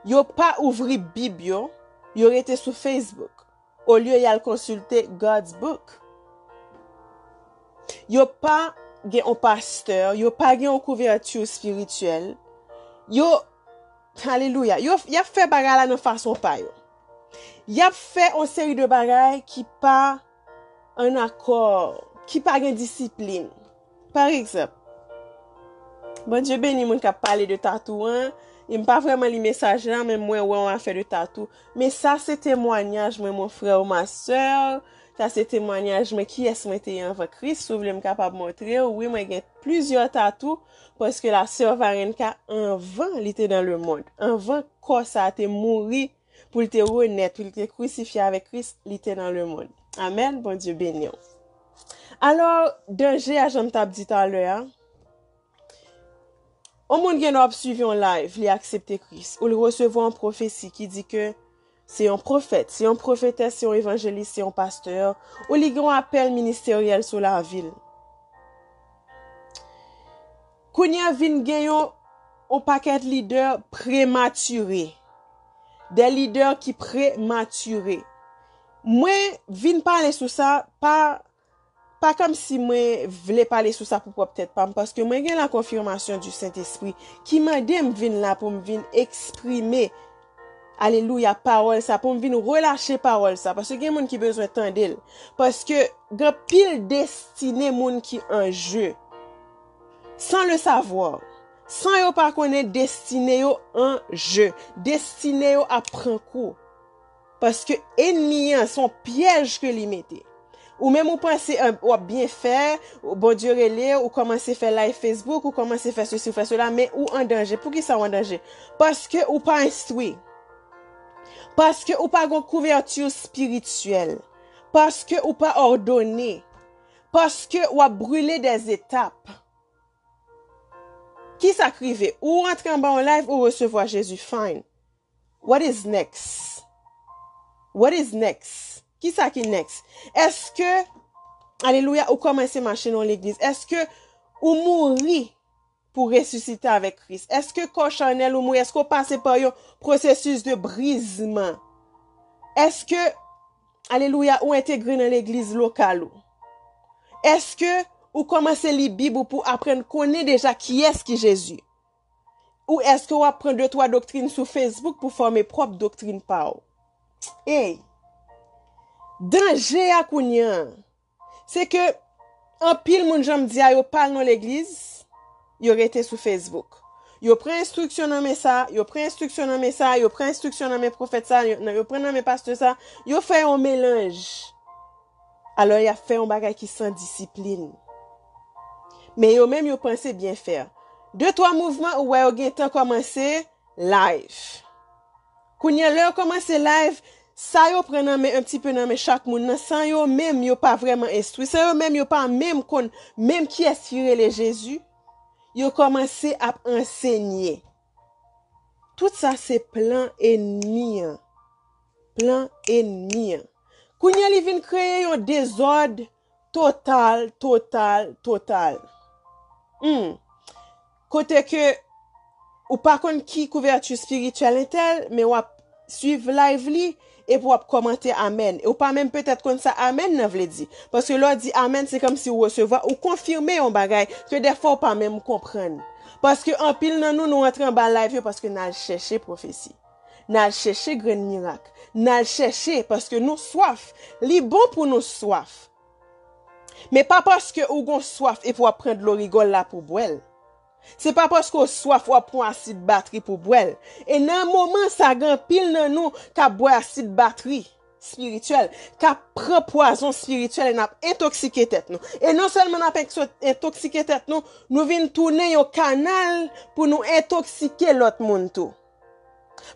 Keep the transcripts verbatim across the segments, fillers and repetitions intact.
Yo pa ouvri Bib yo, yo rete sou Facebook. Olye y al konsilte God's Book. Yo pa gen yon pastè, yo pa gen yon kouvèti espirityèl. Yo, alelouya, yo, y ap fè bagay la nan fason pa yo. Y ap fè yon seri de bagay ki pa an akò, ki pa gen disiplin. Pa egzanp, Bondye beni moun k ap pale de tatou an. E m pa vrèman li mesaj la, men mwen wè yon afè de tatou. Men sa se temwanyaj mwen, mon frè ou ma sè. Sa se temwanyaj mwen, kiyès mwen te ye anvan Kris. Si w vle, m kapab montre w. Wi, mwen gen plizyè tatou, paske la sè Varenka, anvan li te nan lemonn, anvan kò sa a te mouri, pou l te renèt, pou l te krisifye avèk Kris, li te nan lemonn. Amèn, Bondye beni w. Alò, danje a, jan m t ap di talè a, yon moun gen dwa ap swiv yon live, li aksepte Kris, ou li resevwa yon pwofesi ki di ke se yon pwofèt, se yon pwofetès, se yon evanjelis, se yon pastè, ou li gen yon apèl ministeryèl sou lavi l. Kounye a vin gen yon, yon pakèt lidè prematire. De lidè ki prematire. Mwen vin pale sou sa, pa, pa kòmsi mwen vle pale sou sa pou pwòp tèt pa m, paske mwen gen la konfimasyon di Sentespri ki mande m vin la pou m vin eksprime, alelouya, pawòl sa, pou m vin relache pawòl sa, paske gen moun ki bezwen tande l. Paske gen pil destine moun ki an je. San le savwa, san yo pa konnen, destine yo an je. Destine yo ap pran kou. Paske enmi an, se yon pyèj ke li mete. Ou menm ou panse, eh, w ap byen fè, Bondye rele w, ou kòmanse fè live Facebook, ou kòmanse fè sesi, ou fè sela, men ou an danje. Poukisa w an danje? Paske ou pa enstwi. Paske ou pa gen kouvèti espirityèl. Paske ou pa òdone. Paske w ap brile dèzetap. Kisa k rive? Ou rantre anba yon live, ou resevwa Jezi, fine. What is next? What is next? Kisa ki next? Èske, alelouya, ou kòmanse mache nan yon legliz? Èske ou mouri pou resisite avèk Kris? Èske kò chanèl ou mouri? Èske ou pase pa yon pwosesis de brizman? Èske, alelouya, ou entegre nan legliz lokal ou? Èske ou kòmanse li Bib ou pou aprann konnen deja kiyès ki Jezi? Ou èske w ap pran de twa doktrin sou Facebook pou fòme pwòp doktrin pa w? Ey! Danje a kounye a, se ke anpil moun, jan m di a, yo pa al nan legliz, yo rete sou Facebook. Yo pran enstriksyon nan men sa, yo pran enstriksyon nan men sa, yo pran enstriksyon nan men pwofèt sa, yo, yo pran nan men pastè sa, yo fè yon melanj. Alò, y ap fè yon bagay ki san disiplin. Men yo menm, yo panse byen fè. De twa mouvman, ou wè yo gentan kòmanse live. Kounye a, lè yo kòmanse live, sa yo pran nan men, un petit peu nan men chak moun nan, san yo menm, yo pa vrèman enstwi, san yo menm, yo pa menm konn menm kiyès ki rele Jezi, yo kòmanse ap ansenye. Tout sa se plan enmi an. Plan enmi an. Kounye a, li vin kreye yon dezòd total, total, total. Hmm. Kote ke ou pa konn ki kouvèti espirityèl entèl, men w ap swiv live li, epi w ap kòmante amèn. E w pa menm petèt konn sa amèn nan vle di. Paske lè w di amèn, se kòmsi w resevwa, ou konfime yon bagay ke dèfwa w pa menm konprann. Paske anpil nan nou, nou antre anba live yo paske n al chèche pwofesi. N al chèche grenn mirak. N al chèche paske nou swaf. Li bon pou nou swaf. Men pa paske ou gon swaf epi w ap pran dlo rigòl la pou bwè l. Se pa paske w swaf w ap pran asid batri pou bwè l. E nan moman sa, gen anpil nan nou k ap bwè asid batri espirityèl, k ap pran pwazon espirityèl e n ap entoksike tèt nou. E non sèlman n ap entoksike tèt nou, nou vin tounen yon kanal pou nou entoksike lòt moun tou.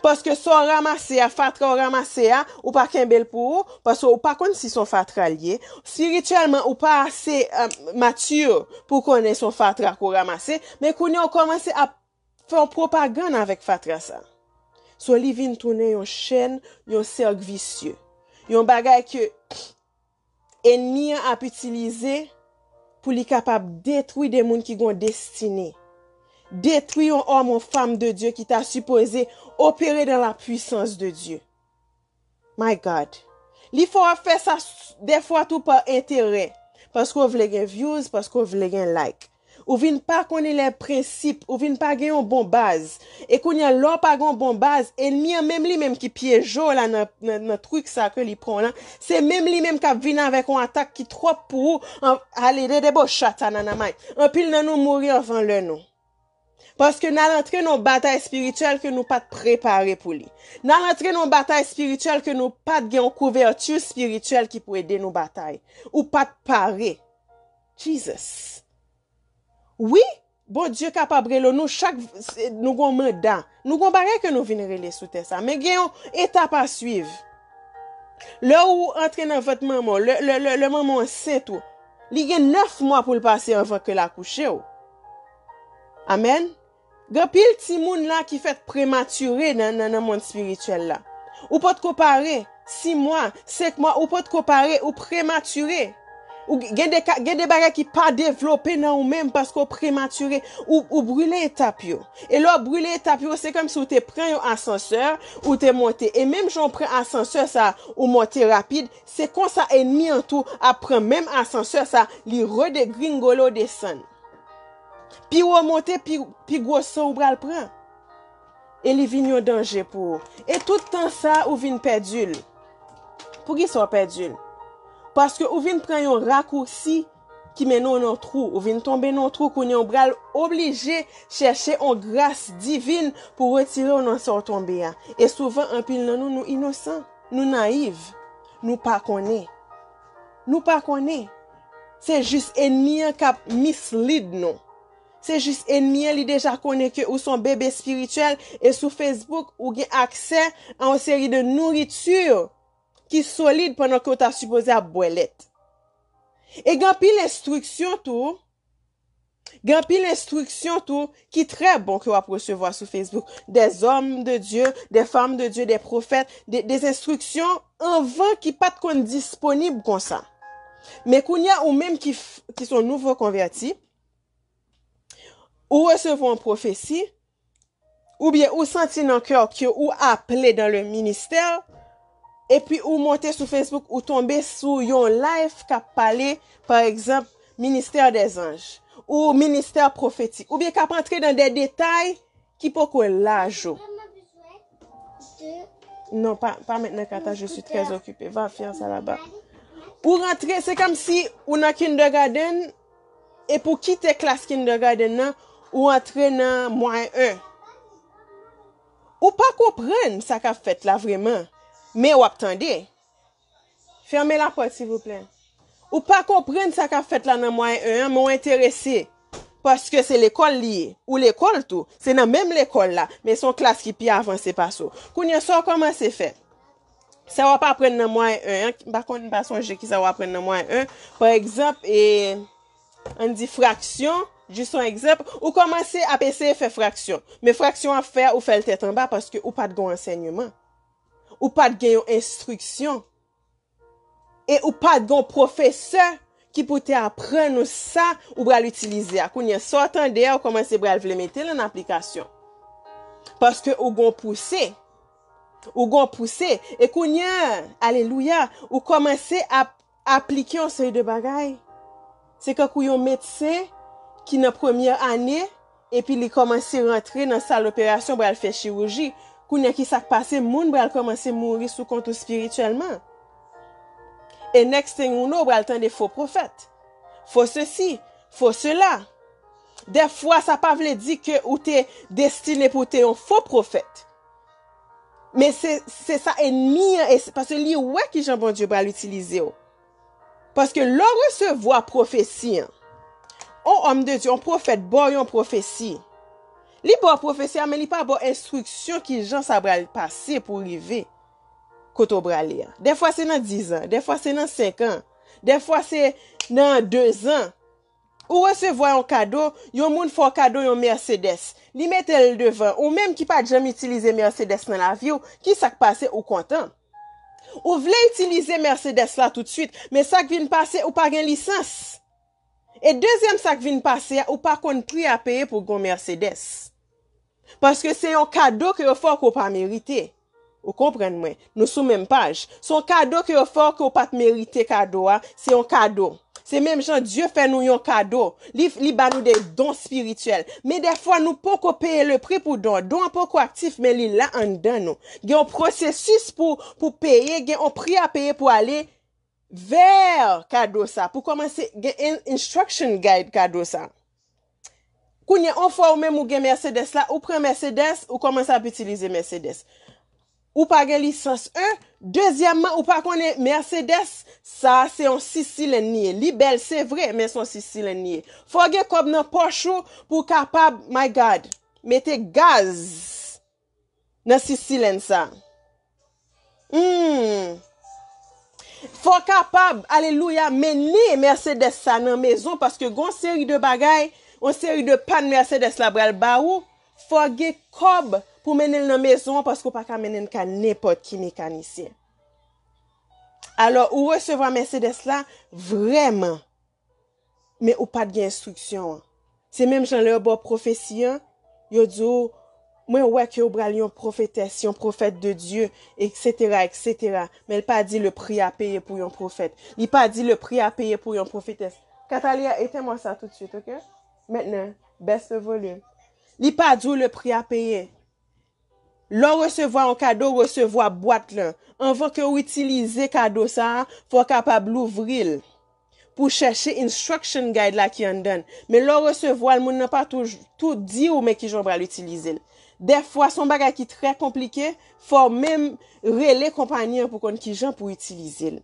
Paske sa w ranmase a, fatra w ranmase a, ou pa kenbe l pou ou, paske ou pa konn si se yon fatra l ye. Espirityèlman, ou pa ase, eh, matye pou konnen se yon fatra ke w ranmase, men kounye a w kòmanse ap fè yon pwopagann avèk fatra sa. So, li vin tounen yon chèn, yon sèk visye. Yon bagay ke enmi an ap itilize pou li kapab detwi de moun ki gon destine. detwi yon òm, yon fanm de Dye ki ta sipoze opere dans la puissance de Dieu. My God. Li fè w ap fè sa s- dèfwa tou pa enterè. Paske w vle gen views, paske w vle gen like. Ou vin pa konnen lè prensip, ou vin pa gen yon bon baz. E kounye a, lè w pa gen yon bon baz, enmi an menm li menm ki pyeje w la nan, nan, nan trik sa ke li pran w lan, se menm li menm k ap vin avèk yon atak ki twòp pou ou. An- ale, dede bo chata nananmay. Anpil nan nou mouri anvan lè nou. Paske n al antre nan yon batay espirityèl ke nou pa t prepare pou li. N al antre nan yon batay espirityèl ke nou pa t gen yon kouvèti espirityèl ki pou ede nou batay. Ou pa t pare. Jesus. Wi, Bondye kapab rele w. Nou chak, se- nou gon manda. Nou gon bagay ke nou vin rele sou tè sa. Men gen yon etap a swiv. Lè ou antre nan vant manman w, lè, lè, lè, lè manman w ansent ou, li gen nèf mwa pou l pase anvan ke l akouche w. Amèn. Gen anpil timoun la ki fèt prematire nan, nan, nan mond espirityèl la. Ou potko pare, sis mwa, senk mwa, ou potko pare, ou prematire. Ou gen de, ka- gen de bagay ki pa devlope nan ou menm paske w prematire. Ou, ou brile etap yo. E lè w brile etap yo, se kòmsi w te pran yon asansè, ou te monte. E menm jan w pran asansè sa, ou monte rapid, se konsa enmi an tou ap pran menm asansè sa, li redegringole w desann. Pi w monte, pi, pi gwo san w pral pran. E li vin yon danje pou ou. E tout tan sa, ou vin pèdi l. Poukisa w pèdi l? Paske ou vin pran yon rakousi ki mennen w nan twou. Ou vin tonbe nan twou, kounye a w pral oblije chèche yon gras divin pou retire w nan sa w tonbe a. E souvan, anpil nan nou, nou inosan, nou nayiv, nou pa konnen. Nou pa konnen. Se jis enmi an k ap mislead nou. Se jis enmi an, li deja konnen ke ou se yon bebe espirityèl e sou Facebook, ou gen aksè a yon seri de nouriti ki solid pandan ke w ta sipoze ap bwè lèt. E gen anpil enstriksyon tou, gen anpil enstriksyon tou ki trè bon ke w ap resevwa sou Facebook. Des hommes de Dieu, des femmes de Dieu, des prophètes, de, des enstriksyon anvan ki pa t konn disponib konsa. Men kounye a, ou menm ki, f- ki se yon nouvo konvèti, ou resevwa yon pwofesi, oubyen ou santi nan kè w ke ou aple dans le ministère, epi ou monte sou Facebook, ou tonbe sou yon live k ap pale, pa egzanp, ministère des anges, ou ministère prophétique, oubyen k ap antre nan de detay ki poko laj ou. Non, pa, pa maintenant, Kata, je suis très occupée. Va faire ça là-bas. Ou rantre, se kòmsi ou nan kindergarten, epi w kite klas kindergarten nan, ou antre nan mwayen en. Ou pa konprann sa k ap fèt la vrèman, men w ap tande. Fèmen lapòt, silvouplè. Ou pa konprann sa k ap fèt la nan mwayen en an, men w enterese. Paske se lekòl li ye. Ou lekòl tou. Se nan menm lekòl la, men se yon klas ki pi avanse pase w. Kounye a, sa w kòmanse fè? Sa w ap aprann nan mwayen en an, m pa konn, m pa sonje kisa w aprann nan mwayen en. Pa egzanp, e, ann di fraksyon, jis yon egzanp, ou kòmanse ap eseye fè fraksyon. Men fraksyon w ap fè a, ou fè l tèt anba paske ou pa t gen yon ansèyman. Ou pa t gen yon enstriksyon. E ou pa t gen yon pwofesè ki pou te aprann ou sa ou pral itilize a. Kounye a, sa w tande a, ou kòmanse pral vle mete l an aplikasyon. Paske ou gon pouse. Ou gon pouse. E kounye a, alelouya, ou kòmanse ap aplike yon seri de bagay. Se kankou yon medsen ki nan premyè ane, epi li kòmanse rantre nan sal operasyon pral fè chirouji. Kounye a, ki sa k pase? Moun pral kòmanse mouri sou kont ou espirityèlman. E next thing you know, ou pral tande fo pwofèt. Fo sesi, fo sela. Dèfwa, sa pa vle di ke ou te destine pou w te yon fo pwofèt. Men se, se sa enmi an, e se- paske li wè kijan Bondye pral itilize w. Paske lè w resevwa pwofesi an, on òm de Dye, on pwofèt ba w yon pwofesi. Li ba w pwofesi a, men li pa ba w enstriksyon kijan sa pral pase pou rive kote w prale a. Dèfwa se nan diz an, dèfwa se nan senk an, dèfwa se nan dezan. Ou resevwa yon kado, yon moun fè w kado yon Mercedes. Li mete l devan, ou menm ki pa t janm itilize Mercedes nan lavi w, ki sa k pase? Ou kontan. Ou vle itilize Mercedes la toutswit, men sa k vin pase, ou pa gen lisans. E dezyèm sa k vin pase a, ou pa konn pri a peye pou gon Mercedes. Paske se yon kado ke yo fè w ke w pa merite. Ou konprann mwen? Nou sou menm paj. Se yon kado ke yo fè w ke w pa t merite kado a. Se yon kado. Se menm jan Dye fè nou yon kado. Li, li ba nou de don espirityèl. Men dèfwa, nou poko peye le pri pou don an. Don an poko aktif, men li la anndan nou. Gen yon pwosesis pou, pou peye, gen yon pri a peye pou ale vè kado sa. Pou kòmanse, gen in- instruction guide kado sa. Kounye a, yon fwa ou menm ou gen Mercedes la, ou pran Mercedes, ou kòmanse ap itilize Mercedes. Ou pa gen lisans en. Dezyèmman, ou pa konnen Mercedes, sa se yon sis silenn li ye. Li bèl, se vre, men se yon sis silenn li ye. Fò w gen kòb nan pòch ou pou w kapab, my God, mete gaz nan sis silenn sa. Hmm. Fò w kapab, alelouya, mennen Mercedes sa nan mezon, paske gon seri de bagay, yon seri de pàn Mercedes la pral ba ou, fò w gen kòb pou mennen l nan mezon an, paske w pa ka mennen l ka nenpòt ki mekanisyen. Alò, ou resevwa Mercedes la, vrèman, men ou pa t gen enstriksyon an. Se menm jan lè yo ba w pwofesi an, yo di w, mwen wè ke w pral yon pwofetès, yon pwofèt de Dye, et cetera, et cetera. Men l pa di le pri a peye pou yon pwofèt. Li pa di le pri a peye pou yon pwofetès. Katalia, éteins-moi ça tout de suite, ok? Maintenant, baisse le volume. Li pa di w le pri a peye. Lè w resevwa yon kado, w resevwa bwat lan. Anvan ke w itilize kado sa a, fò w kapab louvri l pou w chèche instruction guide la ki anndan l. Men lè w resevwa l, moun nan pa tou, tou di w men kijan w pral itilize l. Dèfwa, se yon bagay ki trè konplike, fò w menm rele konpayi an pou konn kijan pou w itilize l.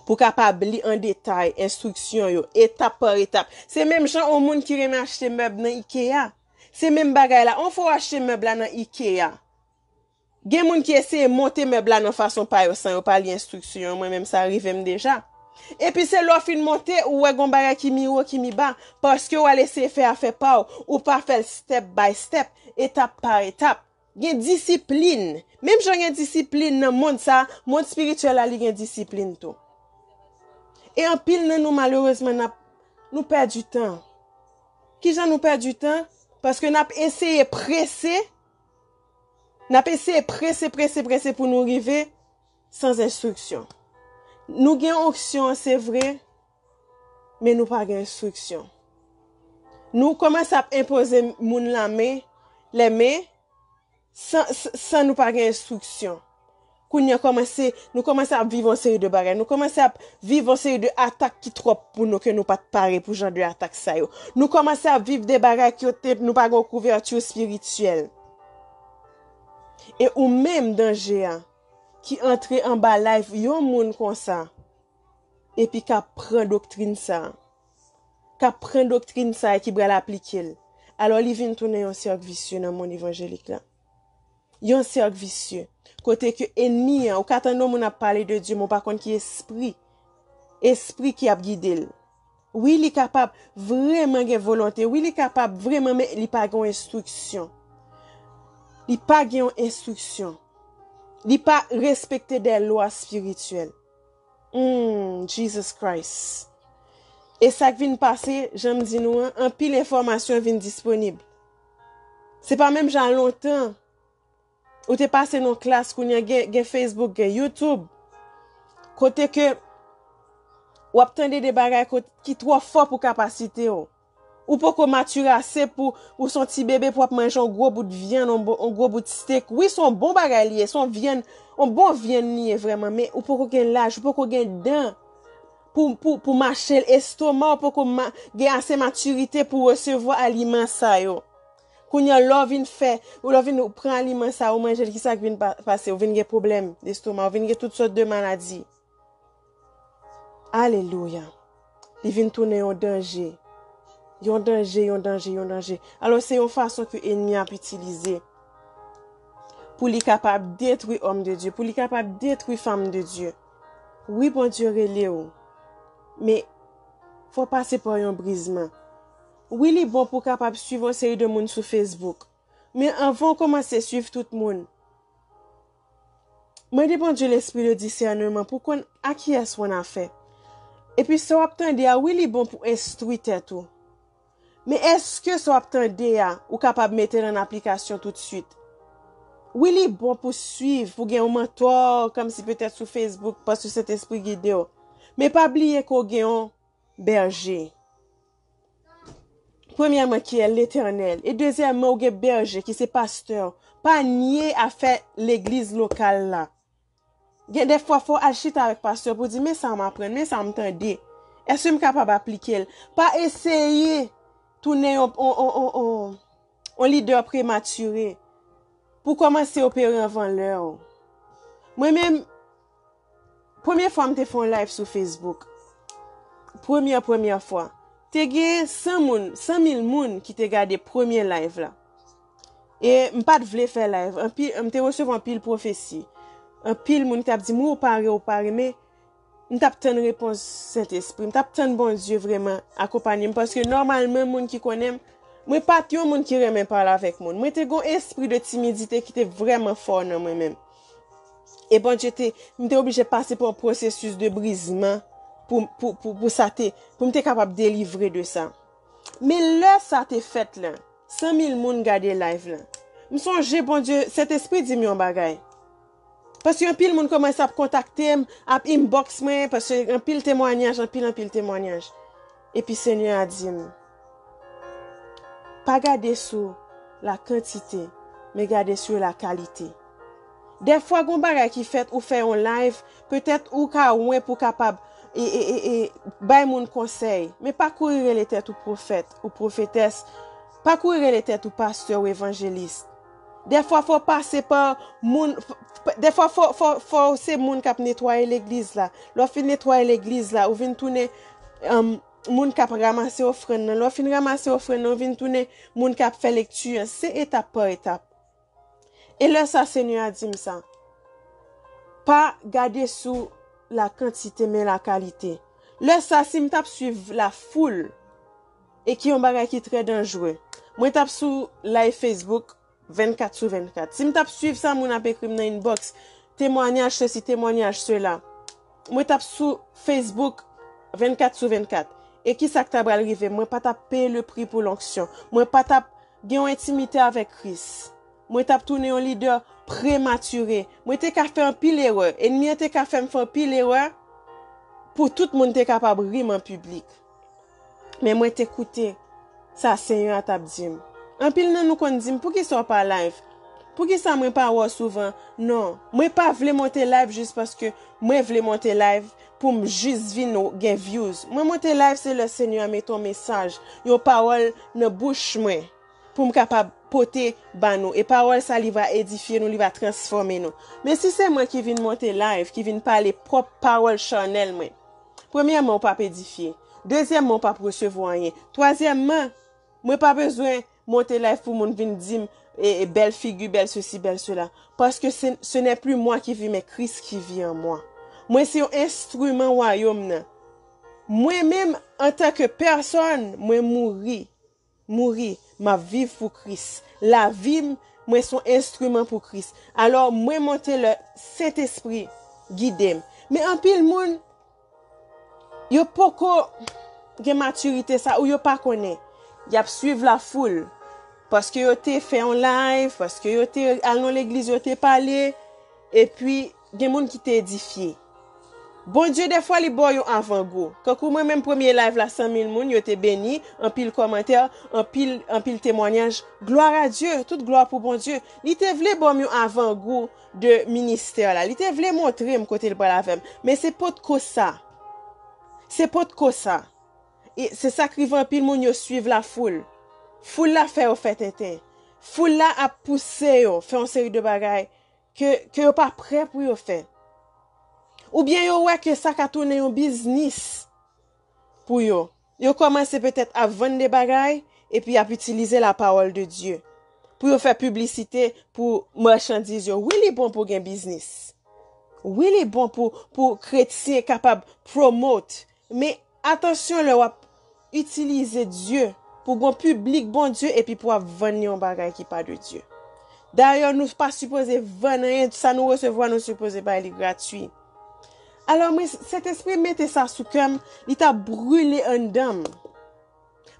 Pou w kapab li an detay enstriksyon yo, etap pa etap. Se menm jan yon moun ki renmen achte mèb nan Ikea. Se menm bagay la. Yon fwa w achte mèb la nan Ikea, gen moun ki eseye monte mèb la nan fason pa yo san yo pa li enstriksyon yo. Mwen menm sa rive m deja. Epi se lè w fin monte, ou wè gon bagay ki mi wo, ki mi ba. Paske w al eseye fè afè pa w, ou pa fè l step by step, etap pa etap. Gen disiplin. Menm jan gen disiplin nan mond sa, mond espirityèl la, li gen disiplin tou. E anpil nan nou, malerezman, n ap, nou pèdi tan. Kijan nou pèdi tan? Paske n ap eseye prese, n ap eseye prese, prese, prese pou nou rive san enstriksyon. Nou gen onksyon an, se vre, men nou pa gen enstriksyon. Nou kòmanse ap enpoze moun lanmen, lèmen, san, san, san nou pa gen enstriksyon. Kounye a kòmanse, nou kòmanse ap viv yon seri de bagay. Nou kòmanse ap viv yon seri de atak ki twòp pou nou, ke nou pa t pare pou jan de atak sa yo. Nou kòmanse ap viv de bagay ki yo te, nou pa gen yon kouvèti espirityèl. E ou menm danje a, ki antre anba live yon moun konsa, epi k ap pran doktrin sa, k ap pran doktrin sa e ki pral aplike l, alò li vin tounen yon sèk visye nan mond evanjelik la. Yon sèk visye. Kote ke enmi an, ou ka tande yon moun ap pale de Dye, men w pa konn ki espri. Espri ki ap gide l. Wi, li kapab vrèman gen volonte. Wi, li kapab vrèman, men li pa gen yon enstriksyon. Li pa gen yon enstriksyon. Li pa respekte de lwa espirityèl. Hmm, Jesus Christ. E sa k vin pase, jan m di nou an, anpil enfòmasyon vin disponib. Se pa menm jan lontan. Ou te pase nan klas, kounye a gen, gen Facebook, gen YouTube. Kote ke w ap tande de bagay kot, ki twò fò pou kapasite w. Ou poko matire ase pou, ou se yon ti bebe pou w ap manje yon gwo bout vyann, yon bo-, yon gwo bout steak. Wi, se yon bon bagay li ye, se yon vyann, yon bon vyann li ye vrèman, men ou poko gen laj, ou poko gen dan pou, pou, pou mache l, estoma w poko ma-, gen ase matirite pou resevwa aliman sa yo. Kounye a, lè w vin fè, lè w vin pran aliman sa yo, ou manje l, kisa k vin pa-, pase? Ou vin gen pwoblèm lestoma, ou vin gen tout sòt de maladi. Alelouya. Li vin tounen yon danje. Yon danje, yon danje, yon danje. Alò, se yon fason ke enmi ap itilize pou li kapab detwi òm de Dye, pou li kapab detwi fanm de Dye. Wi, Bondye rele w. Men, fò w pase pa yon brizman. Wi, li bon pou w kapab swiv yon seri de moun sou Facebook. Men anvan w kòmanse swiv tout moun, mande Bondye lespri de disèneman pou konn a kiyès w annafè. Epi sa w ap tande a, wi, li bon pou enstwi tèt ou. Men èske sa w ap tande a, ou kapab mete l an aplikasyon toutswit? Wi, li bon pou swiv, pou gen yon mantò, kòmsi petèt sou Facebook, paske Sentespri gide w. Men pa bliye ke w gen yon bèje. Premyèman, ki è Letènèl. E dezyèmman, ou gen bèje, ki se pastè w. Pa nye afè legliz lokal la. Gen de fwa, fò w al chita avèk pastè pou di, men sa m aprann, men sa m tande. Èske m kapab aplike l? Pa eseye tounen yon, yon, yon, yon, yon, yon lidè prematire pou kòmanse opere anvan lè w. Mwen menm, premye fwa m te fè yon live sou Facebook, premyè, premyè fwa, te gen san moun, san mil moun ki te gade premye live la. E m pa t vle fè live. Anpil, m te resevwa anpil pwofesi. Anpil moun ki t ap di m, "Wi, ou pare, ou pare." Men m t ap tann repons Sentespri. M t ap tann Bondye vrèman akonpanye m. Paske nòmalman, moun ki konnen m, mwen pa t yon moun ki renmen pale avèk moun. Mwen te gen yon espri de timidite ki te vrèman fò nan mwen menm. E Bondye te, m te oblije pase pa yon pwosesis de brizman pou, pou, pou, pou sa te, pou m te kapab delivre de sa. Men lè sa te fèt la, san mil moun gade live la. M sonje Bondye, Sentespri di m yon bagay. Paske anpil moun kòmanse ap kontakte m, ap inbox mwen, paske anpil temwanyaj, anpil, anpil temwanyaj. Epi Senyè a di m, pa gade sou la kantite, men gade sou la kalite. Dèfwa, gon bagay ki fèt, ou fè yon live, petèt ou ka wen pou kapab e, e, e, e, bay moun konsèy. Men pa kouri rele tèt ou pwofèt, ou pwofetès. Pa kouri rele tèt ou pastè ou evanjelis. Dèfwa, fò w pase pa moun, f-, f-, dèfwa, fò, fò, fò w se moun k ap netwaye legliz la. Lè w fin netwaye legliz la, ou vin tounen, um, moun k ap ranmase ofrann nan. Lè w fin ranmase ofrann nan, ou vin tounen moun k ap fè lekti an. Se etap pa etap. E lè sa, Senyè a di m sa, pa gade sou la kantite, men la kalite. Lè sa, si m t ap swiv la foul, e ki yon bagay ki trè danjere, mwen t ap sou live Facebook vennkat sou vennkat. Si m t ap swiv sa moun ap ekri m nan inbox, temwanyaj sesi, temwanyaj sela, mwen t ap sou Facebook vennkat sou vennkat. E ki sa k ta pral rive? Mwen pa t ap peye le pri pou lonksyon. Mwen pa t ap gen yon entimite avèk Kris. Mwen t ap tounen yon lidè prematire. Mwen te ka fè anpil erè. Ènmi an te ka fè m fè anpil erè pou tout moun te kapab ri m an piblik. Men mwen te koute sa Senyè a t ap di m. Anpil nan nou konn di m, "Poukisa w pa live? Poukisa mwen pa wè w souvan?" Non, mwen pa vle monte live jis paske mwen vle monte live pou m jis vin gen views. Mwen monte live se lè Senyè a mete yon mesaj, yon pawòl nan bouch mwen pou m kapab pote ba nou. E pawòl sa, li va edifye nou, li va transfòme nou. Men si se mwen ki vin monte live, ki vin pale pwòp pawòl chanèl mwen, premyèman, ou p ap edifye. Dezyèmman, ou p ap resevwa anyen. Twazyèmman, mwen pa bezwen monte live pou moun vin di m, e, e, bèl figi, bèl sesi, bèl sela. Paske se, ce n'est plus moi qui vis, mais Christ qui vit en moi. Mwen se yon enstriman wayòm nan. Mwen menm, antanke pèsòn, mwen mouri. Mouri, m ap viv pou Kris. Lavi m, mwen se yon enstriman pou Kris. Alò, mwen monte lè Sentespri gide m. Men anpil moun, yo poko gen matirite sa, ou yo pa konnen. Y ap swiv lafoul. Paske yo te fè yon live, paske yo te al nan legliz, yo te pale, epi gen moun ki te edifye. Bondye, dèfwa, li ba w yon avangou. Kankou mwen menm, premye live la, san mil moun, yo te beni, anpil kòmantè, anpil, anpil temwanyaj. Glwa a Dye, tout glwa pou Bondye. Li te vle ba m yon avangou de ministè la. Li te vle montre m kote l pral avè m. Men se potko sa. Se potko sa. E se sa k rive anpil moun, yo swiv lafoul. Foul la fè yo fè tenten. Foul la ap pouse yo fè yon seri de bagay ke, ke yo pa prè pou yo fè. Oubyen yo wè ke sa ka tounen yon biznis pou yo. Yo kòmanse petèt ap vann de bagay, epi y ap itilize la parole de Dieu pou yo fè piblisite pou machandiz yo. Wi, li bon pou gen biznis. Wi, li bon pou, pou kretyen kapab promote. Men atansyon lè w ap itilize Dye pou gon piblik Bondye epi pou w ap vann yon bagay ki pa de Dye. Dayè, nou pa sipoze vann anyen, sa nou resevwa, nou sipoze bay li gratwi. Alò, mwen, Sentespri mete sa sou kè m, li t ap brile anndan m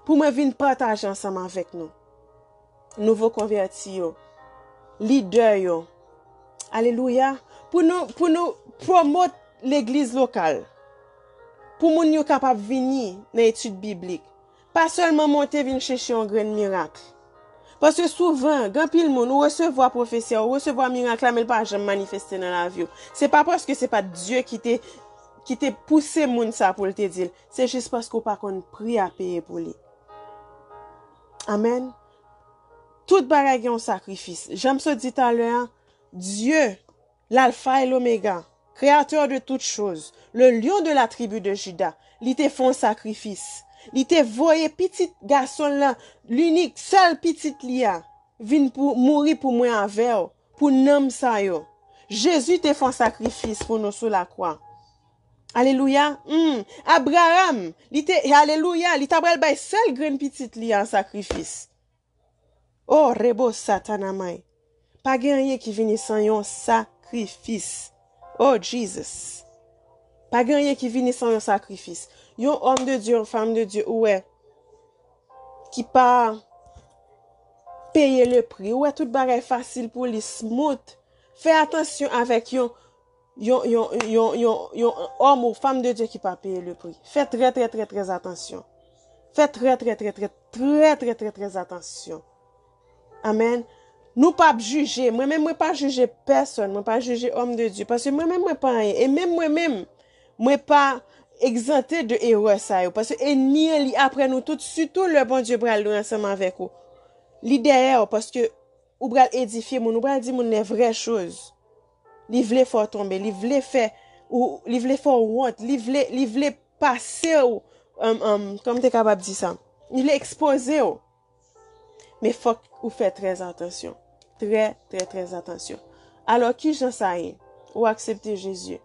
pou mwen vin pataje ansanm avèk nou, nouvo konvèti yo, lidè yo. Alelouya. Pou nou, pou nou pwomot legliz lokal, pou moun yo kapab vini nan etid biblik. Pa sèlman monte vin chèche yon grenn mirak. Paske souvan, gen anpil moun, ou resevwa pwofesi a, ou resevwa mirak la, men l pa janm manifeste nan lavi w. Se pa paske se pa Dye ki te, ki te pouse moun sa pou l te di l. Se jis paske w pa konn pri a peye pou li. Amèn. Tout bagay gen yon sakrifis. Jan m sot di talè a, Dye, l'Alpha et l'Oméga, créateur de toutes choses, le lion de la tribu de Juda, li te fè yon sakrifis. Li te voye pitit gason l lan, linik, sèl pitit li a, vin pou mouri pou mwen avè w, pou nanm sa yo. Jezi te fè yon sakrifis pou nou sou lakwa. Alelouya. Hmm. Abraham, li te, alelouya, li ta pral bay sèl grenn pitit li a an sakrifis. Oh, rebo satanamay. Pa gen anyen ki vini san yon sakrifis. Oh, Jesus. Pa gen anyen ki vini san yon sakrifis. Yon homme de Dieu, yon femme de Dieu, ou wè, ki pa peye le pri. Ou wè, tout bagay fasil pou li, smooth. Fè atansyon avèk yon, yon, yon, yon, yon, yon homme ou femme de Dieu ki pa peye le pri. Fè trè, trè, trè, trè atansyon. Fè trè, trè, trè, trè, trè, trè, trè, trè, trè atansyon. Amèn. Nou p ap jije. Mwen menm, mwen pa jije pèsonn. Mwen pa jije homme de Dieu. Paske mwen menm, mwen pa anyen. E menm mwen menm, mwen pa egzante de erè sa yo. Paske ènmi an, li apre nou tout, sitou lè Bondye pral lwen ansanm avèk ou. Li dèyè w, paske ou pral edifye moun, ou pral di moun les vraies choses. Li vle fè w tonbe, li vle fè ou, li vle fè w wont, li vle, li vle pase w, um, um, kòman m te kapab di sa? Li vle ekspoze w. Men fòk ou fè trè atansyon. Trè, trè, trè atansyon. Alò, ki jan sa ye? Ou aksepte Jezi.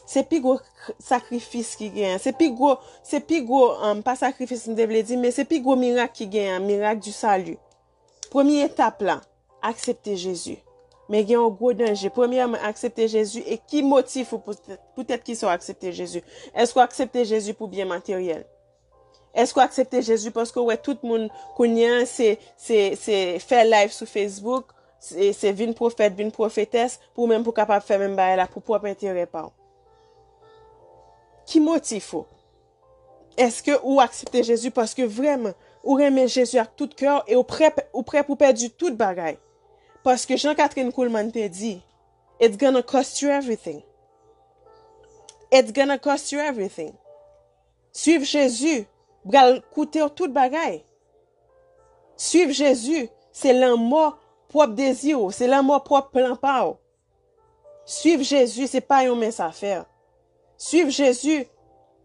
Se pi gwo k-, sakrifis ki genyen. Se pi gwo, se pi gwo, um, pa sakrifis m te vle di, men se pi gwo mirak ki genyen, mirak du salut. Premye etap la, aksepte Jezi. Men gen yon gwo danje. Premyèman, aksepte Jezi e ki motif ou poutèt, poutèt ki sa w aksepte Jezi? Èske w aksepte Jezi pou byen materyèl? Èske w aksepte Jezi paske w wè tout moun kounye a se, se, se fè live sou Facebook, se, se vin pwofèt, vin pwofetès, pou w menm pou w kapab fè menm bagay la pou pwòp enterè pa w? Ki motif ou? Èske ou aksepte Jezi paske vrèman ou renmen Jezi ak tout kè w e ou prè, ou prè pou pèdi tout bagay? Paske jan Katherine Kuhlman te di, it's gonna cost you everything. It's gonna cost you everything. Swiv Jezi pral koute w tout bagay. Swiv Jezi, se lanmò pwòp dezi w, se lanmò pwòp plan pa w. Swiv Jezi, se pa yon mens afè. Swiv Jezi,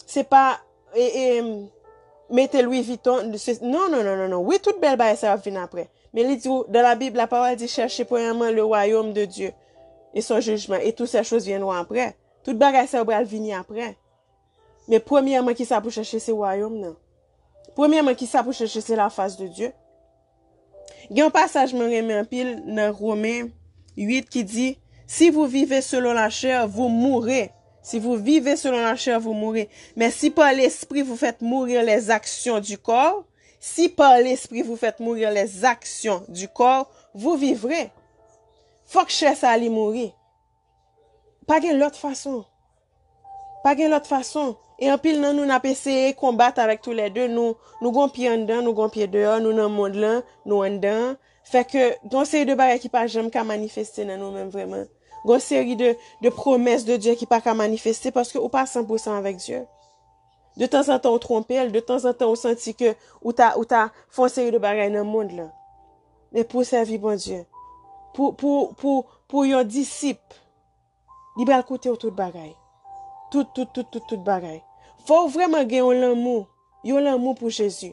se pa, e, e, mete Louis Vuitton, se, non, non, non, non, non. Wi, tout bèl bagay sa yo ap vin apre. Men li di w, dans la Bible, la parole dit, cherchez premièrement le royaume de Dieu et son jugement, et toutes ces choses viendront après. Tout bagay sa yo pral vini apre. Men premyèman, ki sa pou chèche, se wayòm nan. Premyèman, ki sa pou chèche, se la face de Dieu. Gen yon pasaj mwen renmen anpil nan Romen uit ki di, si vous vivez selon la chair, vous mourrez. Si vous vivez selon la chair, vous mourrez. Mais si par l'esprit vous faites mourir les actions du corps, si par l'esprit vous faites mourir les actions du corps, vous vivrez. Fòk chè sa li mouri. Pa gen lòt fason. Pa gen lòt fason. E anpil nan nou n ap eseye konbat avèk toulède. Nou, nou gon pye anndan, nou gon pye deyò, nou nan mond lan, nou anndan. Fè ke gon seri de bagay ki pa janm ka manifeste nan nou menm vrèman. Gon seri de, de promès de Dye ki pa ka manifeste paske ou pa san pou san avèk Dye. De tanzantan ou twonpe l, de tanzantan ou santi ke ou ta, ou ta fè yon seri de bagay nan mond lan. Men pou w sèvi Bondye, pou, pou, pou, pou yon disip, li pral koute w tout bagay. Tout, tout, tout, tout, tout bagay. Fò w vrèman gen yon lanmou, yon lanmou pou Jezi.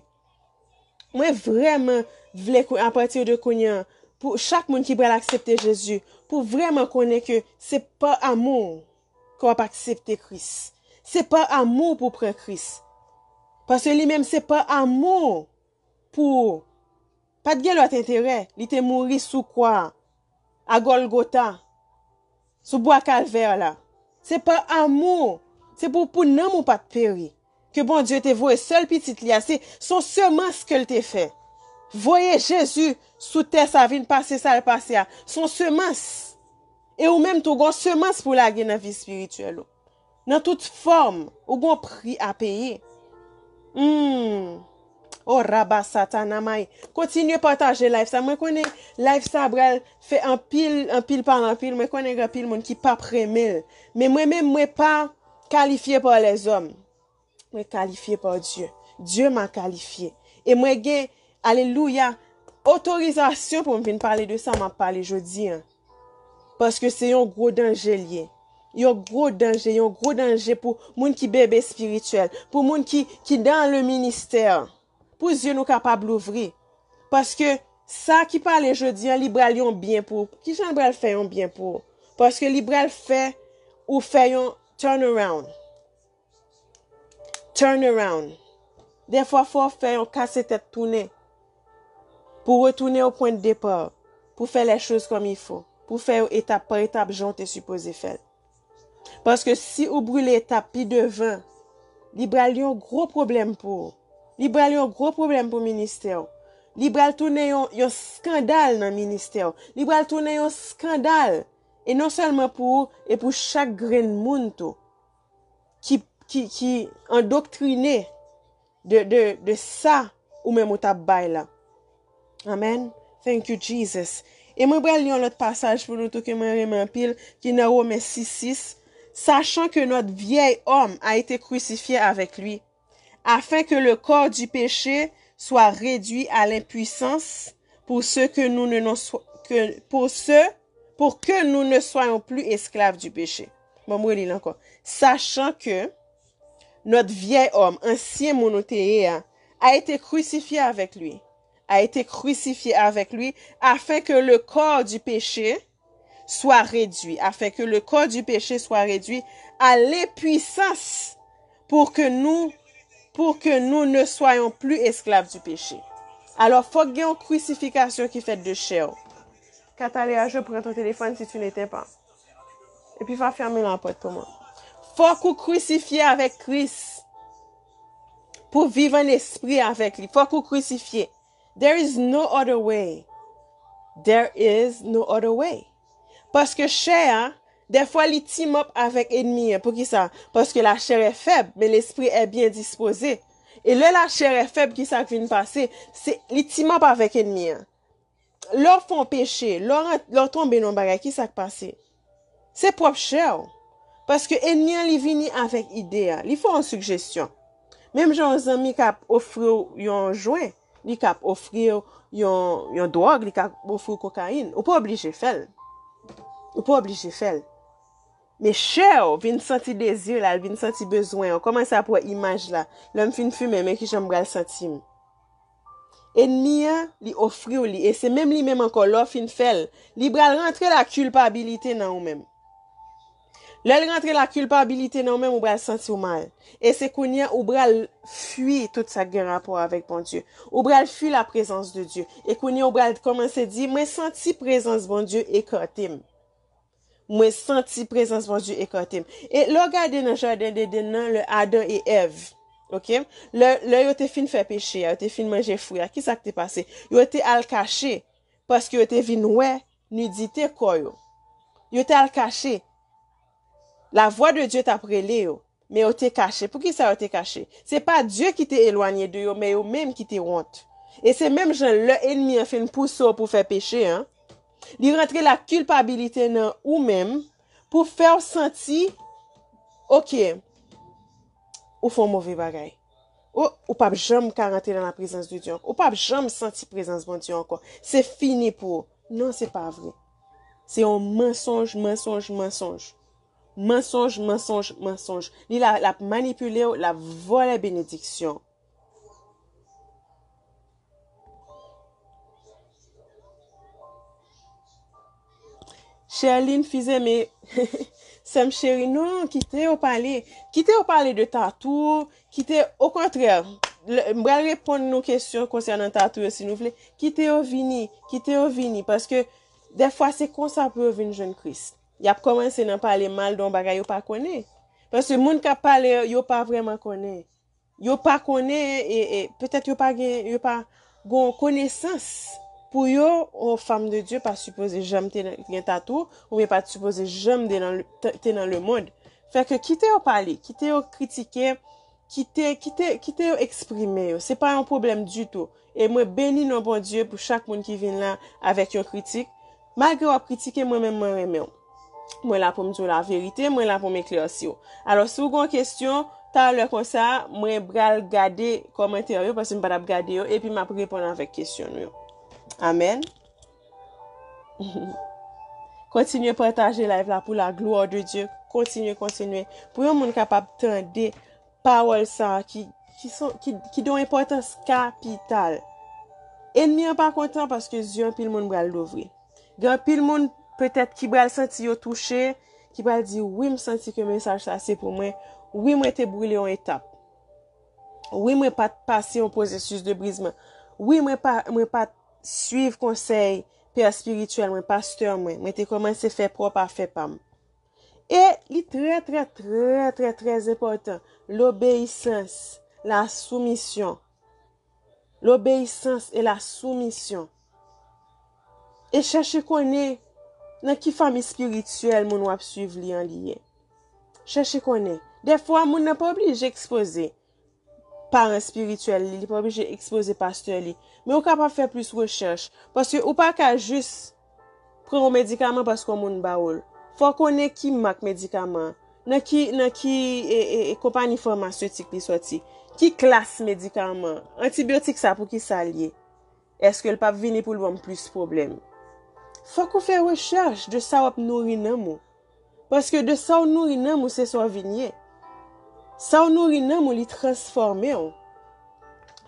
Mwen vrèman vle kou-, apati de kounye a, pou chak moun ki pral aksepte Jezi, pou vrèman konnen ke se pa amou ke w ap aksepte Kris. Se pa amou pou pran Kris. Paske li menm se pa amou pou ou. Pa t gen lòt enterè. Li te mouri sou kwa a, a Gòlgota, sou bwa Kalvè la. Se pa amou. Se pou, pou nanm ou pa t peri. Ke Bondye te voye sèl pitit li a. Se, se yon semans ke l te fè. Voye Jezi sou tè sa vin pase sa l pase a. Se yon semans. E ou menm tou, gon semans pou lage nan vi espirityèl ou. Nan tout fòm, ou gon pri a peye. Hmm. Oh, raba satana may. Kontinye pataje live sa. Mwen konnen live sa pral fè anpil, anpil pale anpil. Mwen konnen gen anpil moun ki p ap renmen l. Men mwen menm, mwen pa kalifye pa lèzòm. Mwen kalifye pa Dye. Dye m'a kalifye. E mwen gen, alelouya, otorizasyon pou m vin pale de sa m ap pale jodi a. Paske se yon gwo danje l ye. Yon gwo danje, yon gwo danje pou moun ki bebe espirityèl, pou moun ki, ki dan le ministè. Pou zye nou kapab louvri. Paske sa ki pale jodi a, li pral yon byen pou ou. Kijan l pral fè yon byen pou ou? Paske li pral fè ou fè yon turn around. Turn around. Dèfwa, fò w fè yon kase tèt tounen. Pou w retounen o pwen de depa. Pou fè lè choz kòm il fo. Pou fè yo etap pa etap, jan w te sipoze fè l. Paske si ou brile etap pi devan, li pral yon gwo pwoblèm pou ou. Li pral yon gwo pwoblèm pou ministè w. Li pral tounen yon, yon skandal nan ministè w. Li pral tounen yon skandal. E non sèlman pou ou, e pou chak grenn moun tou. Ki, ki, ki andoktrine de, de, de sa ou menm ou t ap bay la. Amen. Thank you, Jesus. E mwen pral li yon lòt pasaj pou nou tou ke mwen renmen anpil, ki nan Women sis sis. Sachant que notre vieil homme a été crucifié avec lui, afin que le corps du péché soit réduit à l'impuissance, pour ce que nous ne, non so-, que, pour ce, pour que nous ne soyons plus esclaves du péché. Bon, mwen reli l ankò. Sachant que notre vieil homme, ansyen moun nou te ye a, a été crucifié avec lui, a été crucifié avec lui, afin que le corps du péché soit réduit, afin que le corps du péché soit réduit à l'impuissance, pour que nous, pour que nous ne soyons plus esclaves du péché. Alò, fòk gen yon krisifikasyon ki fèt de chè w. Cataléa, je prends ton téléphone si tu n'éteins pas. Epi va fèmen lapòt pou mwen. Fòk ou krisifye avèk Kris. Pou viv an espri avèk li. Fòk ou krisifye. There is no other way. There is no other way. Paske chè a, dèfwa li team up avèk ènmi an. Poukisa? Parce que la chair est faible, mais l'esprit est bien disposé. E lè la chair est faible, kisa k vin pase? Se li team up avèk ènmi an. Lè w fè yon peche, lè w ran-, lè w tonbe nan yon bagay, kisa k pase? Se pwòp chè w. Paske ènmi an, li vini avèk ide a. Li fè w yon sigjesyon. Menm jan yon zanmi k ap ofri w yon jwen, li k ap ofri w yon, yon dwòg, li k ap ofri w kokayin. Ou pa oblije fè l. Ou pa oblije fè l. Men chè w vin santi dezi l, l vin santi bezwen an. Kòmanse ap wè imaj la. Lè m fin fimen, men kijan m pral santi m. Ènmi an, li ofri w li, e se menm li menm ankò, lè w fin fè l, li pral rantre la kilpabilite nan ou menm. Lè l rantre la kilpabilite nan ou menm, ou pral santi w mal. E se kounye a ou pral fui tout sa k gen rapò avèk Bondye. Ou pral fui la prezans de Dye. E kounye a ou pral kòmanse di, mwen santi prezans Bondye ekate m. Mwen santi prezans Bondye ekate m. E lè w gade nan jaden Edenn nan, lè Adan e Èv, oke? Lè, lè yo te fin fè peche a, yo te fin manje fwi a, kisa k te pase? Yo te al kache, paske yo te vin wè nidite kò yo. Yo te al kache. Lavwa de Dye t ap rele yo. Men yo te kache. Poukisa yo te kache? Se pa Dye ki te elwanye de yo, men yo menm ki te wont. E se menm jan lè ènmi an fin pouse w pou fè peche an, li rantre la kilpabilite nan ou menm pou fè w santi, oke, ou fè yon move bagay. Ou, ou p ap janm ka rantre nan la prezans de Dye ankò. Ou p ap janm santi prezans Bondye ankò. Se fini pou ou. Non, se pa vre. Se yon mansonj, mansonj, mansonj. Mansonj, mansonj, mansonj. Li la, l ap manipile w, l ap vòlè benediksyon. Sherline Fizeme, sè m cheri, non, kite yo pale. Kite yo pale de tatou, kite, okontrè, lè, m pral reponn nou kesyon konsènan tatou yo si nou vle. Kite yo vini, kite yo vini, paske dèfwa se konsa pou yo vin jwenn Kris. Y ap kòmanse nan pale mal de yon bagay yo pa konnen. Paske moun k ap pale yo, yo pa vrèman konnen. Yo pa konnen, e, e, petèt yo pa gen, yo pa gen yon konesans. Pou yo, yon fanm de Dye pa sipoze janm te nan, gen tatou, oubyen pa t sipoze janm te nan, te, te nan lemonn. Fè ke kite yo pale, kite yo kritike, kite, kite, kite yo eksprime yo. Se pa yon pwoblèm ditou. E mwen beni non Bondye pou chak moun ki vin la avèk yon kritik. Malgre w ap kritike, mwen menm mwen renmen w. Mwen la pou m di w laverite, mwen la pou m eklèsi w. Alò, si w gen yon kesyon, talè konsa, mwen pral gade kòmantè yo, paske m pa t ap gade yo, epi m ap reponn avèk kesyon nou yo. Amèn. Kontinye pataje live la pour la gloire de Dieu. Kontinye, kontinye. Pou yon moun kapab tande pawòl sa a ki, ki, son, ki, ki de yon enpòtans kapital. Ènmi an pa kontan paske zye anpil moun pral louvri. Gen anpil moun petèt ki pral santi yo touche, ki pral di, "Wi, m santi ke mesaj sa se pou mwen. Wi, mwen te boule yon etap. Wi, mwen pa t pase yon pwosesis de brizman. Wi, mwen pa, mwen pa t swiv konsèy pè espirityèl mwen, pastè mwen. Mwen te kòmanse fè pwòp afè pa m." E li trè, trè, trè, trè, trè enpòtan. Lobeyisans, la soumisyon. Lobeyisans e la soumisyon. E chèche konnen nan ki fanmi espirityèl moun w ap swiv li an li ye. Chèche konnen. Dèfwa, moun nan pa oblije ekspoze paran espirityèl li, li pa oblije ekspoze pastè li. Men ou kapab fè plis rechèch. Paske ou pa ka jis pran yon medikaman paske yon moun ba ou l. Fò w konnen ki mak medikaman an, nan ki, nan ki e, e, e, konpayi famasetik li sòti, ki klas medikaman an, antibyotik sa pou ki sa l ye. Èske l p ap vini pou l ban m plis pwoblèm? Fòk ou fè rechèch de sa w ap nouri nanm ou. Paske de sa w nouri nanm ou, se sa w vin ye. Sa w nouri nanm ou, li transfòme w.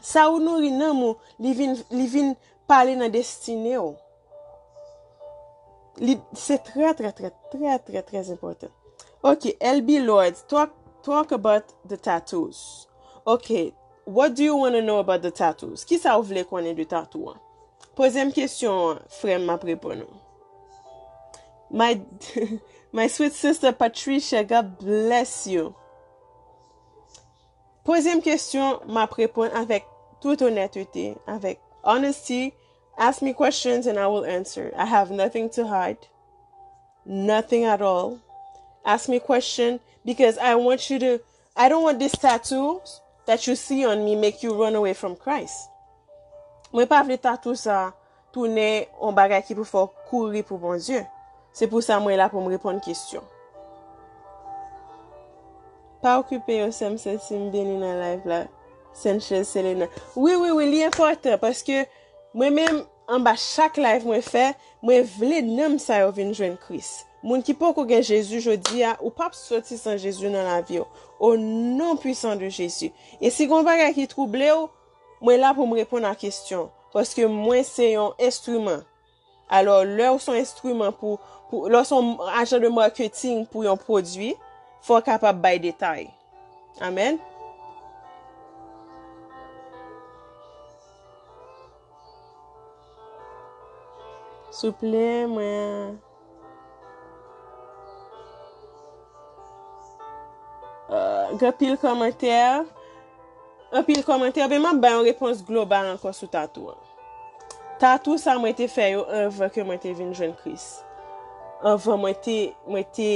Sa w nouri nanm ou, li vin, li vin pale nan destine w. Li, se trè, trè, trè, trè, trè, trè enpòtan. Ok, L B Lord, talk, talk about the tattoos. Ok, what do you want to know about the tattoos? Kisa w vle konnen de tatou an? Poze m kesyon an, frè m, m ap reponn ou. My, my sweet sister Patricia, God bless you. Poze m kesyon, m ap reponn avèk tout onètete, avèk honesty. Ask me questions and I will answer. I have nothing to hide. Nothing at all. Ask me question because I want you to, I don't want this tattoo that you see on me make you run away from Christ. Mwen pa vle tatou sa tounen yon bagay ki pou fè w kouri pou Bondye. Se pou sa mwen la pou m reponn kesyon. Pa okipe yo, sè m santi m beni nan live la. Sanchez Selena. Wi, wi, wi, li enpòtan paske mwen menm, anba chak live mwen fè, mwen vle nanm sa yo vin jwenn Kris. Moun ki poko gen Jezi jodi a, ou p ap soti san Jezi nan lavi w. Au nom puissant de Jésus. E si gon bagay ki twouble w, mwen la pou m reponn a kesyon. Paske mwen se yon enstriman. Alò, lè w se yon enstriman pou, pou, lè w se yon ajan de marketing pou yon pwodui, fò w kapab bay detay. Amèn. Souple, mwen. Euh, gen anpil kòmantè. Anpil kòmantè. Ebyen, m ap bay yon repons global ankò sou tatou an. Tatou sa mwen te fè yo anvan ke mwen te vin jwenn Kris. Anvan mwen te, mwen te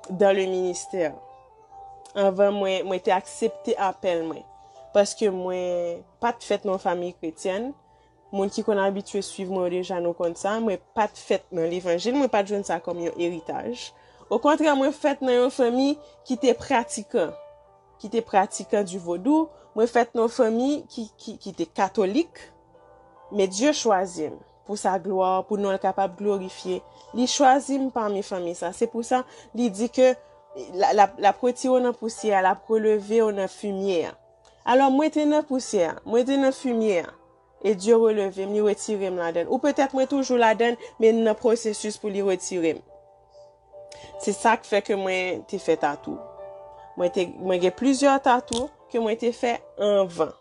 dans le ministère. Anvan mwen, mwen te aksepte apèl mwen. Paske mwen pa t fèt nan yon fanmi kretyèn. Moun ki konn abitye swiv mwen yo deja, nou konn sa. Mwen pa t fèt nan levanjil, mwen pa t jwenn sa kòm yon eritaj. Okontrè, mwen fèt nan yon fanmi ki te pratikan, ki te pratikan di vodou. Mwen fèt nan yon fanmi ki, ki, ki te katolik. Men Dye chwazi m pou sa glwa, pou non l kapab glorifye. Li chwazi m pami fanmi sa. Se pou sa, li di ke l, l ap, l ap retire w nan pousyè a, l ap releve w nan fimye a. Alò, mwen te nan pousyè a, mwen te nan fimye a. E Dye releve m, li retire m ladan l. Ou petèt mwen toujou ladan l, men nan pwosesis pou li retire m. Se sa k fè ke mwen te fè tatou. Mwen te, mwen gen plizyè tatou ke mwen te fè anvan.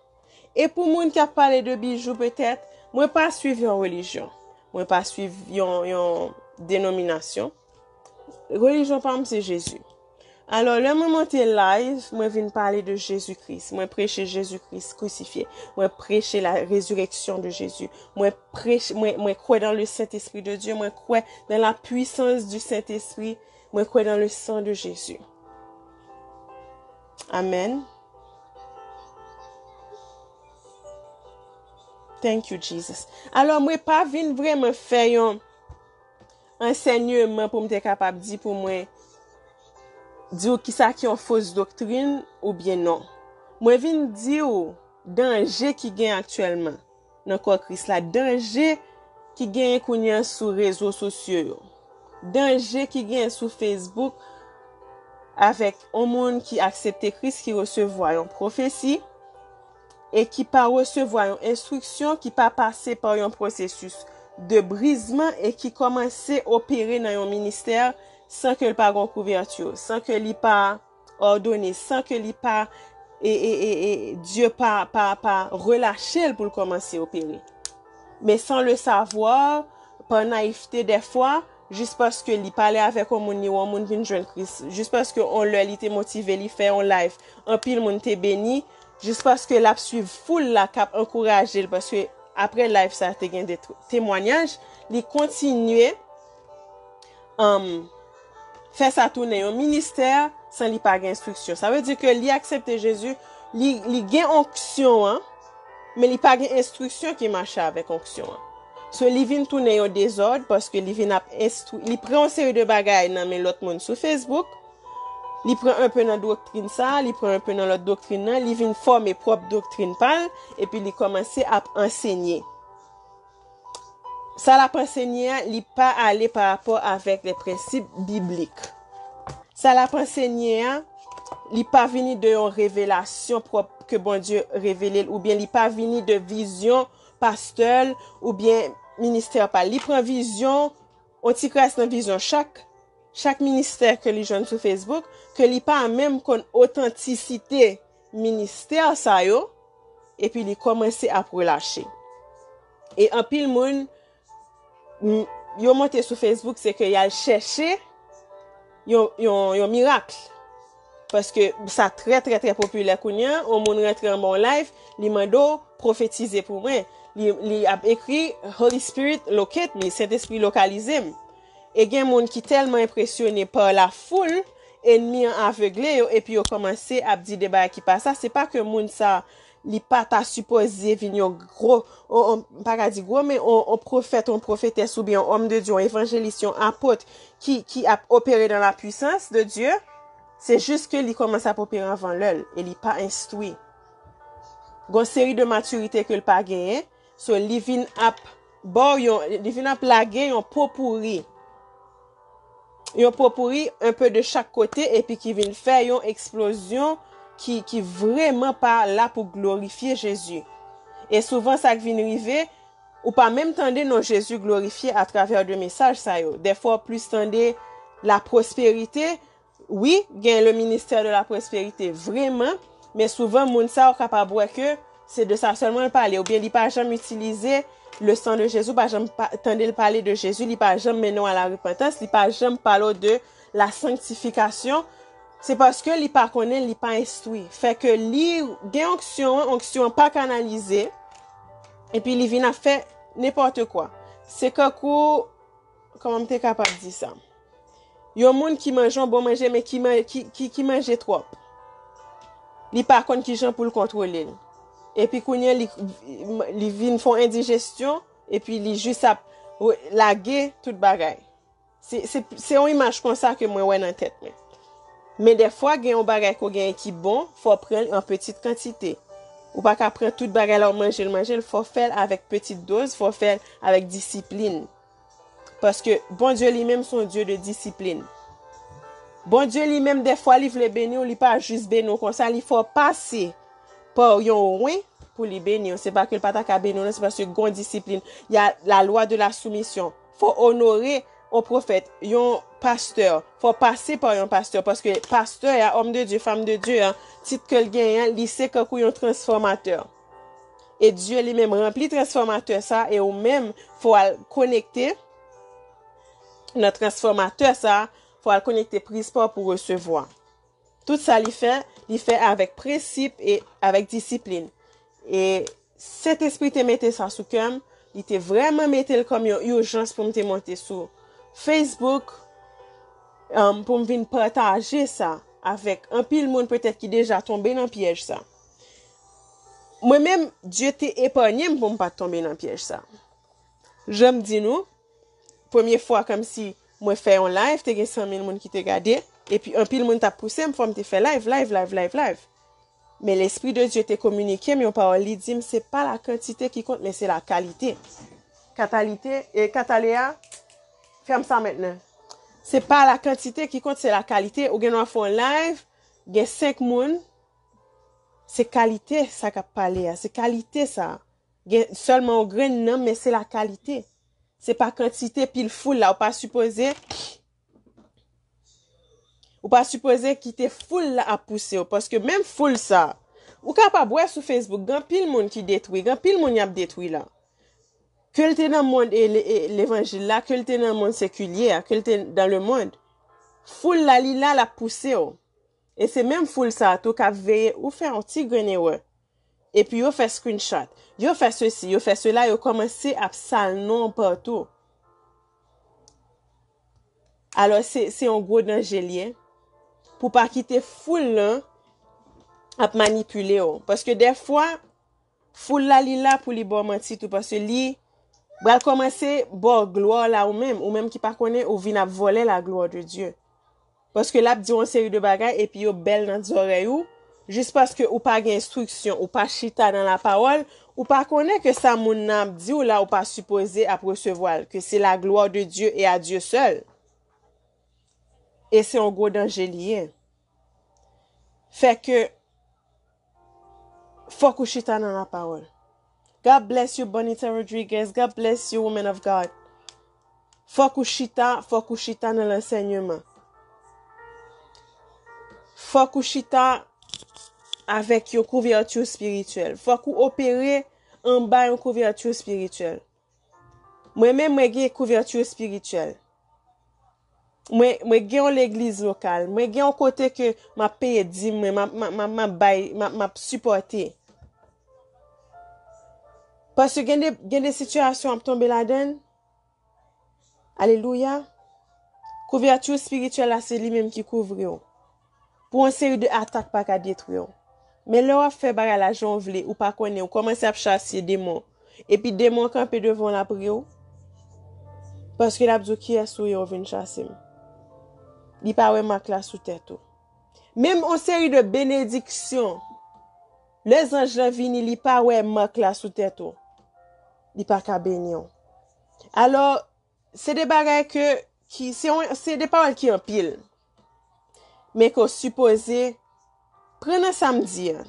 E pou moun k ap pale de bijou, petèt, mwen pa swiv yon relijyon. Mwen pa swiv yon, yon denominasyon. Relijyon pa m se Jezi. Alò, lè mwen monte live, mwen vin pale de Jezi Kris. Mwen preche Jezi Kris krisifye. Mwen preche la résurrection de Jésus. Mwen preche, mwen, mwen kwè dans le Saint-Esprit de Dieu. Mwen kwè dans la puissance du Saint-Esprit. Mwen kwè dans le sang de Jésus. Amen. Thank you, Jesus. Alò, mwen pa vin vrèman fè yon ansèyman pou m te kapab di pou mwen, di w kisa ki yon fos doktrin oubyen non. Mwen vin di w danje ki gen aktyèlman nan kò Kris la, danje ki genyen kounye a sou rezo sosyo yo, danje ki genyen sou Facebook avèk yon moun ki aksepte Kris, ki resevwa yon pwofesi, e ki pa resevwa yon enstriksyon, ki pa pase pa yon pwosesis de brizman e ki kòmanse opere nan yon ministè san ke l pa gen kouvèti, san ke li pa òdone, san ke li pa, e, e, e, e Dye pa, pa, pa relache l pou l kòmanse opere. Men sans le savoir, pa nayivte dèfwa, jis paske li pale avèk yon moun, li wè yon moun vin jwenn Kris, jis paske yon lè li te motive, li fè yon live, anpil moun te beni, jis paske l ap swiv foul la k ap ankouraje l, paske apre live sa te gen de t-, temwanyaj, li kontinye, um, fè sa tounen yon ministè san li pa gen enstriksyon. Sa vle di ke li aksepte Jezi, li, li gen onksyon an, men li pa gen enstriksyon ki mache avèk onksyon an. So, li vin tounen yon dezòd paske li vin ap enstwi, li pran yon seri de bagay nan men lòt moun sou Facebook. Li pran enpe nan doktrin sa, li pran enpe nan lòt doktrin nan, li vin fòme pwòp doktrin pa l, epi li kòmanse ap ansenye. Sa l ap ansenye a, li pa ale pa rapò avèk les principes bibliques. Sa l ap ansenye a, li pa vini de yon revelasyon pwòp ke Bondye revele l, oubyen li pa vini de vizyon pastè l, oubyen ministè pa l. Li pran vizyon, yon ti kras nan vizyon chak, chak ministè ke li jwenn sou Facebook, ke li pa menm konn otantisite ministè sa yo, epi li kòmanse ap relache. E anpil moun, m, yo monte sou Facebook, se ke y al chèche yon, yon, yon mirak. Paske sa trè, trè, trè popilè kounye a, yon moun rantre anba yon live, li mande w pwofetize pou mwen. Li, li ap ekri, "Holy Spirit, locate me," Sentespri, lokalize m. E gen moun ki tèlman enpresyone pa lafoul, enmi an avegle yo, epi yo kòmanse ap di de bagay ki pa sa. Se pa ke moun sa, li pa ta sipoze vin yon gwo, on, on, m pa ka di gwo, men on, on pwofèt, on pwofetès, oubyen on òm de Dye, on evanjelis, yon apot ki, ki ap opere dans la puissance de Dieu. Se jis ke li kòmanse ap opere anvan lè l, e li pa enstwi. Gon seri de matirite ke l pa genyen, so li vin ap ba w yon, li vin ap lage yon popouri. Yon popouri, enpe de chak kote, epi ki vin fè yon eksplozyon ki, ki vrèman pa la pou glorifye Jezi. E souvan sa k vin rive, ou pa menm tande non Jezi glorifye atravè de mesaj sa yo. Dèfwa w plis tande la pwosperite, wi, gen le ministè de la pwosperite, vrèman, men souvan moun sa yo kapab wè ke se de sa sèlman l pale, oubyen li pa janm itilize le sang de Jésus, ou pa janm pa, tande l pale de Jezi, li pa janm mennen w a la repantans, li pa janm pale w de la sanctification, se paske li pa konnen, li pa enstwi. Fè ke li gen onksyon an, onksyon an pa kanalize, epi li vin ap fè nenpòt kwa. Se kankou, kòman m te kapab di sa? Yon moun ki manje yon bon manje, men ki, man- ki, ki, ki manje twòp. Li pa konn kijan pou l kontwole l. Epi kounye a, li, li vin fè yon endijestyon, epi li jis ap re- lage tout bagay. Se, se, se yon imaj konsa ke mwen wè nan tèt mwen. Men dèfwa, gen yon bagay ke w genyen ki bon, fò w pran l an pitit kantite. Ou pa ka pran tout bagay la, w manje l, manje l, fò w fè l avèk pitit doz, fò w fè l avèk disiplin. Paske Bondye li menm se yon Dye de disiplin. Bondye li menm, dèfwa, li vle beni w, li pa jis beni w konsa, li fè w pase pa yon wen pou li beni w. Se pa ke l pa ta ka beni w, non, se paske gon disiplin. Y a la lwa de la soumisyon. Fò w onore yon pwofèt, yon pastè. Fò w pase pa yon pastè, paske pastè a, homme de Dieu, femme de Dieu a, tit ke l genyen an, li se kankou yon transfòmatè. E Dye li menm ranpli transfòmatè sa, e ou menm, fò w al konekte nan transfòmatè sa, pral konekte priz pa w pou resevwa. Tout sa li fè, li fè avèk prensip e avèk disiplin. E Sentespri te mete sa sou kè m, li te vrèman mete l kòm yon ijans pou m te monte sou Facebook, um, pou m vin pataje sa avèk anpil moun petèt ki deja tonbe nan pyèj sa. Mwen menm, Dye te epanye m pou m pa t tonbe nan pyèj sa. Jan m di nou, premye fwa kòmsi mwen fè yon live, te gen san mil moun ki te gade, epi anpil moun t ap pouse m, fò m te fè live, live, live, live, live. Men Lespri de Dye te kominike m yon pawòl, li di m, se pa la kantite ki kont, men se la kalite. Katalite, e katale a, fè m sa mentnan. Se pa la kantite ki kont, se la kalite. Ou gen dwa fè yon live, gen senk moun, se kalite sa k ap pale a, se kalite sa. Gen sèlman yon grenn nanm, men se la kalite. Se pa kantite pil foul la, ou pa sipoze, ou pa sipoze kite foul la ap pouse w, paske menm foul sa, ou kapab wè sou Facebook, gen anpil moun ki detwi, gen anpil moun y ap detwi la. Ke l te nan mond e le-, e levanjil la, ke l te nan mond sekilye a, ke l te dans le monde. Foul la, li la, l ap pouse w. E se menm foul sa a tou k ap veye ou fè yon ti grenn erè. Epi yo fè screenshot. Yo fè sesi, yo fè sela, yo kòmanse ap sal non w patou. Alò, se, se yon gwo danje l ye. Pou pa kite foul lan ap manipile w. Paske dèfwa, foul la, li la pou li ba w manti tou. Paske li pral kòmanse ba w glwa la ou menm. Ou menm ki pa konnen, ou vin ap vòlè la gloire de Dieu. Paske l ap di w yon seri de bagay epi yo bèl nan zòrèy ou, jis paske ou pa gen enstriksyon, ou pa chita nan lapawòl, ou pa konnen ke sa moun nan ap di w la, ou pa sipoze ap resevwa l, ke se la gloire de Dieu et à Dieu seul. E se yon gwo danje li ye. Fè ke Fòk ou chita nan lapawòl. God bless you, Bonita Rodriguez. God bless you, woman of God. Fòk ou chita, fòk ou chita nan lansèyman. Fòk ou chita avèk yon kouvèti espirityèl. Fòk ou opere anba yon kouvèti espirityèl. Mwen menm, mwen gen kouvèti espirityèl. Mwen, mwen gen yon legliz lokal. Mwen gen yon kote ke m ap peye dim mwen, m ap, m ap, m ap, m ap bay, m ap, m ap sipòte. Paske gen de, gen de sitiyasyon w ap tonbe ladan l. Alelouya. Kouvèti espirityèl la, se li menm ki kouvri w. Pou yon seri de atak pa ka detwi w. Men lè w ap fè bagay la jan w vle, ou pa konnen, ou kòmanse ap chase demon. Epi demon kanpe devan w, l ap ri w. Paske l ap di w, "Kiyès ou ye, w vin chase m?" Li pa wè mak la sou tèt ou. Menm yon seri de benediksyon, lè zanj lan vini, li pa wè mak la sou tèt ou. Li pa ka beni w. Alò, se de bagay ke, ki, se yon, se de pawòl ki anpil. Men ke w sipoze pran nan sa m di a.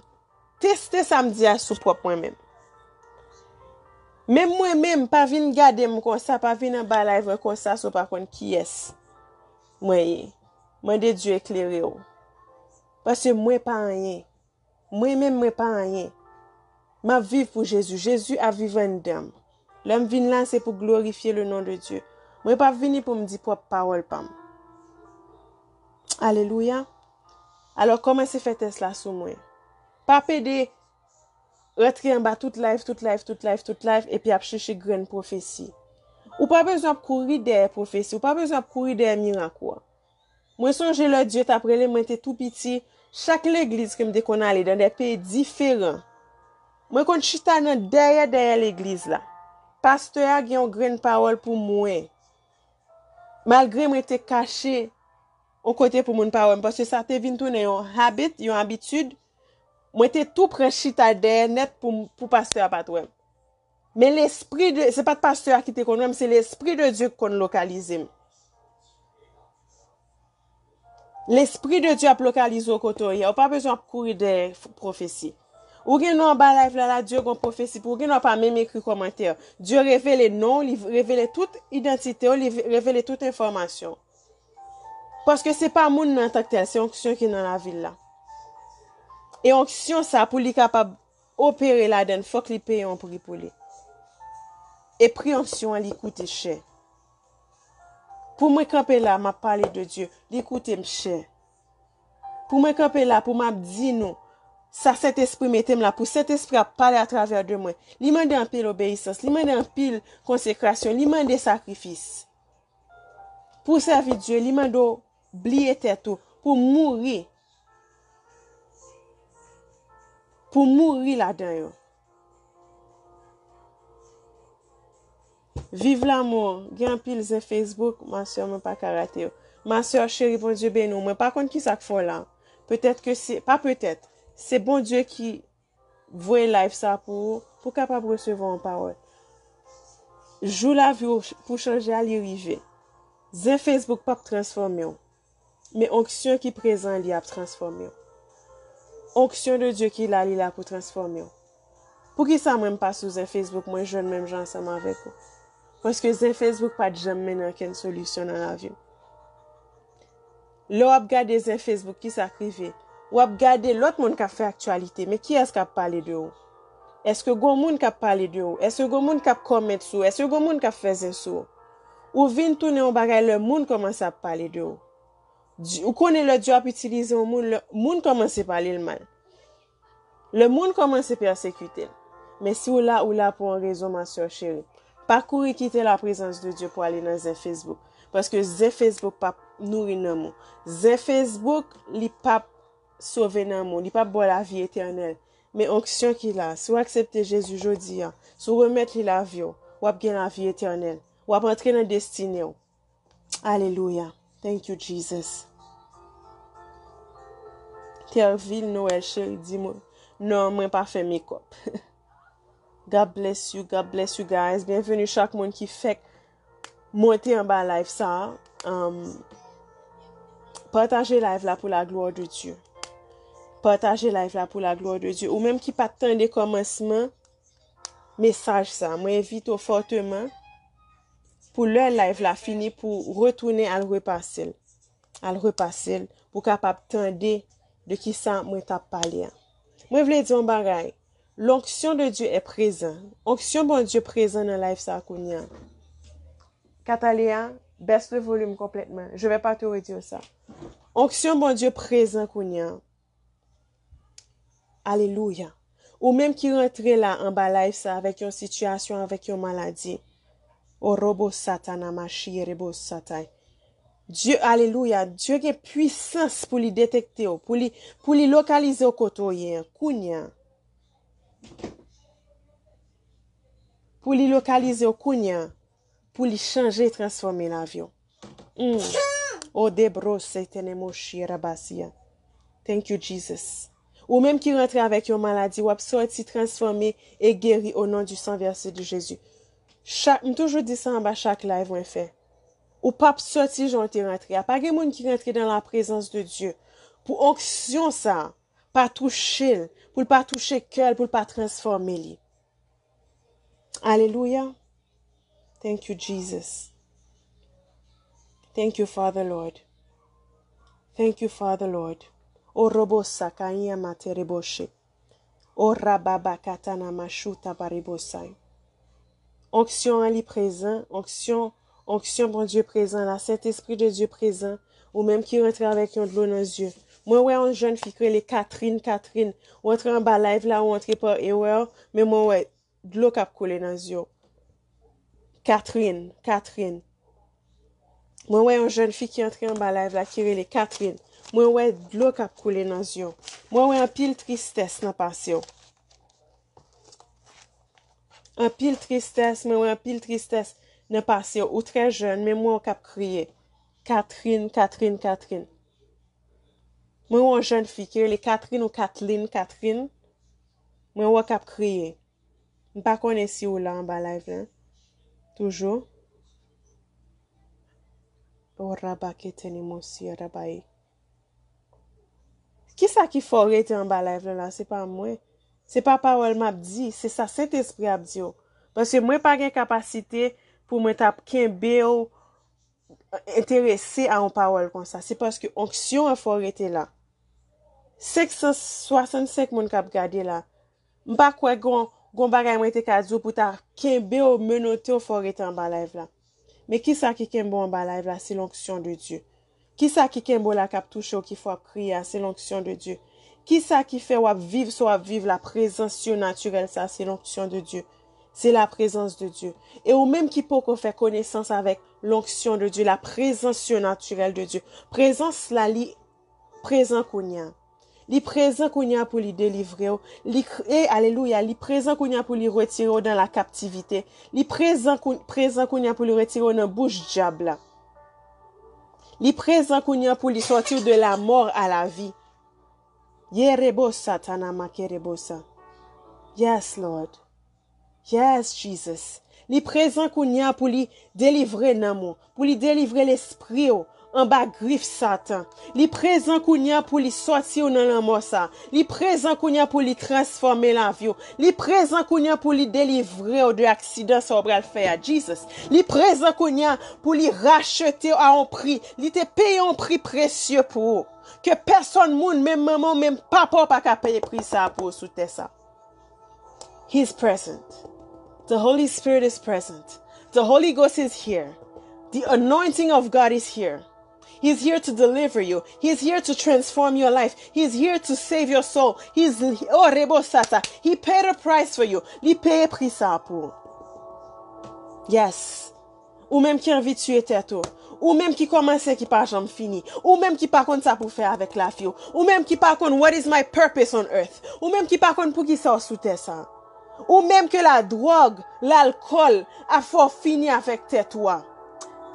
Teste sa m di a sou pwòp mwen menm. Menm mwen menm, pa vin gade m konsa, pa vin anba live mwen konsa si w pa konn kiyès mwen ye. Mande Dye eklere w. Paske mwen pa anyen. Mwen menm, mwen pa anyen. M ap viv pou Jezi. Jezi ap viv anndan m. Lè m vin la, se pou glorifye le non de Dye. Mwen p ap vini pou m di pwòp pawòl pa m. Alelouya. Alò, kòmanse fè tès la sou mwen. Pa pede rantre anba tout live, tout live, tout live, tout live, epi ap chèche grenn pwofesi. Ou pa bezwen ap kouri dèyè pwofesi, ou pa bezwen ap kouri dèyè mirak ou a. Mwen sonje lè Dye t ap rele m, mwen te tou piti, chak legliz ke m te konn ale, dan de peyi diferan, mwen konn chita nan dèyè, dèyè legliz la. Pastè a gen yon grenn pawòl pou mwen. Malgre mwen te kache yon kote pou moun pa wè m, paske sa te vin tounen yon habit, yon abitid, mwen te tou pran chita dèyè nèt pou, pou pastè a pa t wè m. Men lespri de, se pa t pastè a ki te konn wè m, se lespri de Dye ki konn lokalize m. Lespri de Dye ap lokalize w kote w ye. Ou pa bezwen ap kouri dèyè f-, pwofesi. Ou gen dwa anba live la, la, Dye gen pwofesi pou ou. Ou gen dwa pa menm ekri kòmantè. Dye revele non w, li revele tout idantite w, li revele tout enfòmasyon. Paske se pa moun nan antanktèl, se onksyon ki nan lavi l la. E onksyon sa, pou li kapab opere ladan l, fòk li peye yon pri pou li. E pri onksyon an, li koute chè. Pou mwen kanpe la, m ap pale de Dye. Li koute m chè. Pou mwen kanpe la, pou m ap di nou, sa Sentespri mete m la, pou Sentespri ap pale atravè de mwen. Li mande anpil obeyisans, li mande anpil konsekrasyon, li mande sakrifis. Pou w sèvi Dye, li mande w bliye tèt ou, pou w mouri. Pou w mouri ladan yo. Viv lanmou, gen anpil zen Facebook, ma sè, mwen pa ka rate yo. Ma sè cheri, Bondye beni w. Mwen pa konn ki sa k fè w la. Petèt ke se, pa petèt, se Bondye ki voye live sa pou ou, pou w kapab resevwa yon pawòl. Jou lavi w pou chanje a, li rive. Zen Facebook p ap transfòme w. Men onksyon ki prezan li ap transfòme w. Onksyon de Dye ki la, li la pou transfòme w. Poukisa mwen m pa sou zen Facebook, mwen jwenn menm jan ansanm avèk ou? Paske zen Facebook pa t janm mennen okenn solisyon nan lavi m. Lè w ap gade zen Facebook, ki sa k rive? W ap gade lòt moun k ap fè aktyalite, men kiyès k ap pale de ou? Èske gon moun k ap pale de ou? Èske gon moun k ap kòmant sou ou? Èske gon moun k ap fè zen sou ou? Ou vin tounen yon bagay lè moun kòmanse ap pale de ou. Di- Ou konnen lè Dye ap itilize yon moun, lè moun kòmanse pale l mal. Lè moun kòmanse pèsekite l. Men si w la, ou la pou yon rezon, ma sè cheri. Pa kouri kite laprezans de Dye pou ale nan zen Facebook. Paske zen Facebook p ap nouri nanm ou. Zen Facebook, li p ap sove nanm ou. Li p ap ba w lavi etènèl. Men onksyon ki la, si w aksepte Jezi jodi a, si w remèt li lavi w, w ap gen lavi etènèl. W ap antre nan destine w. Alelouya. Thank you, Jesus. Tervil Noël cheri di mwen, non, mwen pa fè makeup. God bless you, God bless you guys. Byenveni chak moun ki fèk monte anba live sa a. Um, pataje live la pou la glwa de Dye. Pataje live la pou la glwa de Dye. Ou menm ki pa t tande kòmansman mesaj sa, mwen envite w fòteman pou lè live la fini pou retounen al repase l. Al repase l pou w kapab tande de ki sa mwen t ap pale a. Mwen vle di yon bagay. L'onction de Dieu est présent. Onksyon Bondye prezan nan live sa a kounye a. Kataleya, baisse le volume complètement. Je vais pas te redire ça. Onksyon Bondye prezan kounye a. Alelouya. Ou menm ki rantre la anba live sa avèk yon sitiyasyon, avèk yon maladi. Orobo satana machiyerebo satay. Dye, alelouya. Dye gen pwisans pou li detekte w, pou li, pou li lokalize w kote w ye an, kounye a. Pou li lokalize w kounye a. Pou li chanje, transfòme lavi w. Mm. O debro setene moshi rabasia. Thank you, Jesus. Ou menm ki rantre avèk yon maladi, w ap sòti transfòme e geri o non du sang versé de Jésus. Chak, m toujou di sa anba chak live mwen fè. Ou p ap sòti jan w te rantre a. Pa gen moun ki rantre dans la présence de Dieu pou onksyon sa a pa touche l, pou l pa touche kè l, pou l pa transfòme li. Alelouya. Thank you, Jesus. Thank you, Father Lord. Thank you, Father Lord. O robo sakanya matereboshe. O rababa katana mashuta barebosai. Onksyon an li prezan, onksyon, onksyon Bondye prezan la, Sentespri de Dye prezan, ou menm ki rantre avèk yon dlo nan zye. Mwen wè yon jèn fi ki rele Catherine, Catherine. Ou antre anba live la, ou antre pa erè, men mwen wè dlo k ap koule nan zye w. Catherine, Catherine. Mwen wè yon jèn fi ki antre anba live la ki rele Catherine. Mwen wè dlo k ap koule nan zye w. Mwen wè anpil tristès nan pase w. Anpil tristès, mwen wè anpil tristès nan pase w. Ou trè jèn, men mwen wè w k ap kriye. Catherine, Catherine, Catherine. Mwen wè yon jèn fi ki rele Catherine ou Kathleen, Catherine. Mwen wè w k ap kriye. M pa konnen si ou la anba live la. Toujou. O rabaketeni mosi rabayi. Kisa ki fè w rete anba live la la? Se pa mwen. Se pa pawòl m ap di. Se sa Sentespri ap di w. Paske mwen pa gen kapasite pou mwen t ap kenbe w enterese a yon pawòl konsa. Se paske onksyon an fè w rete la. Senk san swasannsenk moun k ap gade la. M pa kwè gon, gon bagay mwen te ka di w pou ta kenbe w, menote w, fè w rete anba live la. Men kisa ki kenbe w anba live la, se l'onction de Dieu. Kisa ki kenbe w la k ap touche w, ki fè w ap kriye a, se l'onction de Dieu. Kisa ki fè w ap viv sa w ap viv la, prezans sirnatirèl sa, se l'onction de Dieu. Se la prezans de Dieu. E ou menm ki poko fè konesans avèk l'onction de Dieu, la prezans sirnatirèl de Dieu. Prezans la, li prezan kounye a. Li prezan kounye a pou li delivre w. Li k- e alelouya, li prezan kounye a pou li retire w nan la kaptivite. Li prezan kou- prezan kounye a pou li retire w nan bouch dyab la. Li prezan kounye a pou li sòti w de la mort à la vie. Yerebo satana makerebosa. Yes, Lord. Yes, Jesus. Li prezan kounye a pou li delivre nanm ou, pou li delivre lespri w anba grif Satan. Li prezan kounye a pou li sòti w nan lanmò sa. Li prezan kounye a pou li transfòme lavi w. Li prezan kounye a pou li delivre w de aksidan sa w pral fè a, Jesus. Li prezan kounye a pou li rachete w a yon pri. Li te peye yon pri presye pou ou. Ke pèsonn moun, menm manman w, menm papa w pa ka peye pri sa a pou ou sou tè sa. He's present. The Holy Spirit is present. The Holy Ghost is here. The anointing of God is here. He's here to deliver you. He's here to transform your life. He's here to save your soul. He's oh rebosata. He paid a price for you. Li peye pri sa pou ou. Yes. Ou menm ki anvi tiye tèt ou. Ou menm ki kòmanse ki pa janm fini. Ou menm ki pa konn sa pou fè avèk lavi w. Ou menm ki pa konn what is my purpose on earth. Ou menm ki pa konn pou ki sa w sou tè sa. Ou menm ke ladwòg, lalkòl ap fè w fini avèk tèt ou a.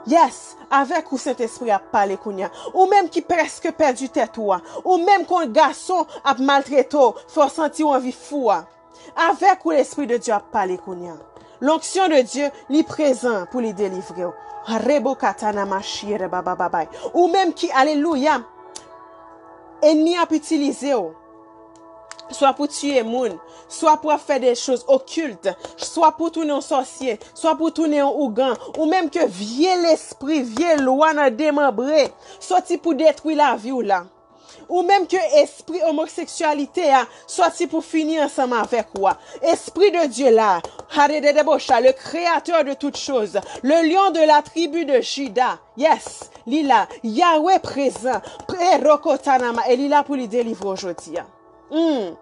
Yes, avèk ou Sentespri ap pale kounye a. Ou menm ki prèske pèdi tèt ou a. Ou menm kon gason ap maltrete w, fè w santi w anvi fou a. Avèk ou Lespri de Dye ap pale kounye a. L'onction de Dieu, li prezan pou li delivre w. Rebo katana machire babababay. Ou menm ki, alelouya, enmi ap itilize w. Swa pou tiye moun, swa pou ap fè de choz okilt, swa pou tounen yon sòsye, swa pou tounen yon ougan, ou menm ke vye lespri, vye lwa nan demanbre, soti pou detwi lavi w la. Ou menm ke espri omoseksyalite a sòti pou fini ansanm avèk ou a. Espri de Dye la, Harededebosha, le créateur de toutes choses, le lion de la tribu de Juda. Yes, li la. Yahweh prezan. Prerokotanama. E li la pou li delivre w jodi a. Hmm.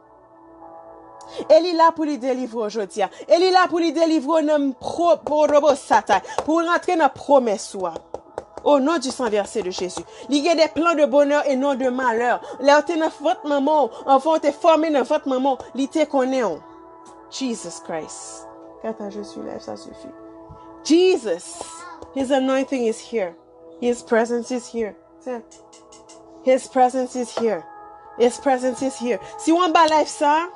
E li la pou li delivre w jodi a. E li la pou li delivre w nan pro, pro, robo satay. Pou w rantre nan pwomès ou a. Au nom du sang versé de Jésus. Li gen de plan de bonheur et non de malheur. Lè w te nan vant manman w, anvan w te fòme nan vant manman w, li te konnen w. Jesus Christ. Kanta je suis là, ça suffit. Jesus. His anointing is here. His presence is here. His presence is here. His presence is here. Si w anba live sa,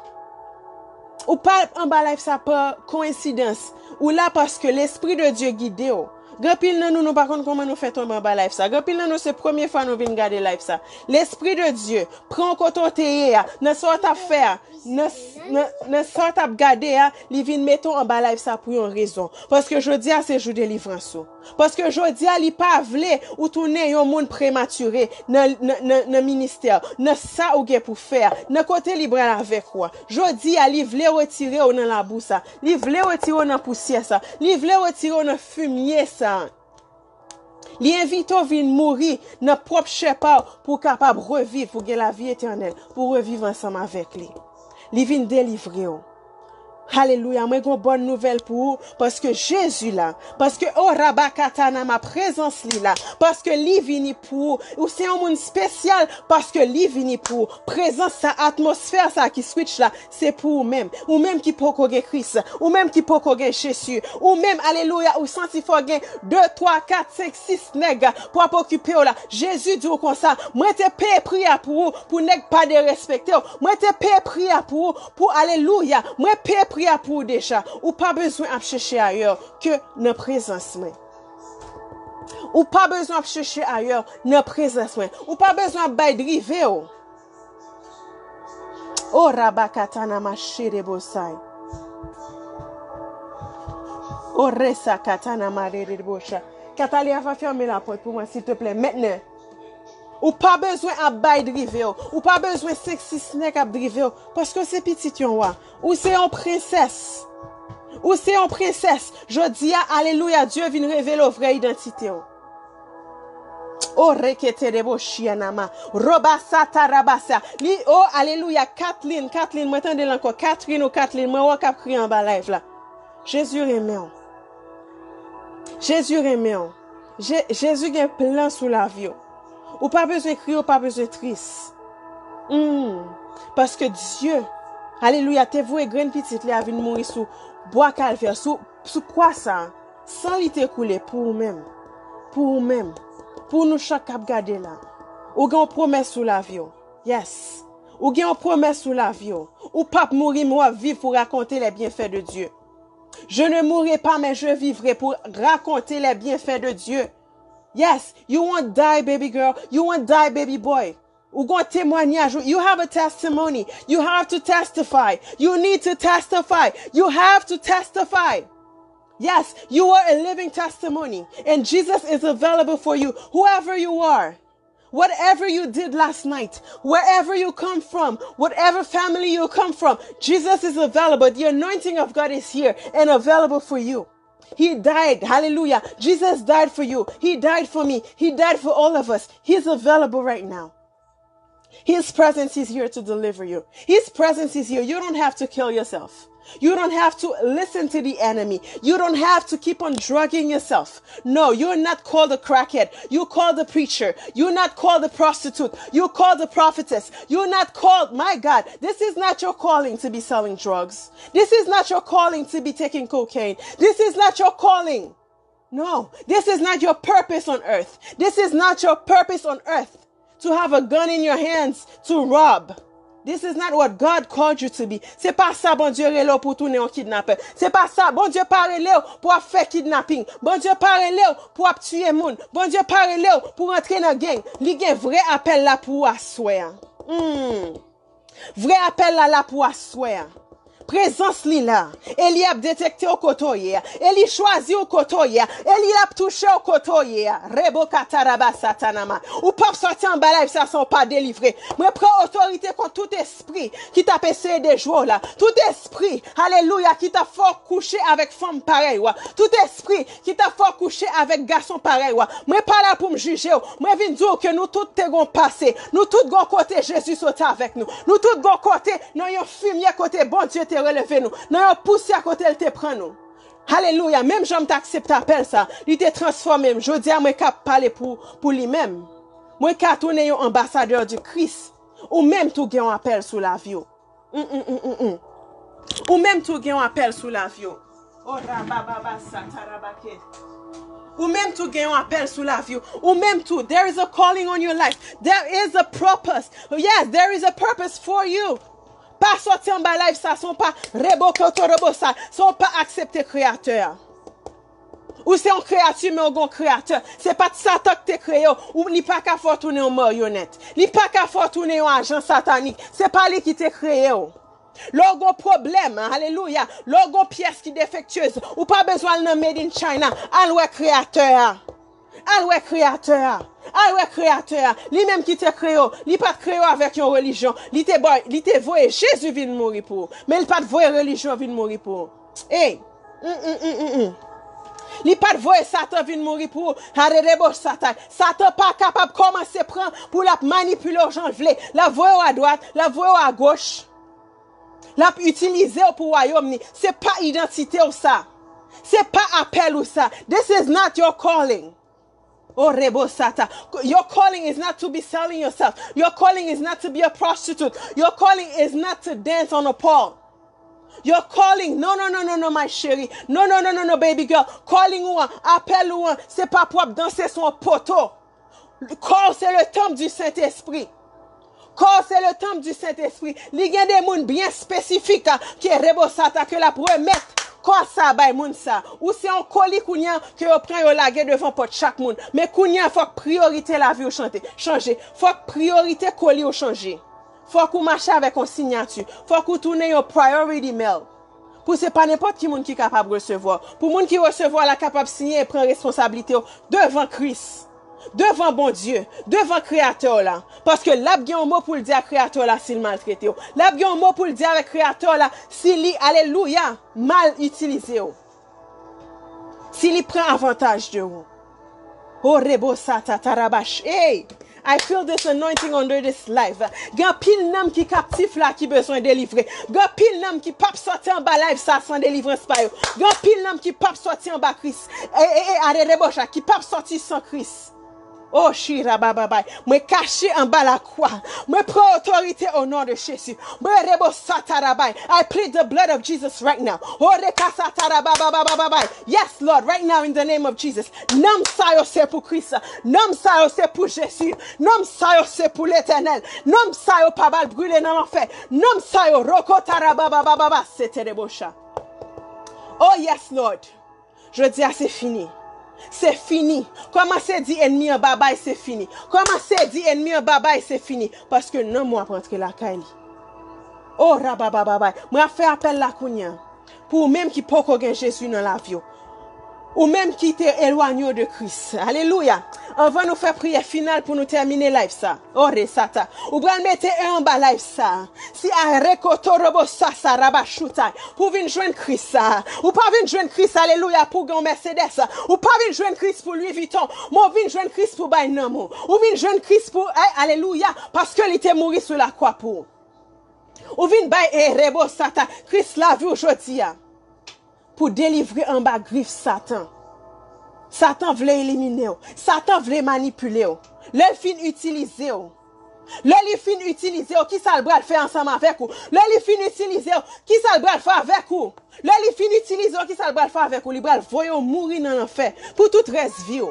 ou pa anba live sa pa koyensidans. Ou la paske Lespri de Dye gide w. Gen anpil nan nou, nou pa konn kòman nou fè tonbe anba live sa. Gen anpil nan nou, se premye fwa nou vin gade live sa. Lespri de Dye pran w kote w te ye a, nan sa w t ap fè a, nan, nan, nan sa w t ap gade a, li vin mete w anba live sa pou yon rezon. Paske jodi a, se jou delivrans ou. Paske jodi a, li pa vle ou tounen yon moun prematire nan, nan, nan, nan ministè, nan sa ou gen pou fè a, nan kote li pral avèk ou a. Jodi a, li vle retire w nan labou sa. Li vle retire w nan pousyè sa. Li vle retire w nan fimye sa. Li envite w vin mouri nan pwòp chè pa w pou w kapab reviv, pou w gen lavi etènèl, pou w reviv ansanm avèk li. Li vin delivre w. Alelouya, mwen gen yon bòn nouvèl pou ou, paske Jezi la, paske o rabakatana ma prezans li la, paske li vini pou ou, ou se yon moun espesyal, paske li vini pou ou, prezans sa, atmosfè sa ki switch la, se pou ou menm, ou menm ki poko gen Kris, ou menm ki poko gen Jezi, ou menm, alelouya, ou santi fò gen de, twa, kat, senk, sis nèg pou ap okipe w la. Jezi di w konsa, mwen te peye pri a pou ou, pou nèg pa derespekte w. Mwen te peye pri a pou ou, pou alelouya. Mwen peye pri a pou ou deja. Ou pa bezwen ap chèche ayè ke nan prezans mwen. Ou pa bezwen ap chèche ayè nan prezans mwen. Ou pa bezwen ap bay drive w. O rabakatana ma chere bosay. O resa katana ma rere bosha. Katalia, va fèmen lapòt pou mwen, silteplè, mentnan. Ou pa bezwen ap bay drive w. Ou pa bezwen senk sis nèg ap drive w. Paske w se pitit yon wa. Ou se yon prensès. Ou se yon prensès. Jodi a, alelouya, Dye vin revele w vrè idantite w. O rekete debo shianama. Robasata rabasa. Li, o, alelouya, Kathleen, Kathleen, mwen tande l ankò. Catherine ou Kathleen, mwen wè w k ap kriye anba live la. Jezi renmen w. Jezi renmen w. Je, Jezi gen plan sou lavi w. Ou pa bezwen kriye, ou pa bezwen tris. Hmm. Paske Dye, alelouya, te voye grenn pitit li a vin mouri sou bwa Kalvè, sou, sou kwa sa a. San li te koule pou ou menm. Pou ou menm. Pou nou chak k ap gade la. Ou gen yon pwomès sou lavi w. Yes. Ou gen yon pwomès sou lavi w. Ou p ap mouri, men w ap viv pou rakonte les bienfaits de Dieu. Je ne mourrai pas, mais je vivrai pour raconter les bienfaits de Dieu. Yes, you won't die, baby girl. You won't die, baby boy. Ou gon temwanyaj. You have a testimony. You have to testify. You need to testify. You have to testify. Yes, you are a living testimony. And Jesus is available for you, whoever you are. Whatever you did last night, wherever you come from, whatever family you come from, Jesus is available. The anointing of God is here and available for you. He died. Hallelujah. Jesus died for you. He died for me. He died for all of us. He's available right now. His presence is here to deliver you. His presence is here. You don't have to kill yourself. You don't have to listen to the enemy. You don't have to keep on drugging yourself. No, you're not called a crackhead. You called a preacher. You're not called a prostitute. You called a prophetess. You're not called, my God, this is not your calling to be selling drugs. This is not your calling to be taking cocaine. This is not your calling. No, this is not your purpose on earth. This is not your purpose on earth. To have a gun in your hands to rob. This is not what God called you to be. Se pa sa Bondye rele w pou w tounen yon kidnapè. Se pa sa, Bondye pa rele w pou w ap fè kidnapping. Bondye pa rele w pou w ap tiye moun. Bondye pa rele w pou w rantre nan gang. Li gen vrè apèl la pou ou aswè a. Hmm. Vrè apèl la la pou aswè a. Prezans li la. E li ap detekte w kote w ye a. E li chwazi w kote w ye a. E li ap touche w kote w ye a. Rebo kataraba satanama. Ou p ap sòti anba live sa san w pa delivre. Mwen pran otorite kont tout espri ki t ap eseye dejwe w la. Tout espri, alelouya, ki t ap fè w kouche avèk fanm parèy ou a. Tout espri ki t ap fè w kouche avèk gason parèy ou a. Mwen pa la pou m jije w. Mwen vin di w ke nou tout te gon pase. Nou tout gon kote Jezi soti avèk nou. Nou tout gon kote nan yon fimye kote Bondye te releve nou. Nan yon pousyè kote l te pran nou. Alelouya. Menm jan m te aksepte apèl sa, li te transfòme m. Jodi a, mwen ka pale pou, pou li menm. Mwen ka tounen yon anbasadè di Kris. Ou menm tou gen yon apèl sou lavi w. Mm, mm, mm, mm, mm. Ou menm tou gen yon apèl sou lavi w. Oh, rabababa, satarabake. Ou menm tou gen yon apèl sou lavi w. Ou menm tou, there is a calling on your life. There is a purpose. Yes, there is a purpose for you. Pa sòti anba live sa, san w pa reboke otorobo sa, san w pa aksepte Kreyatè a. Ou se yon kreyati, men w gen yon kreyatè. Se pa t Satan ki te kreye w. Ou, li pa ka fè w tounen yon maryonèt. Li pa ka fè w tounen yon ajan satanik. Se pa li ki te kreye w. Lè w gen yon pwoblèm, alelouya. Lè w gen yon pyès ki defektyez, ou pa bezwen al nan Made in China. Al wè Kreyatè a. Al wè Kreyatè a. Al wè Kreyatè a. Li menm ki te kreye w. Li pa t kreye w avèk yon relijyon. Li te ba, li te voye Jezi vin mouri pou ou. Men li pa t voye relijyon vin mouri pou ou. Ey! Mm, mm, mm, mm, mm. Li pa t voye Satan vin mouri pou ou. Harerebo Satan. Satan pa kapab kòmanse pran pou l ap manipile w jan l vle. L ap voye w adwat, l ap voye w agoch. L ap itilize w pou wayòm ni. Se pa idantite w sa. Se pa apèl ou sa. This is not your calling. Oh, rebo sata. Your calling is not to be selling yourself. Your calling is not to be a prostitute. Your calling is not to dance on a pole. Your calling, non, non, non, non, non, my chérie. Non, non, non, non, non, baby girl. Calling ou an, apèl ou an, se pa pou w ap danse sou yon poto. Kò w se le temple du Saint-Esprit. Kò w se le temple du Saint-Esprit. Li gen de moun byen espesifik a, ke rebo sata ke l ap remèt kò sa bay moun sa. Ou se yon koli kounye a ke yo pran yo lage devan pòt chak moun. Men kounye a fòk priyorite lavi w chante, chanje. Fòk priyorite koli w chanje. Fòk ou mache avèk yon siyati. Fòk ou tounen yon priority mail. Pou se pa nenpòt ki moun ki kapab resevwa w. Pou moun ki resevwa w la kapab siyen e pran responsablite w devan Kris. Devan Bondye, devan Kreyatè w la. Paske l ap gen yon mo pou l di a Kreyatè w la si l maltrete w. L ap gen yon mo pou l di avèk Kreyatè w la si li, alelouya, mal itilize w. Si li pran avantaj de ou. Oh, rebo sata tarabash. Hey! I feel this anointing under this life. Gen anpil nanm ki kaptif la ki bezwen delivre. Gen anpil nanm ki p ap sòti anba live sa san delivrans pa yo. Gen anpil nanm ki p ap sòti anba Kris. E, e, e, arerebocha, ki p ap sòti san Kris. Oh, shira bababay. Mwen kache anba lakwa. Mwen pran otorite o non de Jezi. Mwen rebo satarabay. I plead the blood of Jesus right now. Oh, reka satarabababababay. Yes, Lord, right now in the name of Jesus. Nanm sa yo se pou Kris. Nanm sa yo se pou Jezi. Nanm sa yo se pou Letènèl. Nanm sa yo pa bal brile nan lanfè. Nanm sa yo roko tarababababa. Se te debocha. Oh, yes, Lord. Jodi a se fini. Se fini. Kòmanse di ènmi an babay, se fini. Kòmanse di ènmi an babay, se fini. Paske nanm ou ap rantre lakay li. Oh, rababababay. Mwen ap fè apèl la kounye a. Pou ou menm ki poko gen Jezi nan lavi w. Ou menm ki te elwanye w de Kris. Alelouya. Anvan nou fè priyè final pou nou tèmine live sa. Ore sata. Ou pral mete en anba live sa. Si a rekotorobo sasa rabachutay. Pou vin jwenn Kris sa. Ou pa vin jwenn Kris, alelouya, pou gen yon Mercedes. Ou pa vin jwenn Kris pou Louis Vuitton. Men w vin jwenn Kris pou bay nanm ou. Ou vin jwenn Kris pou, ay, alelouya, paske li te mouri sou lakwa pou ou. Ou vin bay e rebo sata Kris lavi w jodi a. Pou delivre anba grif Satan. Satan vle elimine w. Satan vle manipile w. Lè l fin itilize w. Lè li fin itilize w, kisa l pral fè ansanm avèk ou? Lè li fin itilize w, kisa l pral fè avèk ou? Lè li fin itilize w, kisa l pral fè avèk ou? Li pral voye w mouri nan lanfè pou tout rès vi w.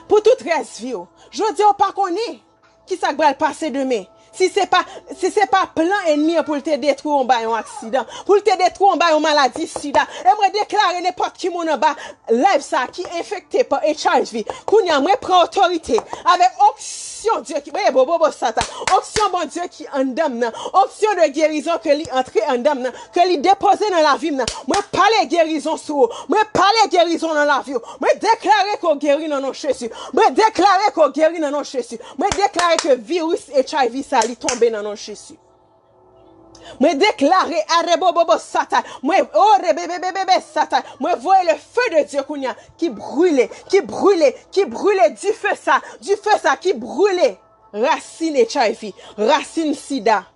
Pou tout rès vi w. Jodi a w pa konnen. Kisa k pral pase demen? Si se pa, si se pa plan ènmi an pou l te detwi w anba yon aksidan, pou l te detwi w anba yon maladi sida, e mwen deklare nenpòt ki moun anba live sa ki enfekte pa H I V, kounye a mwen pran otorite avèk onksyon Dye ki, e bobobo sata, onksyon Bondye ki anndan m nan, onksyon de gerizon ke li antre anndan m nan, ke li depoze nan lavi m nan. Mwen pale gerizon sou ou. Mwen pale gerizon nan lavi w. Mwen deklare ke w geri nan non Jezi. Mwen deklare ke w geri nan non Jezi. Mwen deklare ke viris H I V sa li tonbe nan non Jezi. Mwen deklare arebobobo satan. Mwen orebebebebebe satan. Mwen voye le feu de Dieu kounye a ki brile, ki brile, ki brile dife sa, dife sa ki brile rasin H I V, rasin sida.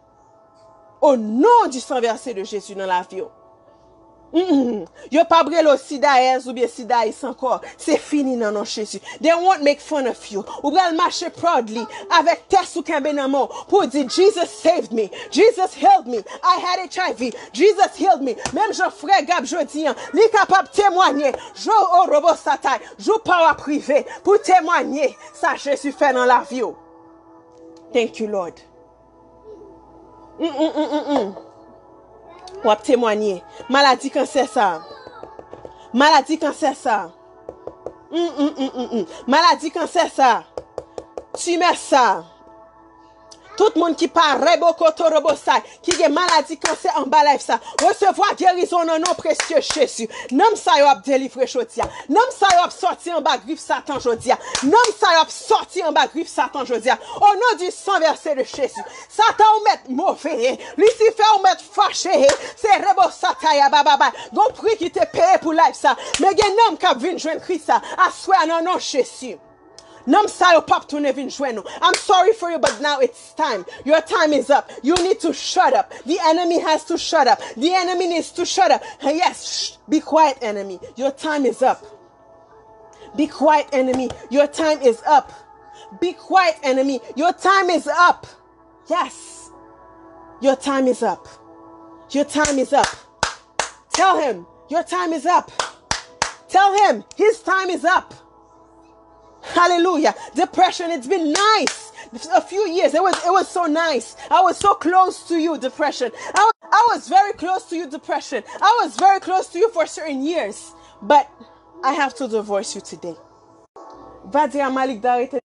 Au nom du sang versé de Jésus nan lavi w. Mm-mm. Yo p ap rele w sidayèz oubyen sidayis ankò. Se fini nan non Jezi. They won't make fun of you. Ou pral mache proudly avèk tès ou kenbe nan men w pou w di, Jesus saved me. Jesus healed me. I had H I V. Jesus healed me. Menm jan frè Gab jodi an, li kapab temwanye. Jou o robo satay. Jou pa w ap rive pou w temwanye sa Jezi fè nan lavi w. Thank you, Lord. Mm, mm, mm, mm, mm. W ap temwanye. Maladi kansè sa. Maladi kansè sa. Mm, mm, mm, mm, mm. Maladi kansè sa. Timè sa. Tout moun ki pa rebokotorobo sa, ki gen maladi kansè anba live sa, resevwa gerizon nan non presye Jezi. Nanm sa yo ap delivre jodi a. Nanm sa yo ap sòti anba grif Satan jodi a. Nanm sa yo ap sòti anba grif Satan jodi a. Au nom du sang versé de Jésus. Satan ou mèt move. Lisifè ou mèt fache. Se rebo sataya bababa. Gon pri ki te peye pou live sa. Men gen nanm k ap vin jwenn Kris sa. Aswè a nan non Jezi. Nanm sa yo p ap tounen vin jwenn ou. I'm sorry for you, but now it's time. Your time is up. You need to shut up. The enemy has to shut up. The enemy needs to shut up. Yes, shh, be quiet, enemy. Your time is up. Be quiet, enemy. Your time is up. Be quiet, enemy. Your time is up. Yes. Your time is up. Your time is up. Tell him, your time is up. Tell him, his time is up. Hallelujah. Depression, it's been nice. A few years, it was, it was so nice. I was so close to you, depression. I, I was very close to you, depression. I was very close to you for certain years. But I have to divorce you today. Va di a Malik d'arrêter.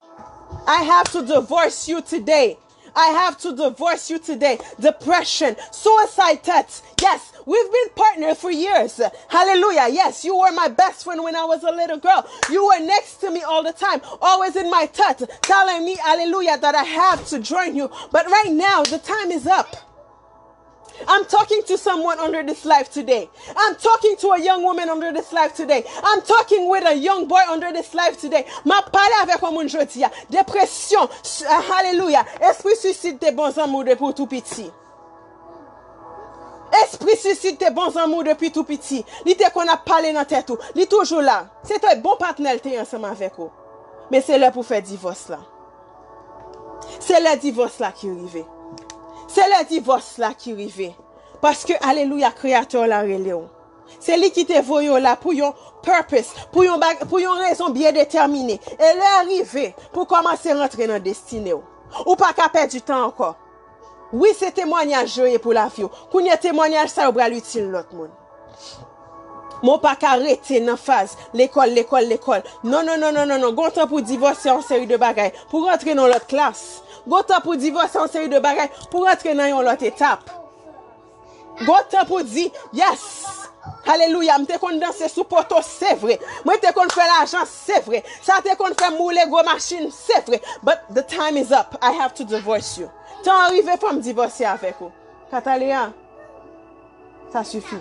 I have to divorce you today. I have to divorce you today. Depression, suicide thoughts. Yes, we've been partners for years. Hallelujah. Yes, you were my best friend when I was a little girl. You were next to me all the time, always in my thoughts, telling me, hallelujah, that I have to join you. But right now, the time is up. I'm talking to someone under this live today. I'm talking to a young woman under this live today. I'm talking with a young boy under this live today. M ap pale avèk yon moun jodi a. Depresyon, s- ah, hallelujah. Espri suisid te bon zanmi w depi w tou piti. Espri suisid te bon zanmi w depi tou piti. Li te konn ap pale nan tèt ou. Li toujou la. Se te bon patnè l te ansanm avèk ou. Men se lè pou fè divòs la. Se lè divòs la ki rive. Se lè divòs la ki rive. Paske, alelouya, Kreyatè w la rele w. Se li ki te voye w la pou yon purpose, pou yon, bag, pou yon rezon byen detèmine. E lè a rive pou kòmanse rantre nan destine w. Ou pa ka pèdi tan ankò. Wi, se temwanyaj yo ye pou lavi w. Kounye a, temwanyaj sa yo pral itil lòt moun. Men w pa ka rete nan faz lekòl, lekòl, lekòl. Non, non, non, non, non, non. Gon tan pou divòse yon seri de bagay, pou rantre nan lòt klas. Gon tan pou divòse yon seri de bagay, pou rantre nan yon lòt etap. Gon tan pou di, yes! Alelouya, m te konn danse sou poto, se vre. Mwen te konn fè lajan, se vre. Sa te konn fè m woule gwo machin, se vre. But the time is up. I have to divorce you. Tan an rive, fò m divòse avèk ou. Kataleya, sa sifi.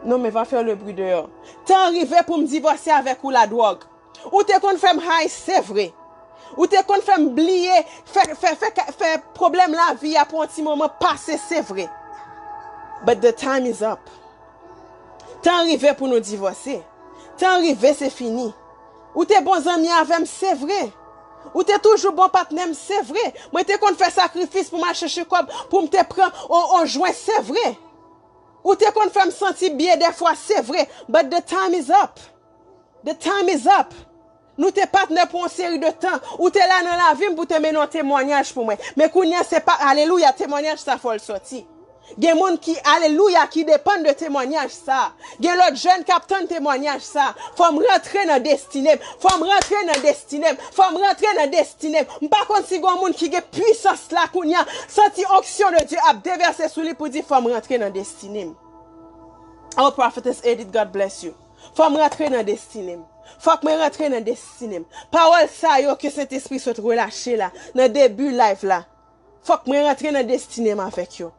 Non, men va fè le bri deyò. Tan an rive pou m divòse avèk ou, ladwòg. Ou te konn fè m high, se vre. Ou te konn fè m bliye, fè, fè, fè, fè pwoblèm lavi a pou yon ti moman pase, se vre. But the time is up. Tan rive pou nou divòse. Tan rive, se fini. Ou te bon zanmi avè m, se vre. Ou te toujou bon patnè m, se vre. Mwen te konn fè sakrifis pou m al chèche kòb, pou m te pran on, on jwen, se vre. Ou te konn fè m santi byen dèfwa, se vre. But the time is up. The time is up. Nou te patnè pou yon seri de tan. Ou te la nan lavi m pou te mennen yon temwanyaj pou mwen. Men kounye a, se pa, alelouya, temwanyaj sa fò l sòti. Gen moun ki, alelouya, ki depann de temwanyaj sa. Gen lòt jèn k ap tann temwanyaj sa. Fò m rantre nan destine m. Fò m rantre nan destine m. Fò m rantre nan destine m. M pa konn si gen moun ki gen pwisans la kounye a. Santi onksyon de Dye ap devèse sou li pou di, fò m rantre nan destine m. Oh, Prophetess Edith, God bless you. Fò m rantre nan destine m. Fòk mwen rantre nan destine m. Pawòl sa yo ke Sentespri sot relache la, nan debi live la. Fòk mwen rantre nan destine m avèk yo.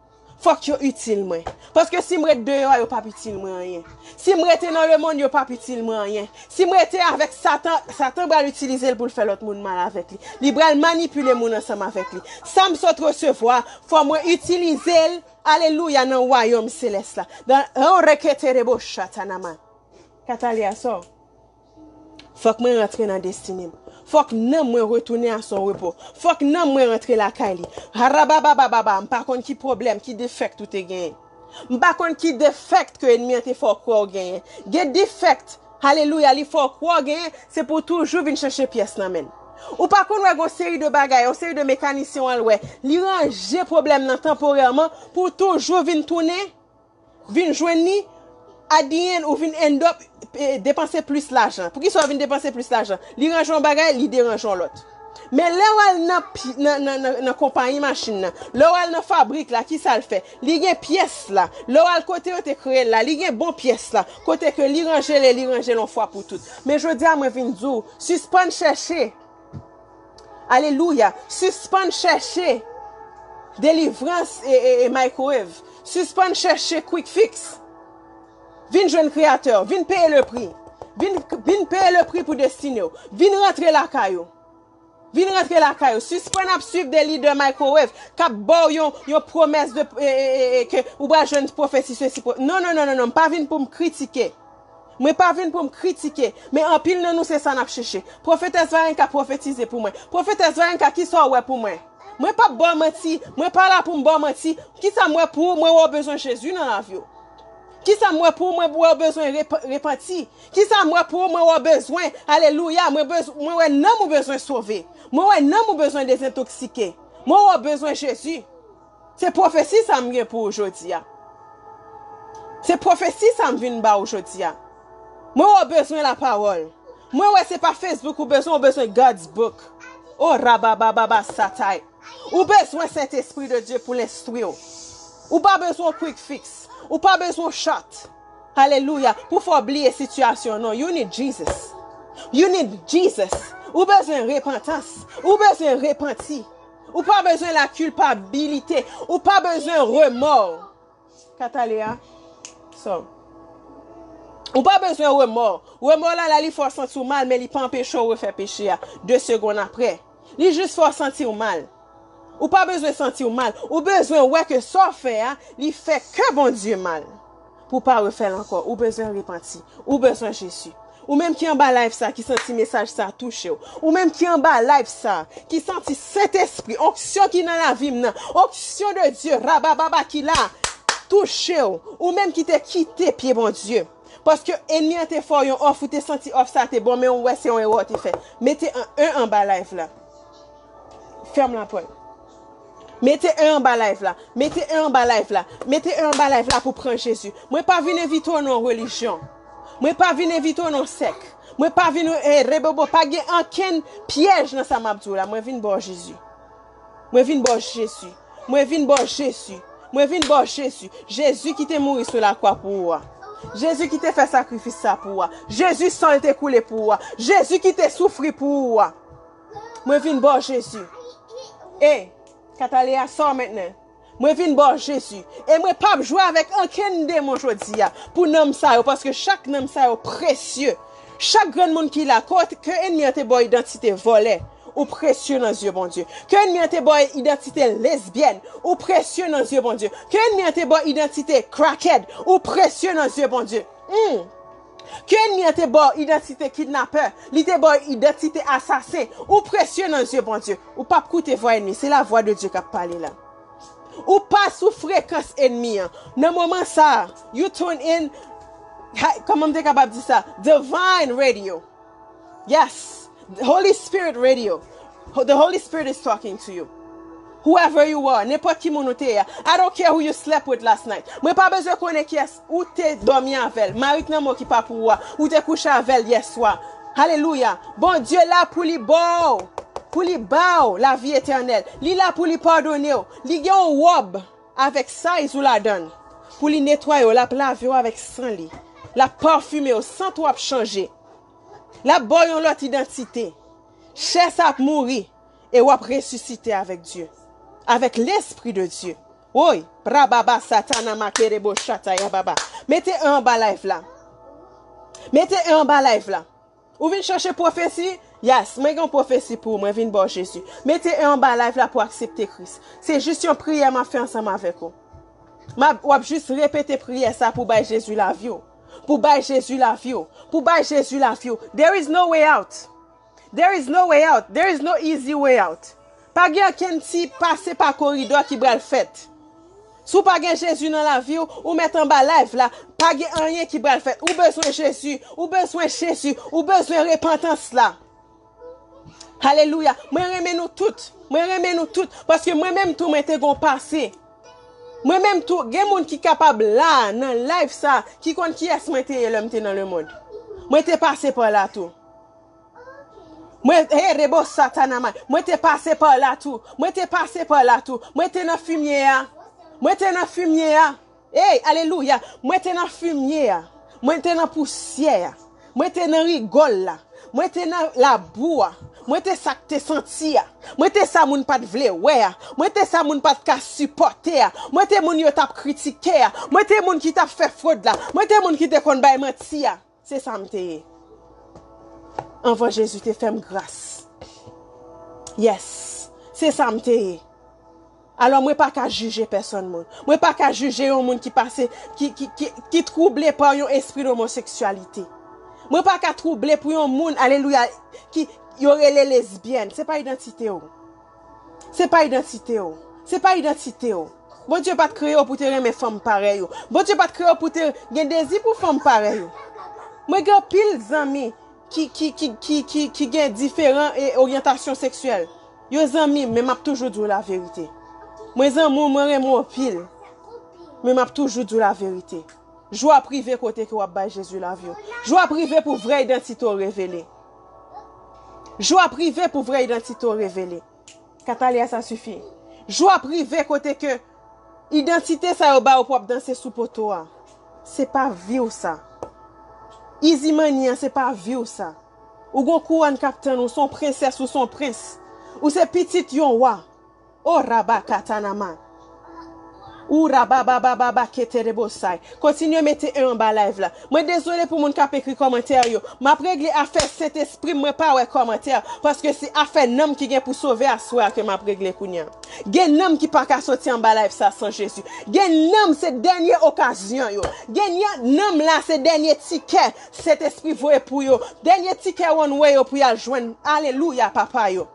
Fòk yo itil mwen. Paske si m ret deyò a, yo p ap itil mwen anyen. Si m rete nan lemonn, yo p ap itil mwen anyen. Si m rete avèk Satan, Satan pral itilize l pou l fè lòt moun mal avèk li. Li pral manipile moun ansanm avèk li. Sa m sot resevwa, fò mwen itilize l, alelouya, nan wayòm selès la. Dan, oh, reketerebo chatanama. Kataleya, sa w. Fòk mwen rantre nan destine m. Fòk nanm mwen retounen a son repo. Fòk nanm mwen rantre lakay li. Harababababa, m pa konn ki pwoblèm, ki defèkt ou te genyen. M pa konn ki defèkt ke ènmi an te fè w kwè w genyen. Gen defèkt, alelouya, li fè w kwè w genyen, se pou w toujou vin chèche pyès nan men l. Ou pa konn wè gon seri de bagay, yon seri de mekanisyen w al wè. Li ranje pwoblèm nan tanporèman pou w toujou vin tounen vin jwenn li, at the end, ou vin end up, eh, depanse plis lajan. Poukisa w vin depanse plis lajan? Li ranje yon bagay, li deranje yon lòt. Men lè w al nan, pi- nan, nan, nan, nan konpayi machin nan, lè w al nan fabrik la, kisa l fè? Li gen pyès la. Lè w al kote yo te kreye l la, li gen bon pyès la. Kote ke li ranje l, li ranje l yon fwa pou tout. Men jodi a, mwen vin di w, sispann chèche. Alelouya. Sispann chèche delivrans e, e, e microwave. Sispann chèche quick fix. Vin jwenn Kreyatè. Vin peye le pri. Vin, vin peye le pri pou destine w. Vin rantre lakay ou. Vin rantre lakay ou. Sispann ap swiv de lidè microwave k ap ba w yon, yon pwomès de, e, e, e, e, ke ou pral jwenn pwofesi, sesi, pwo-, non, non, non, non, non. M pa vin pou m kritike. Mwen pa vin pou m kritike, men anpil nan nou se sa n ap chèche. Pwofetès Varenka pwofetize pou mwen. Pwofetès Varenka, kisa w wè pou mwen? Mwen p ap ba w manti, mwen pa la pou m ba w manti. Kisa m wè pou ou? Mwen wè w bezwen Jezi nan lavi w. Kisa m wè pou ou? Mwen wè w bezwen rep- repanti. Kisa m wè pou ou? Mwen wè w bezwen, alelouya, mwen bez- mwen wè nanm ou bezwen sove. Mwen wè nanm ou bezwen dezentoksike. Mwen wè w bezwen Jezi. Se pwofesi sa m gen pou ou jodi a. Se pwofesi sa m vin ba ou jodi a. Mwen wè w bezwen lapawòl. Mwen wè se pa Facebook ou bezwen, ou bezwen God's book. Oh, rababababa satay. Ou bezwen Sentespri de Dye pou l enstwi w. Ou pa bezwen yon quick fix. Ou pa bezwen yon shot. Alelouya. Pou fè w bliye sitiyasyon w, non. You need Jesus. You need Jesus. Ou bezwen repantans. Ou bezwen repanti. Ou pa bezwen la kilpabilite. Ou pa bezwen remò. Kataleya. So. Ou pa bezwen remò. Remò la, la, li fè w santi w mal, men li pa anpeche w refè peche a de segonn apre. Li jis fè w santi w mal. Ou pa bezwen santi w mal. Ou bezwen wè ke sa w fè a, li fè kè Bondye mal. Pou w pa refè l ankò, ou bezwen repanti. Ou bezwen Jezi. Ou menm ki anba live sa, ki santi mesaj sa touche w. Ou menm ki anba live sa, ki santi Sentespri, onksyon ki nan lavi m nan, onksyon de Dye, rabababa ki la, touche w. Ou menm ki te kite pye Bondye. Paske ènmi an te fè w yon òf, ou te santi òf sa te bon, men ou wè se yon erè w te fè. Mete en anba live la. Fèm lapòt. Mete en anba live la. Mete en anba live la. Mete en anba live la pou pran Jezi. Mwen pa vin envite w nan relijyon. Mwen pa vin envite w nan sèk. Mwen pa vin, eh, rebobo. Pa gen ankenn pyèj nan sa m ap di w la. Mwen vin ba w Jezi. Mwen vin ba w Jezi. Mwen vin ba w Jezi. Mwen vin ba w Jezi. Jezi ki te mouri sou lakwa pou ou a. Jezi ki te fè sakrifis sa pou ou a. Jezi san l te koule pou ou a. Jezi ki te soufri pou ou a. Mwen vin ba w Jezi. E, Kataleya, sò mentnan. Mwen vin ba w Jezi. E mwen p ap jwe avèk ankenn demon jodi a pou nanm sa yo, paske chak nanm sa yo presye. Chak grenn moun ki la, ke, ke ènmi an te ba w idantite vòlè, ou presye nan zye Bondye. Ke ènmi an te ba w idantite lesbyèn, ou presye nan zye Bondye. Ke ènmi an te ba w idantite crackhead, ou presye nan zye Bondye. Hmm. Ke ènmi an te ba w idantite kidnapè, li te ba w idantite asasen, ou presye nan zye Bondye. Ou p ap koute vwa ènmi, se lavwa de Dye k ap pale la. Ou pa sou frekans ènmi an. Nan moman sa a, you tune in, ha, kòman m te kapab di sa? Divine Radio. Yes. Holy Spirit Radio. Ho- The Holy Spirit is talking to you. Whoever you are, nenpòt ki moun ou te ye a. I don't care who you slept with last night. Mwen pa bezwen konnen kiyès ou te dòmi avè l. Mari k nan men w ki pa pou ou a. Ou te kouche avè l yè swa. Alelouya. Bondye la pou li ba w, pou li ba w lavi etènèl. Li la pou li padone w. Li gen yon wòb avèk size ou ladan l. Pou li netwaye w, l ap lave w avèk san li. L ap pafime w, sant ou ap chanje. L ap ba w yon lòt idantite. Chè sa ap mouri e w ap resisite avèk Dye. Avèk Lespri de Dye. Woy, brababa satana makerebo chata ya baba. Mete en anba live la. Mete en anba live la. Ou vin chache pwofesi? Yes, mwen gen yon pwofesi pou ou, mwen vin ba w Jezi. Mete en anba live la pou aksepte Kris. Se jis yon priyè m ap fè ansanm avèk ou. M ap, w ap jis repete priyè sa pou bay Jezi lavi w. Pou bay Jezi lavi w. Pou bay Jezi lavi w. There is no way out. There is no way out. There is no easy way out. Pa gen ankenn ti pase pa koridò ki pral fèt. Si w pa gen Jezi nan lavi w, ou mèt anba live la, pa gen anyen ki pral fèt. Ou bezwen Jezi, ou bezwen Jezi, ou bezwen repantans la. Alelouya. Mwen renmen nou tout. Mwen renmen nou tout. Paske mwen menm tou, mwen te gon pase. Mwen menm tou, gen moun ki kapab la, nan live sa, ki konn kiyès mwen te ye lè m te nan lemonn. Mwen te pase pa la tou. Mwen, hey, rebo satanama. Mwen te pase pa la tou. Mwen te pase pa la tou. Mwen te nan fimye a. Mwen te nan fimye a. Hey, alelouya. Mwen te nan fimye a. Mwen te nan pousyè a. Mwen te nan rigòl la. Mwen te nan labou a. Mwen te sa k te santi a. Mwen te sa moun pa t vle wè a. Mwen te sa moun pa t ka sipòte a. Mwen te moun yo t ap kritike a. Mwen te moun ki t ap fè fwod la. Mwen te moun ki te konn bay manti a. Se sa m te ye. Anvan Jezi te fè m gras. Yes. Se sa m te ye. Alò, mwen pa ka jije pèsonn moun. Mwen pa ka jije yon moun ki pase, ki, ki, ki, ki twouble pa yon espri de omoseksyalite. Mwen pa ka twouble pou yon moun, alelouya, ki yo rele lesbyèn. Se pa idantite w. Se pa idantite w. Se pa idantite w. Bondye pa t kreye w pou te renmen fanm parèy ou. Bondye pa t kreye w pou te gen dezi pou fanm parèy ou. Mwen gen anpil zanmi ki, ki, ki, ki, ki, ki gen diferan e oryantasyon seksyèl. Yo zanmi m, men m ap toujou di w laverite. Mwen zanmi w, mwen renmen w anpil. Men m ap toujou di w laverite. Jou ap rive kote ke w ap bay Jezi lavi w. Jou ap rive pou vrè idantite w revele. Jou ap rive pou vrè idantite w revele. Katalia, sa sifi. Jou ap rive kote ke idantite sa yo ba w pou w ap danse sou poto a. Se pa vi w sa. Izi mani an, se pa vi w sa. Ou gon kouwòn k ap tann ou, se yon prensès ou se yon prens. Ou se pitit yon wa. O raba katanama. Ou raba baba baba keterebosay. Kontinye mete en anba live la. Mwen dezole pou moun k ap ekri kòmantè yo. M ap regle afè Sentespri m, mwen pa wè kòmantè. Paske se afè nanm ki gen pou sove aswè a ke m ap regle kounye a. Gen nanm ki pa ka soti anba live sa san Jezi. Gen nanm se dènye okazyon yo. Gen nanm la se dènye tikè Sentespri voye pou yo. Dènye tikè one way yo pou y al jwenn. Alelouya, papa yo.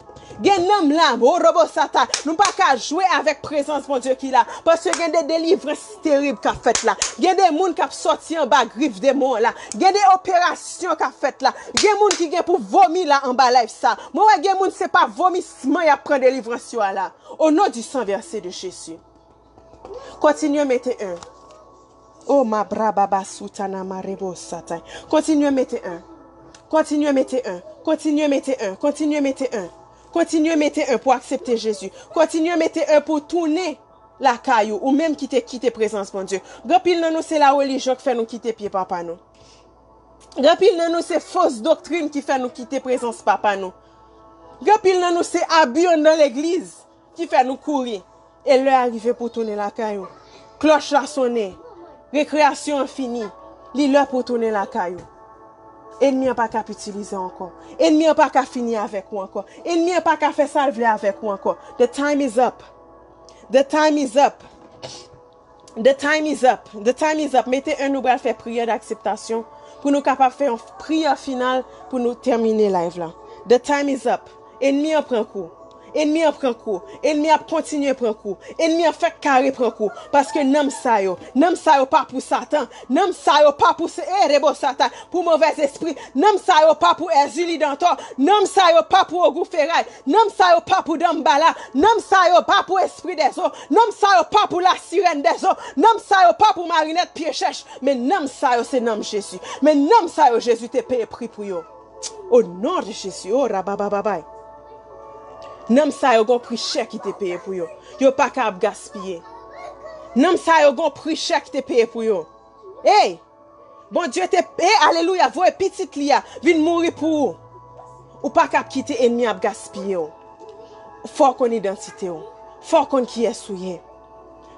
Gen nanm la, borobo sata. Nou pa ka jwe avèk prezans Bondye ki la. Paske gen de delivrans terib k ap fèt la. Gen de moun k ap sòti anba grif demon an la. Gen de operasyon k ap fèt la. Gen moun ki gen pou vomi la anba live sa. Mwen wè gen moun se pa vomisman y ap pran delivrans yo a la. Au nom du sang versé de Jésus. Kontinye mete en. Oh, ma braba basutana marebo satay. Kontinye mete en. Kontinye mete en. Kontinye mete en. Kontinye mete en. Kontinye mete en pou aksepte Jezi. Kontinye mete en pou tounen lakay ou, ou menm ki te kite prezans Bondye. Gen anpil nan nou se la relijyon k fè nou kite pye papa nou. Gen anpil nan nou se fos doktrin ki fè nou kite prezans papa nou. Gen anpil nan nou se abi anndan legliz ki fè nou kouri. E lè a rive pou w tounen lakay ou. Klòch la sonnen. Rekreyasyon an fini. Li lè pou w tounen lakay ou. Enmi an pa ka ap itilize w ankò. Enmi an pa ka fini avèk ou ankò. Enmi an pa ka fè sa l vle avèk ou ankò. The time is up. The time is up. The time is up. The time is up. Mete en, nou pral fè priyè d'akseptasyon pou nou kapab fè yon priyè final pou nou tèmine live la. The time is up. Enmi an pran kou. Enmi an pran kou. Enmi ap kontinye pran kou. Enmi an fèk kare pran kou. Paske nanm sa yo, nanm sa yo pa pou Satan. Nanm sa yo pa pou se, eh, rebo Satan, pou movèz espri. Nanm sa yo pa pou Èzili Dantò. Nanm sa yo pa pou Ogou Feray. Nanm sa yo pa pou Danmbala. Nanm sa yo pa pou Espri dèzo. Nanm sa yo pa pou Lasirèn dèzo. Nanm sa yo pa pou Marinèt pye chèch. Men nanm sa yo se nanm Jezi. Men nanm sa yo Jezi te peye pri pou yo. O non de Jezi, o rababababay. Nanm sa yo gon pri chè ki te peye pou yo. Yo pa ka ap gaspiye. Nanm sa yo gon pri chè ki te peye pou yo. Ey! Bondye te, e, alelouya, voye pitit li a vin mouri pou ou. Ou pa ka ap kite enmi ap gaspiye w. Fò w konn idantite w. Fò w konn kiyès ou ye.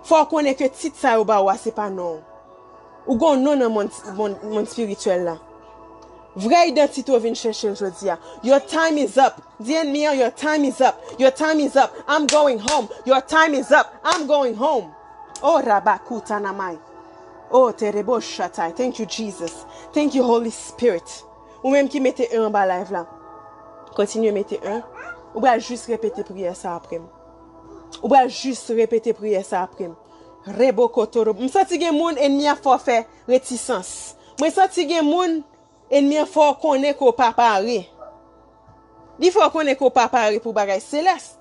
Fò w konnen ke tit sa yo ba w a, se pa non w. Ou gon non nan mond, mond, mond espirityèl la. Vrè idantite w vin chèche l jodi a. Your time is up. Di enmi an, your time is up. Your time is up. I'm going home. Your time is up. I'm going home. Oh, Rabakutanamai. Oh, Terebo Shatai. Thank you, Jesus. Thank you, Holy Spirit. Ou menm ki mete en anba live la. Kontinye mete en. Ou pral jis repete priyè sa apre m. Ou pral jis repete priyè sa apre m. Rebo kotoro. M santi gen moun enmi an fè w fè retisans. Mwen santi gen moun enmi an fè w konnen ke w pa pare. Li fè w konnen ke w pa pare pou bagay selès.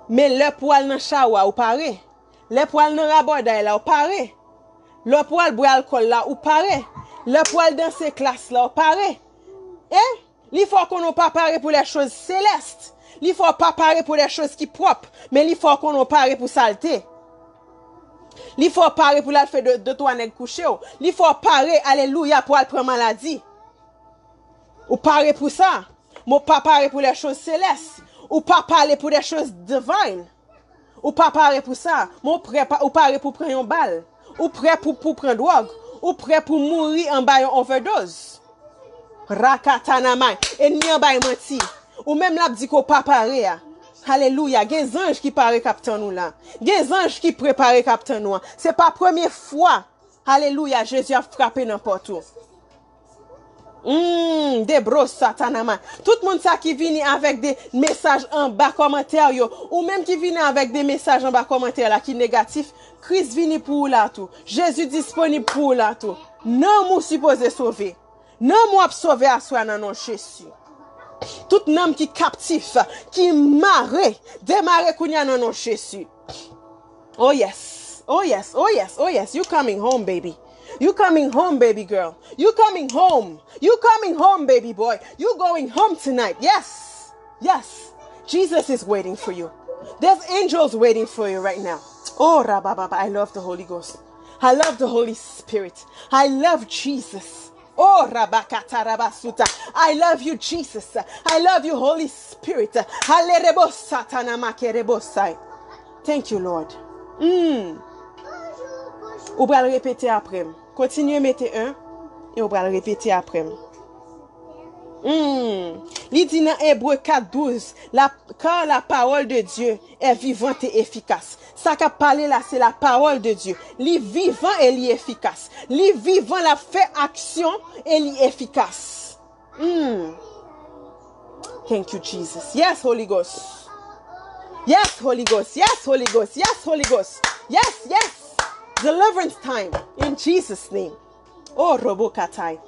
Men lè pou w al nan chawa, ou pare. Lè pou w al nan rabòday la, ou pare. Lè pou w al bwè alkòl la, ou pare. Lè pou w al danse klas la, ou pare. E li fè w konnen w pa pare pou lè choz selès. Li fè w pa pare pou lè choz ki pwòp. Men li fè w konnen w pare pou salte. Li fè w pare pou l al fè de, de twa nèg kouche w. Li fè w pare, alelouya, pou al pran maladi. Ou pare pou sa. Men w pa pare pou lè choz selès. Ou pa pare pou lè choz divine. Ou pa pare pou sa. Men w prè pa, ou pare pou pran yon bal. Ou prè pou, pou pran dwòg. Ou prè pou mouri anba yon overdose. Rakatanamay. Enmi an bay manti. Ou menm l ap di ke w pa pare a. Alelouya. Gen zanj ki pare k ap tann ou la. Gen zanj ki prepare k ap tann ou an. Se pa premye fwa. Alelouya. Jezi ap frape nan pòt ou. Hmm, debro satanama. Tout moun sa ki vini avèk de mesaj anba kòmantè yo, ou menm ki vini avèk de mesaj anba kòmantè la ki negatif, Kris vini pou ou la tou. Jezi disponib pou ou la tou. Nanm ou sipoze sove. Nanm ou ap sove aswè a nan non Jezi. Tout nanm ki kaptif, ki mare, demare kounye a nan non Jezi. Oh yes, oh yes, oh yes, oh yes, you coming home, baby. You coming home, baby girl. You coming home. You coming home, baby boy. You going home tonight. Yes. Yes. Jesus is waiting for you. There's angels waiting for you right now. Oh, rabababa, I love the Holy Ghost. I love the Holy Spirit. I love Jesus. Oh, rabakata rabasuta. I love you, Jesus. I love you, Holy Spirit. Halerebo satana makerebosai. Thank you, Lord. Mm. Ou pral repete apre m. Kontinye mete un e ou pral repete apre m. Hmm. Li di nan Ebre kat douz, la, car la parole de Dieu est vivante et efficace. Sa k ap pale la, se la parole de Dieu. Li vivan e li efikas. Li vivan, l ap fè aksyon e li efikas. Hmm. Thank you, Jesus. Yes, Holy Ghost. Yes, Holy Ghost. Yes, Holy Ghost. Yes, Holy Ghost. Yes, yes. Deliverance time in Jesus' name. Oh, robo katay.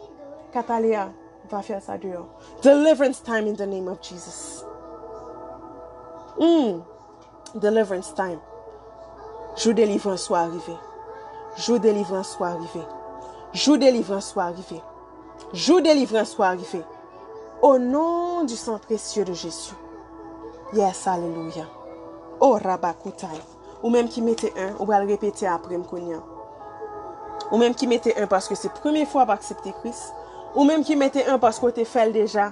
Katalea, va fè sa deyò. Deliverance time in the name of Jesus. Mm. Deliverance time. Jou delivrans ou a rive. Jou delivrans ou a rive. Jou delivrans ou a rive. Jou delivrans ou a rive. Au nom du sang précieux de Jésus. Yes, alelouya. Oh, rabakutay. Ou menm ki mete un, ou pral repete apre m kounye a. Ou menm ki mete un paske se premye fwa w ap aksepte Kris. Ou menm ki mete un paske w te fè l deja,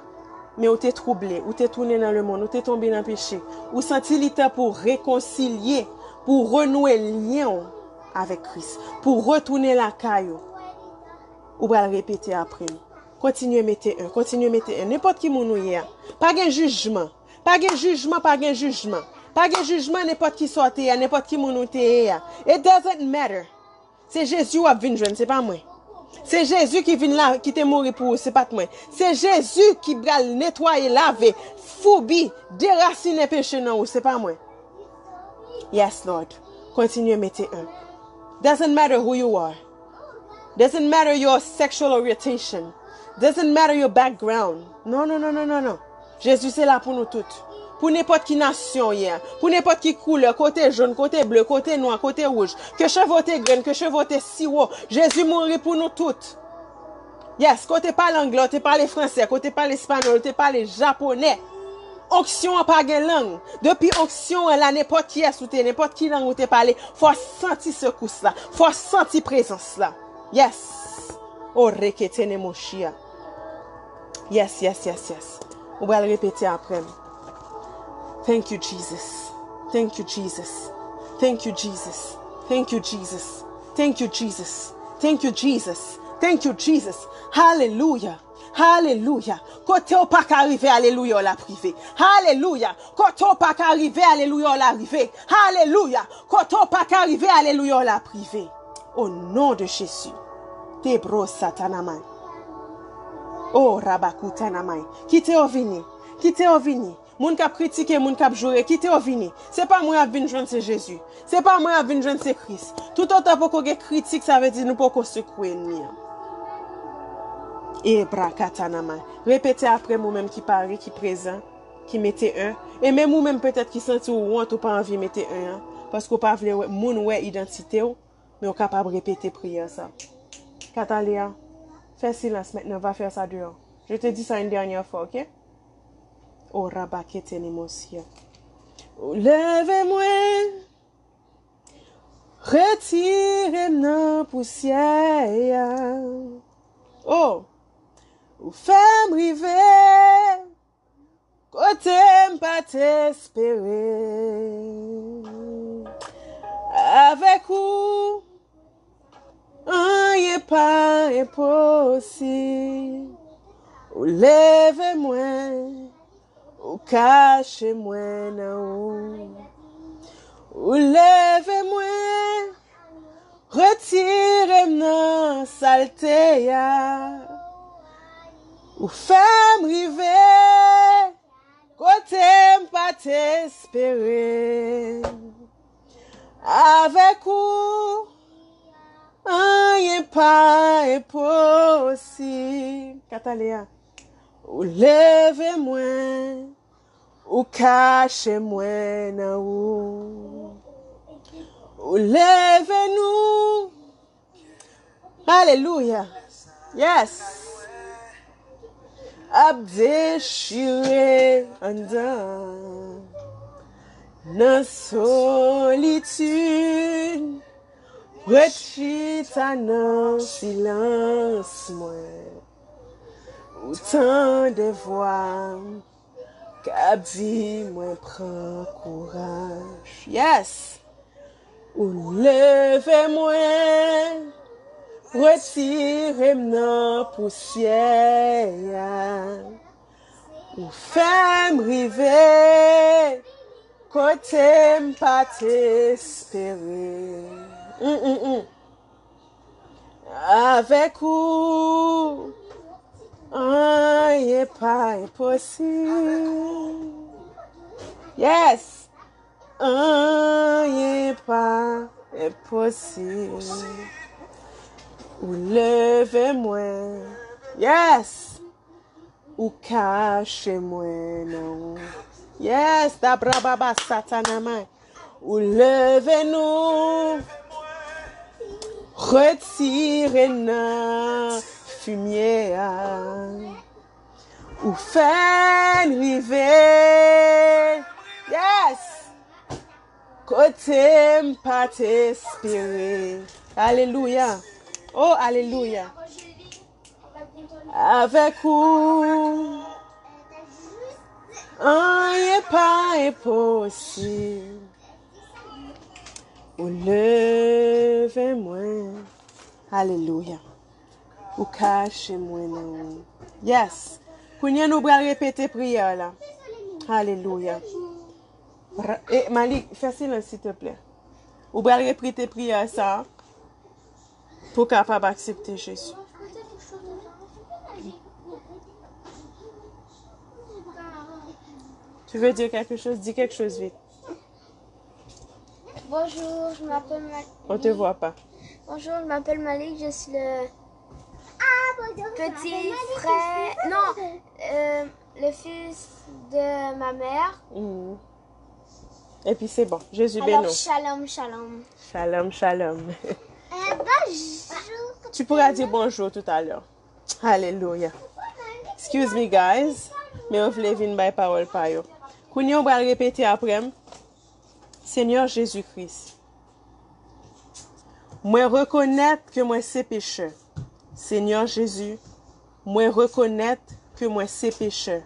men ou te twouble, ou te tounen nan lemonn, ou te tonbe nan peche. Ou santi li tan pou w rekonsilye, pou w renouwe lyen w avèk Kris, pou w retounen lakay ou. Ou pral repete apre m. Kontinye mete un, kontinye mete un. Nenpòt ki moun ou ye a. Pa gen jijman. Pa gen jijman, pa gen jijman. Pa gen jijman nenpòt ki sa w te ye a, nenpòt ki moun ou te ye a. It doesn't matter. Se Jezi w ap vin jwenn, se pa mwen. Se Jezi ki vin la, ki te mouri pou ou, se pa t mwen. Se Jezi ki pral netwaye, lave, foubi, derasinen peche nan ou, se pa mwen. Yes, Lord. Kontinye mete un. Doesn't matter who you are. Doesn't matter your sexual orientation. Doesn't matter your background. Non, non, non, non, non, non. Jezi se la pou nou tout. Pou nenpòt ki nasyon w ye a, pou nenpòt ki koulè, kote jòn, kote ble, kote nwa, kote wouj, ke cheve w te grenn, ke cheve w te siwo, Jezi mouri pou nou tout. Yes, ke w te pale anglè, w te pale fransè, ke w te pale espanyòl, w te pale japonè. Onksyon an pa gen lang. Depi onksyon an la, nenpòt kiyès ou te, nenpòt ki lang ou te pale, fò w santi sekous la, fò w santi prezans la. Yes. O reketene mochia. Yes, yes, yes, yes. Ou pral repete apre m. Thank you, Jesus. Thank you, Jesus. Thank you, Jesus. Thank you, Jesus. Thank you, Jesus. Thank you, Jesus. Thank you, Jesus. Hallelujah. Hallelujah. Kote w pa ka rive, alelouya w la prive. Hallelujah. Kote w pa ka rive, alelouya w la rive. Hallelujah. Kote w pa ka rive, alelouya w la prive. O non de Jezi. Te bro satanamay. O rabakutanamay. Kite yo vini. Kite yo vini. Moun k ap kritike, moun k ap joure, kite yo vini. Se pa mwen y ap vin jwenn, se Jezi. Se pa mwen y ap vin jwenn, se Kris. Toutotan poko gen kritik, sa vle di nou poko sekwe ènmi an. E brakatanama. Repete apre m ou menm ki pare, ki prezan, ki mete un. E menm ou menm petèt ki santi w wont, ou pa anvi mete un an. Paske w pa vle wè, moun wè idantite w, men w kapab repete priyè sa. Katalea, fè silans mentnan, va fè sa deyò. Je te dis ça une dernière fois, ok? O rabakete ni mosye. Ou leve mwen, retire m nan pousyè a. O, ou fè m rive kote m pa t espere. Avèk ou, anyen pa enposib. Ou leve mwen, ou kache mwen nan ou. Ou leve mwen, retire m nan salte a. Ou fè m rive kote m pa t espere. Avèk ou, anyen pa enposib. Katalea, ou leve mwen, ou kache mwen nan ou. Ou leve nou. Alelouya. Yes. Ap dechire anndan. Nan solitid, ret chita nan silans mwen. Ou tande vwa m k ap di mwen pran kouraj. Yes! Ou leve mwen, retire m nan pousyè a. Ou fè m rive kote m pa t espere. Mm, mm, mm. Avèk ou, anyen pa enposib. Yes! Anyen pa enposib. Ou leve mwen. Yes! Ou kache mwen nan ou. Yes, dabrababa satanamay. Ou leve nou. Retire nan fimye a. Ou fè n rive. Yes. Kote m pa t espere. Alelouya. Oh, alelouya. Avèk ou, anyen pa enposib. Ou leve mwen. Alelouya. Ou kache mwen nan ou. Yes. Kounye a nou pral repete priyè la. Alelouya. Ra- E, Malik, fè silans, silteplè. Ou pral repete priyè sa a pou w kapab aksepte Jezi. Tu veux dire quelque chose? Dis quelque chose vite. Bonjour, je m'appelle Malik. On te voit pas. Bonjour, je m'appelle Malik, je suis le petit frère, non, euh, le fils de ma mère. Mhm. Et puis c'est bon. Jésus Alors, béni. Shalom, shalom. Shalom, shalom. Euh, bonjour. Tu pourras dire bonjour tout à l'heure. Alelouya. Excuse me, guys. Men yo vle vin bay pawòl pa yo. Kounye a w pral repete apre m. Senyè Jezi Kris, mwen rekonèt ke mwen se pechè. Senyè Jezi, mwen rekonèt ke mwen se pechè.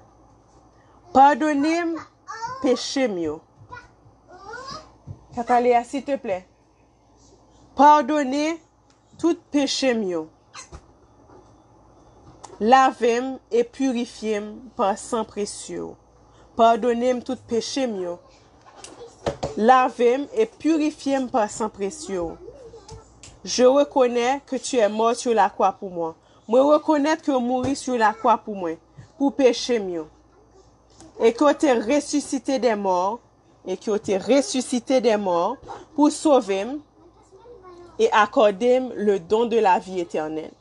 Padone m peche m yo. Kataleya, silteplè. Padone tout peche m yo. Lave m e pirifye m pa san presye w. Padone m tout peche m yo. Lave m e pirifye m pa san presye w. Je reconnais que tu es mort sur la croix pour moi. Mwen rekonèt ke w mouri sou lakwa pou mwen, pou peche m yo. E ke w te resisite dè mò, e ke w te resisite dè mò pou sove m e akòde m le don de la vie éternelle.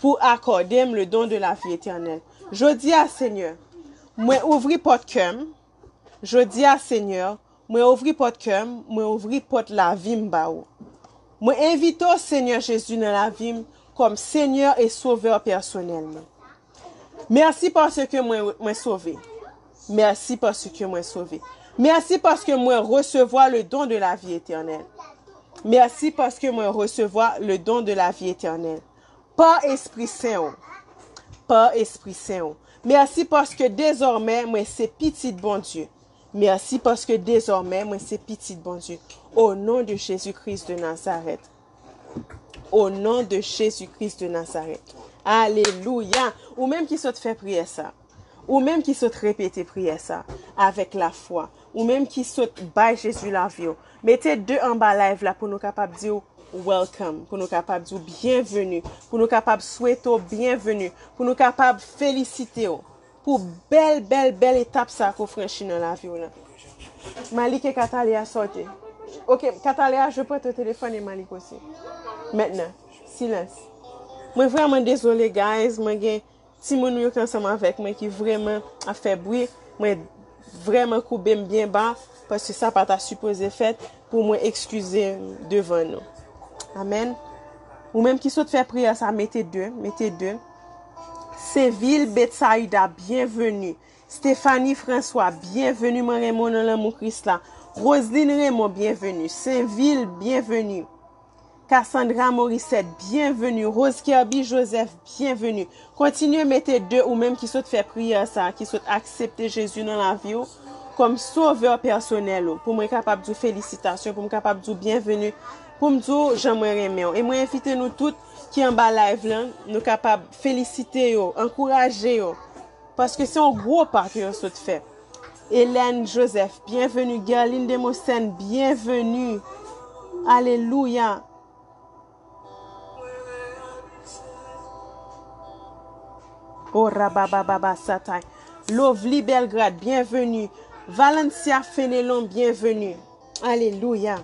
Pou akòde m le don de la vie éternelle. Jodi a, Senyè, mwen ouvri pòt kè m. Jodi a, Senyè, mwen ouvri pòt kè m, mwen ouvri pòt lavi m ba ou. Mwen envite w, Senyè Jezi, nan lavi m kòm Senyè e Sovè pèsonèl mwen. Mèsi paske mwen, mwen sove. Mèsi paske mwen sove. Mèsi paske mwen resevwa le don de la vie éternelle. Mèsi paske mwen resevwa le don de la vie éternelle. Pa Espri Sen w. Pa Espri Sen w. Mèsi paske dezòmè mwen se pitit Bondye. Mèsi paske dezòmè mwen se pitit Bondye. Au nom de Jésus-Christ de Nazareth. Au nom de Jésus-Christ de Nazareth. Alelouya. Ou menm ki sot fè priyè sa. Ou menm ki sot repete priyè sa avèk lafwa. Ou menm ki sot bay Jezi lavi w. Mete de anba live la pou nou kapab di w welcome, pou nou kapab di w byenveni, pou nou kapab swete w byenveni, pou nou kapab felisite w pou bèl, bèl, bèl etap sa ke w franchi nan lavi w lan. Malik e Kataleya sòti. Ok, Kataleya, je prends ton téléphone et Malik aussi. Maintenant, silence. Mwen vrèman dezole, guys. Mwen gen timoun yo ki ansanm avèk mwen ki vrèman ap fè bri. Mwen vrèman koube m byen ba, paske sa pa ta sipoze fèt pou mwen eskize m devan nou. Amèn. Ou menm ki sot fè priyè sa, mete de, mete de. Se vil Betsayida, byenveni. Stéphanie François, byenveni, mwen renmen w nan lanmou Kris la. Roseline Raymond, byenveni. Sainville, byenveni. Cassandra Morissette, byenveni. Rose Kirby Joseph, byenveni. Kontinye mete de ou menm ki sot fè priyè sa, ki sot aksepte Jezi nan lavi w kòm sovè pèsonèl ou, pou mwen kapab di w felisitasyon, pou m kapab di w byenveni, pou m di w jan mwen renmen w. E mwen envite nou tout ki anba live lan, nou kapab felisite yo, ankouraje yo. Paske se yon gwo pa ke yo sot fè. Hélène Joseph, byenveni. Guerline Demosthène, byenveni. Alelouya. Oh, rabababa satay. Lovely Belgrade, byenveni. Valencia Fenelon, byenveni. Alelouya.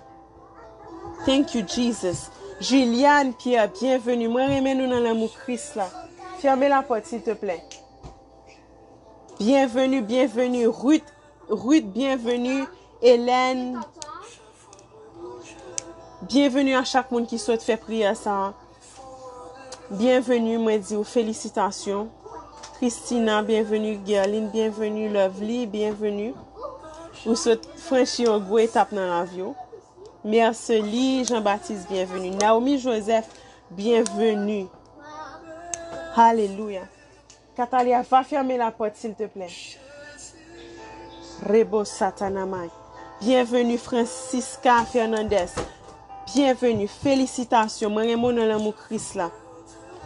Thank you, Jesus. Juliane Pierre, byenveni. Mwen renmen nou nan lanmou Kris la. Fèmen lapòt, silteplè. Byenveni, byenveni. Ruth, Ruth, byenveni. Hélène, byenveni a chak moun ki sot fè priyè sa a. Byenveni, mwen di w felisitasyon. Christina, byenveni. Guerline, byenveni. Lovely, byenveni. Ou sot franchi yon gwo etap nan lavi w. Mercely Jean Baptiste, byenveni. Naomi Joseph, byenveni. Alelouya. Catalia, va fèmen lapòt, silteplè. Rebo satanamay. Byenveni, Francisca Fernandez. Byenveni, felisitasyon. Mwen renmen w nan lanmou Kris la.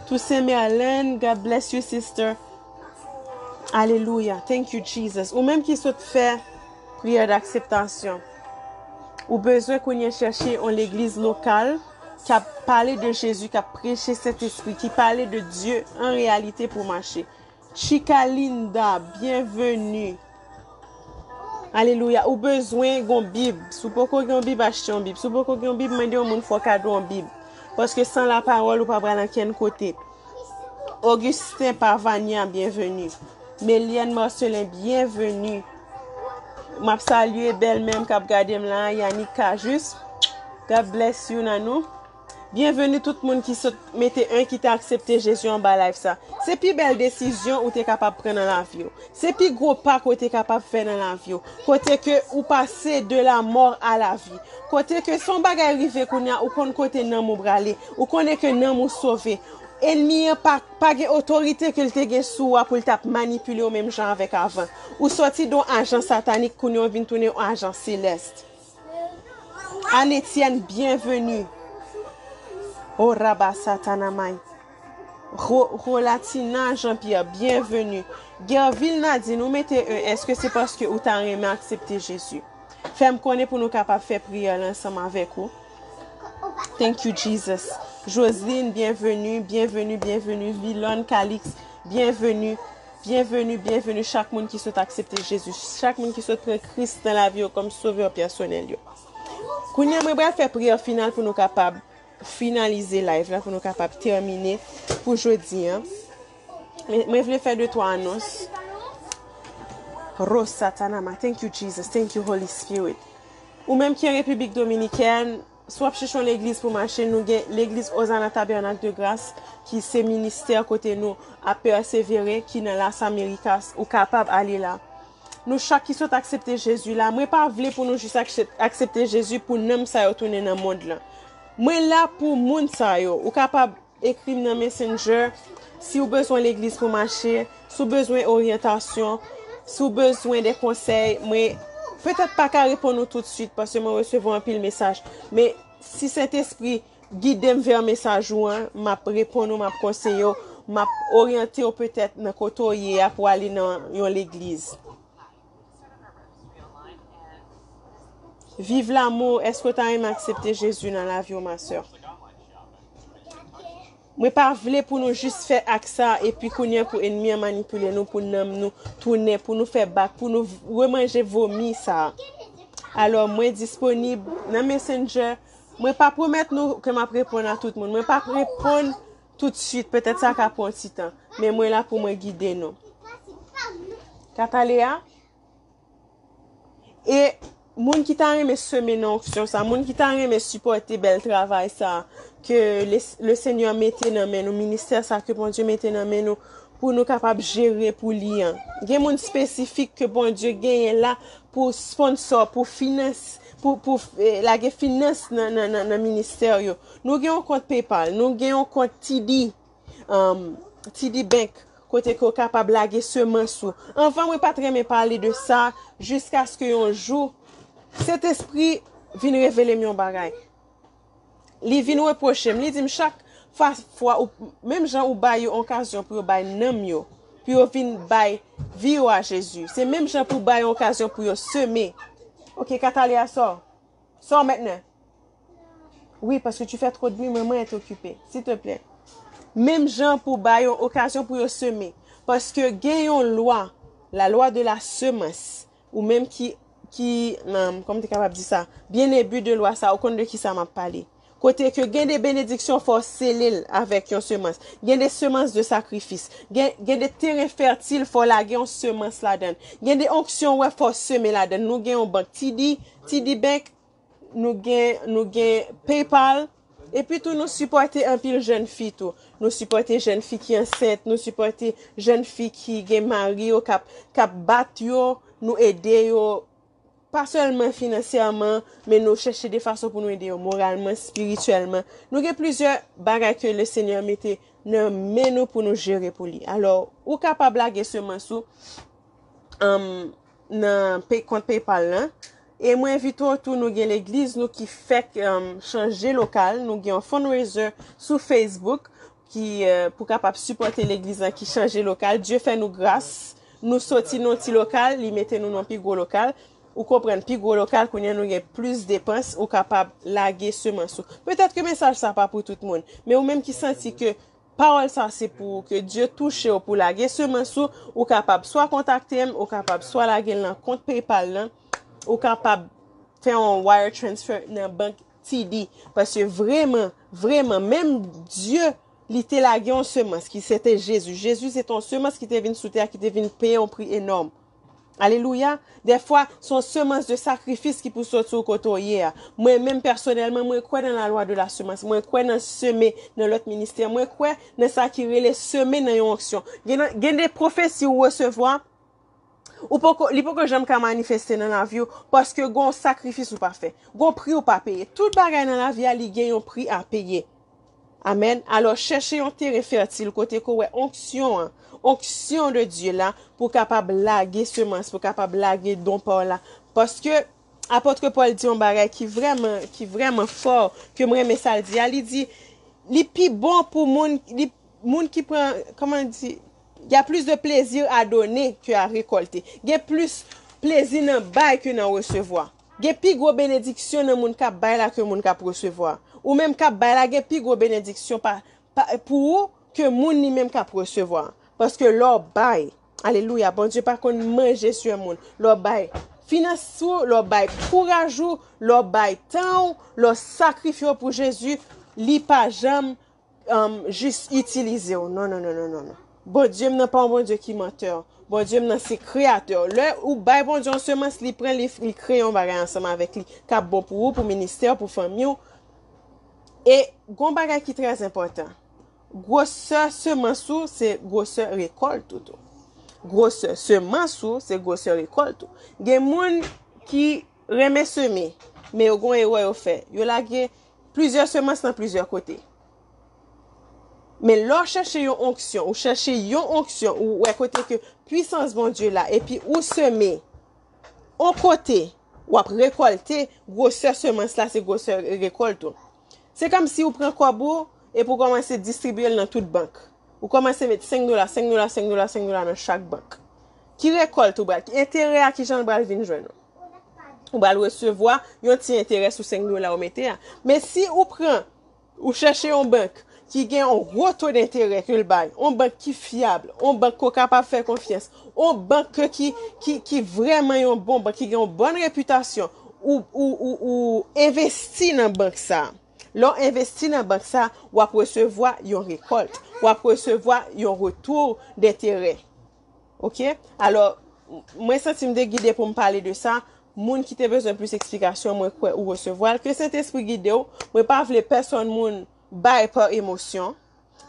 Toussaint Merlin, God bless you, sister. Alelouya. Thank you, Jesus. Ou menm ki sot fè priyè d'akseptasyon. Ou bezwen kounye a chèche yon legliz lokal k ap pale de Jezi, k ap preche Sentespri, ki pale de Dye an reyalite pou mache. Chikalinda, byenveni. Alelouya. Ou bezwen gon Bib. Si w poko gen yon Bib, achte yon Bib. Si w poko gen yon Bib, mande yon moun fè w kado yon Bib. Paske san lapawòl, ou pa pral ankenn kote. Augustin Pavania, byenveni. Meliane Marcelin, byenveni. M ap salye bèlmè m k ap gade m la, Yanika Jus. God bless you, Nanou. Byenveni tout moun ki sot mete en ki te aksepte Jezi anba live sa. Se pi bèl desizyon ou te kapab pran nan lavi w. Se pi gwo pa ke w te kapab fè nan lavi w. Kote ke ou pase de la mort à la vie. Kote ke si yon bagay rive kounye a, ou konn kote nanm ou prale. Ou konnen ke nanm ou sove. Ènmi an pa, pa gen otorite ke l te gen sou ou a pou l t ap manipile w menm jan avèk avan. Ou sòti de yon ajan satanik, kounye a w vin tounen yon ajan selès. Anne Etienne, byenveni. O raba satanamay. Ro-, Rolatina Jean Pierre, byenveni. Gerville Nadine, ou mete en, èske se paske ou ta renmen aksepte Jezi? Fè m konnen pou nou kapab fè priyè la ansanm avèk ou. Thank you, Jesus. Joseline, byenveni, byenveni, byenveni. Vilonne Calix, byenveni. Byenveni, byenveni chak moun ki sot aksepte Jezi, chak moun ki sot pran Kris nan lavi yo kòm sovè pèsonèl yo. Kounye a, mwen pral fè priyè final pou nou kapab finalize live la, pou nou kapab tèmine pou jodi a. Men, mwen vle fè de twa anons. Rosatanama, thank you, Jesus, thank you, Holy Spirit. Ou menm ki an Repiblik Dominikèn, si w ap chèche yon legliz pou mache, nou gen legliz Ozana Tabernak de Gras, ki se ministè kote nou ap pèsevere, ki nan Las Americas, ou kapab ale la. Nou chak ki sot aksepte Jezi la, mwen pa vle pou nou jis akse-, aksepte Jezi pou nanm sa yo tounen nan mond lan. Mwen la pou moun sa yo. Ou kapab ekri m nan Messenger si w bezwen legliz pou mache, si w bezwen oryantasyon, si w bezwen de konsèy. Mwen petèt pa ka reponn ou toutswit paske mwen resevwa anpil mesaj. Men si Sentespri gide m vè mesaj ou an, m ap reponn ou, m ap konseye w, m ap oryante w petèt nan kote w ye a pou ale nan yon legliz. Viv lanmou, èske w ta renmen aksepte Jezi nan lavi w, ma sè? Mwen pa vle pou nou jis fè ak sa, epi kounye a pou ènmi an manipile nou, pou nanm nou tounen, pou nou fè bak, pou nou v-, remanje vomi sa. Alò, mwen disponib nan Messenger. Mwen pa pwomèt nou ke m ap reponn a tout moun. Mwen p ap reponn toutswit. Petèt sa ka pran yon ti tan. Men mwen la pou mwen gide nou. Katalea? E moun ki ta renmen semen nan onksyon sa, moun ki ta renmen sipòte bèl travay sa, ke le, le Senyè mete nan men nou, ministè sa ke Bondye mete nan men nou, pou nou kapab jere pou li an. Gen moun espesifik ke Bondye genyen la pou sponsò, pou finans, pou, pou eh, lage finans nan, nan, nan, nan ministè yo. Nou gen yon kont PayPal, nou gen yon kont T D, um, T D Bank, kote ke w kapab lage semans ou. Anvan, mwen pa t renmen pale de sa jiskaske yon jou Sentespri vin revele m yon bagay. Li vin repwoche m. Li di m chak fwa, fwa ou, menm jan ou bay yo okazyon pou yo bay nanm yo, pou yo vin bay vi yo a Jezi. Se menm jan pou bay yon okazyon pou yo seme. Ok, Katalia, sò. Sò mentnan. Oui, parce que tu fais trop de bruit, maman est occupée. S'il te plaît. Menm jan pou bay yon okazyon pou yo seme. Paske gen yon lwa, la loi de la semence, ou menm ki, ki, um, kòman te kapab di sa? Byen ebi de lwa sa, ou konn de ki sa m ap pale. Kote ke gen de benediksyon fò sele l avèk yon semans. Gen de semans de sakrifis. Gen, gen de teren fètil fò lage yon semans ladan. Gen de onksyon wè fò seme ladan. Nou gen yon bank T D, T D Bank, nou gen, nou gen PayPal. Epi tou nou sipòte anpil jèn fi tou. Nou sipòte jèn fi ki ansent, nou sipòte jèn fi ki gen mari yo k ap, k ap bat yo, nou ede yo pa sèlman finansyèman, men nou chèche de fason pou nou ede yo moralman, espirityèlman. Nou gen plizyè bagay ke le Senyè mete nan men nou pou nou jere pou li. Alò, ou kapab lage semans ou um, nan pay, kont PayPal lan. E mwen envite w tou, nou gen legliz nou ki fèk um, chanje lokal. Nou gen yon fundraiser sou Facebook ki uh, pou kapab sipòte legliz lan ki chanje lokal. Dye fè nou gras. Nou soti nan yon ti lokal, li mete nou nan yon pi gwo lokal. Ou konprann, pi gwo lokal, kounye a nou gen plis depans, ou kapab lage semans ou. Petèt ke mesaj sa pa pou tout moun, men ou menm ki santi ke pawòl sa se pou ou, ke Dye touche w pou lage semans ou, ou kapab swa kontakte m, ou kapab swa lage l nan kont PayPal lan, ou kapab fè yon wire transfer nan bank T D. Paske vrèman, vrèman, menm Dye, li te lage yon semans ki se te Jezi. Jezi se te yon semans ki te vin sou tè a, ki te vin peye yon pri enòm. Alelouya. Dèfwa, se yon semans de sakrifis ki pou soti w kote w ye a. Mwen menm pèsonèlman, mwen kwè nan la lwa de la semans. Mwen kwè nan seme nan lòt ministè. Mwen kwè nan sa ki rele seme nan yon onksyon. Gen, gen de pwofesi ou resevwa, ou poko, li poko janm ka manifeste nan lavi w, paske gon sakrifis ou pa fè. Gon pri ou pa peye. Tout bagay nan lavi a, li gen yon pri a peye. Amèn. Alò, chèche yon teren fètil kote ke w wè onksyon an, onksyon de Dye la, pou w kapab lage semans, pou w kapab lage don pa w la. Paske apot Pòl di yon bagay ki vrèman, ki vrèman fò, ke mwen renmen sa l di a. Li di, li pi bon pou moun, li, moun ki pran, kòman l di, y a plus de plaisir à donner que à récolter. Gen plis plezi nan bay ke nan resevwa. Gen pi gwo benediksyon nan moun k ap bay la ke moun k ap resevwa. Ou menm k ap bay la, gen pi gwo benediksyon pa, pa, pou ou ke moun li menm k ap resevwa. Paske lè w bay, alelouya, Bondye pa konn manje sou moun. Lè w bay finans ou, lè w bay kouraj ou, lè w bay tan ou, lè w sakrifye w pou Jezi, li pa janm um, jis itilize w. Non, non, non, non, non, non. Bondye m nan pa yon Bondye ki mantè. Bondye m nan se kreyatè. Lè ou bay Bondye yon semans, li pran, li, li kreye yon bagay ansanm avèk li k ap bon pou ou, pou ministè, pou fanmi w. E gon bagay ki trè enpòtan. Gwosè semans ou se gwosè rekòlt ou tou. Gwosè semans ou se gwosè rekòlt ou. Gen moun ki renmen seme, men yo gon erè yo fè. Yo lage plizyè semans nan plizyè kote. Men lè w chèche yon onksyon, ou chèche yon onksyon, ou wè kote ke pwisans Bondye la, epi ou seme on kote, w ap rekòlte, gwosè semans la se gwosè rekòlt ou. Se kòmsi ou pran kòb ou, epi ou kòmanse distribye l nan tout bank. Ou kòmanse met senk dola, senk dola, senk dola, senk dola nan chak bank. Ki rekòlt ou pral, ki enterè a, ki jan l pral vin jwenn ou? Ou pral resevwa yon ti enterè sou senk dola ou mete a. Men si ou pran, ou chèche yon bank ki gen yon gwo to denterè ke l bay, yon bank ki fyab, yon bank ke w kapab fè konfyans, yon bank ke ki, ki, ki vrèman yon bon bank, ki gen yon bòn repitasyon, ou, ou, ou, ou envesti nan bank sa a. Lè w envesti nan bank sa a, w ap resevwa yon rekòlt, w ap resevwa yon retou denterè. Ok? Alò, mwen santi m te gide pou m pale de sa. Moun ki te bezwen plis eksplikasyon, mwen kwè ou resevwa l. Ke Sentespri gide w. Mwen pa vle pèsonn moun bay pa emosyon.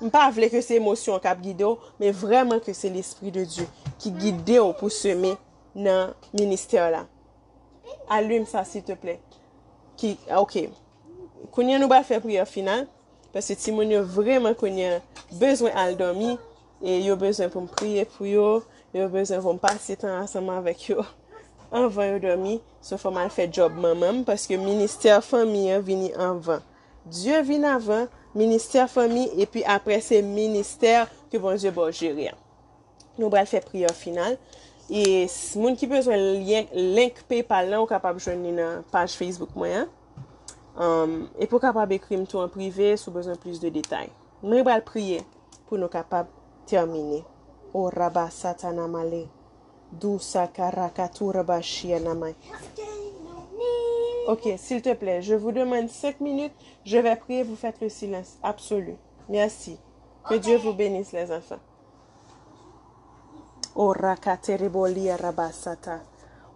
M pa vle ke se emosyon k ap gide w, men vrèman ke se Lespri de Dye ki gide w pou semen nan ministè la. Allume sa, s'il te plaît. Ki, ok. Kounye a nou pral fè priyè final, paske timoun yo vrèman kounye a bezwen al dòmi, e yo bezwen pou m priye pou yo, yo bezwen pou m pase tan ansanm avèk yo anvan yo dòmi. So, fò m al fè djòb manman m, paske ministè fanmi an vini anvan. Dye vin avan, ministè fanmi, epi apre se ministè ke Bondye ba w jere a. Nou pral fè priyè final. E s- moun ki bezwen lyen, link PayPal lan, ou kapab jwenn li nan paj Facebook mwen an. Um, epi w kapab ekri m tou an prive si w bezwen plis de detay. Mwen pral priye pou nou kapab tèmine. O raba satana male. Dousa karakatura bashia namai. Ok, s'il te plaît, je vous demande cinq minutes. Je vais prier, vous faites le silence absolu. Merci. Que Dieu vous bénisse, les enfants. O rakaterebolia rabasata.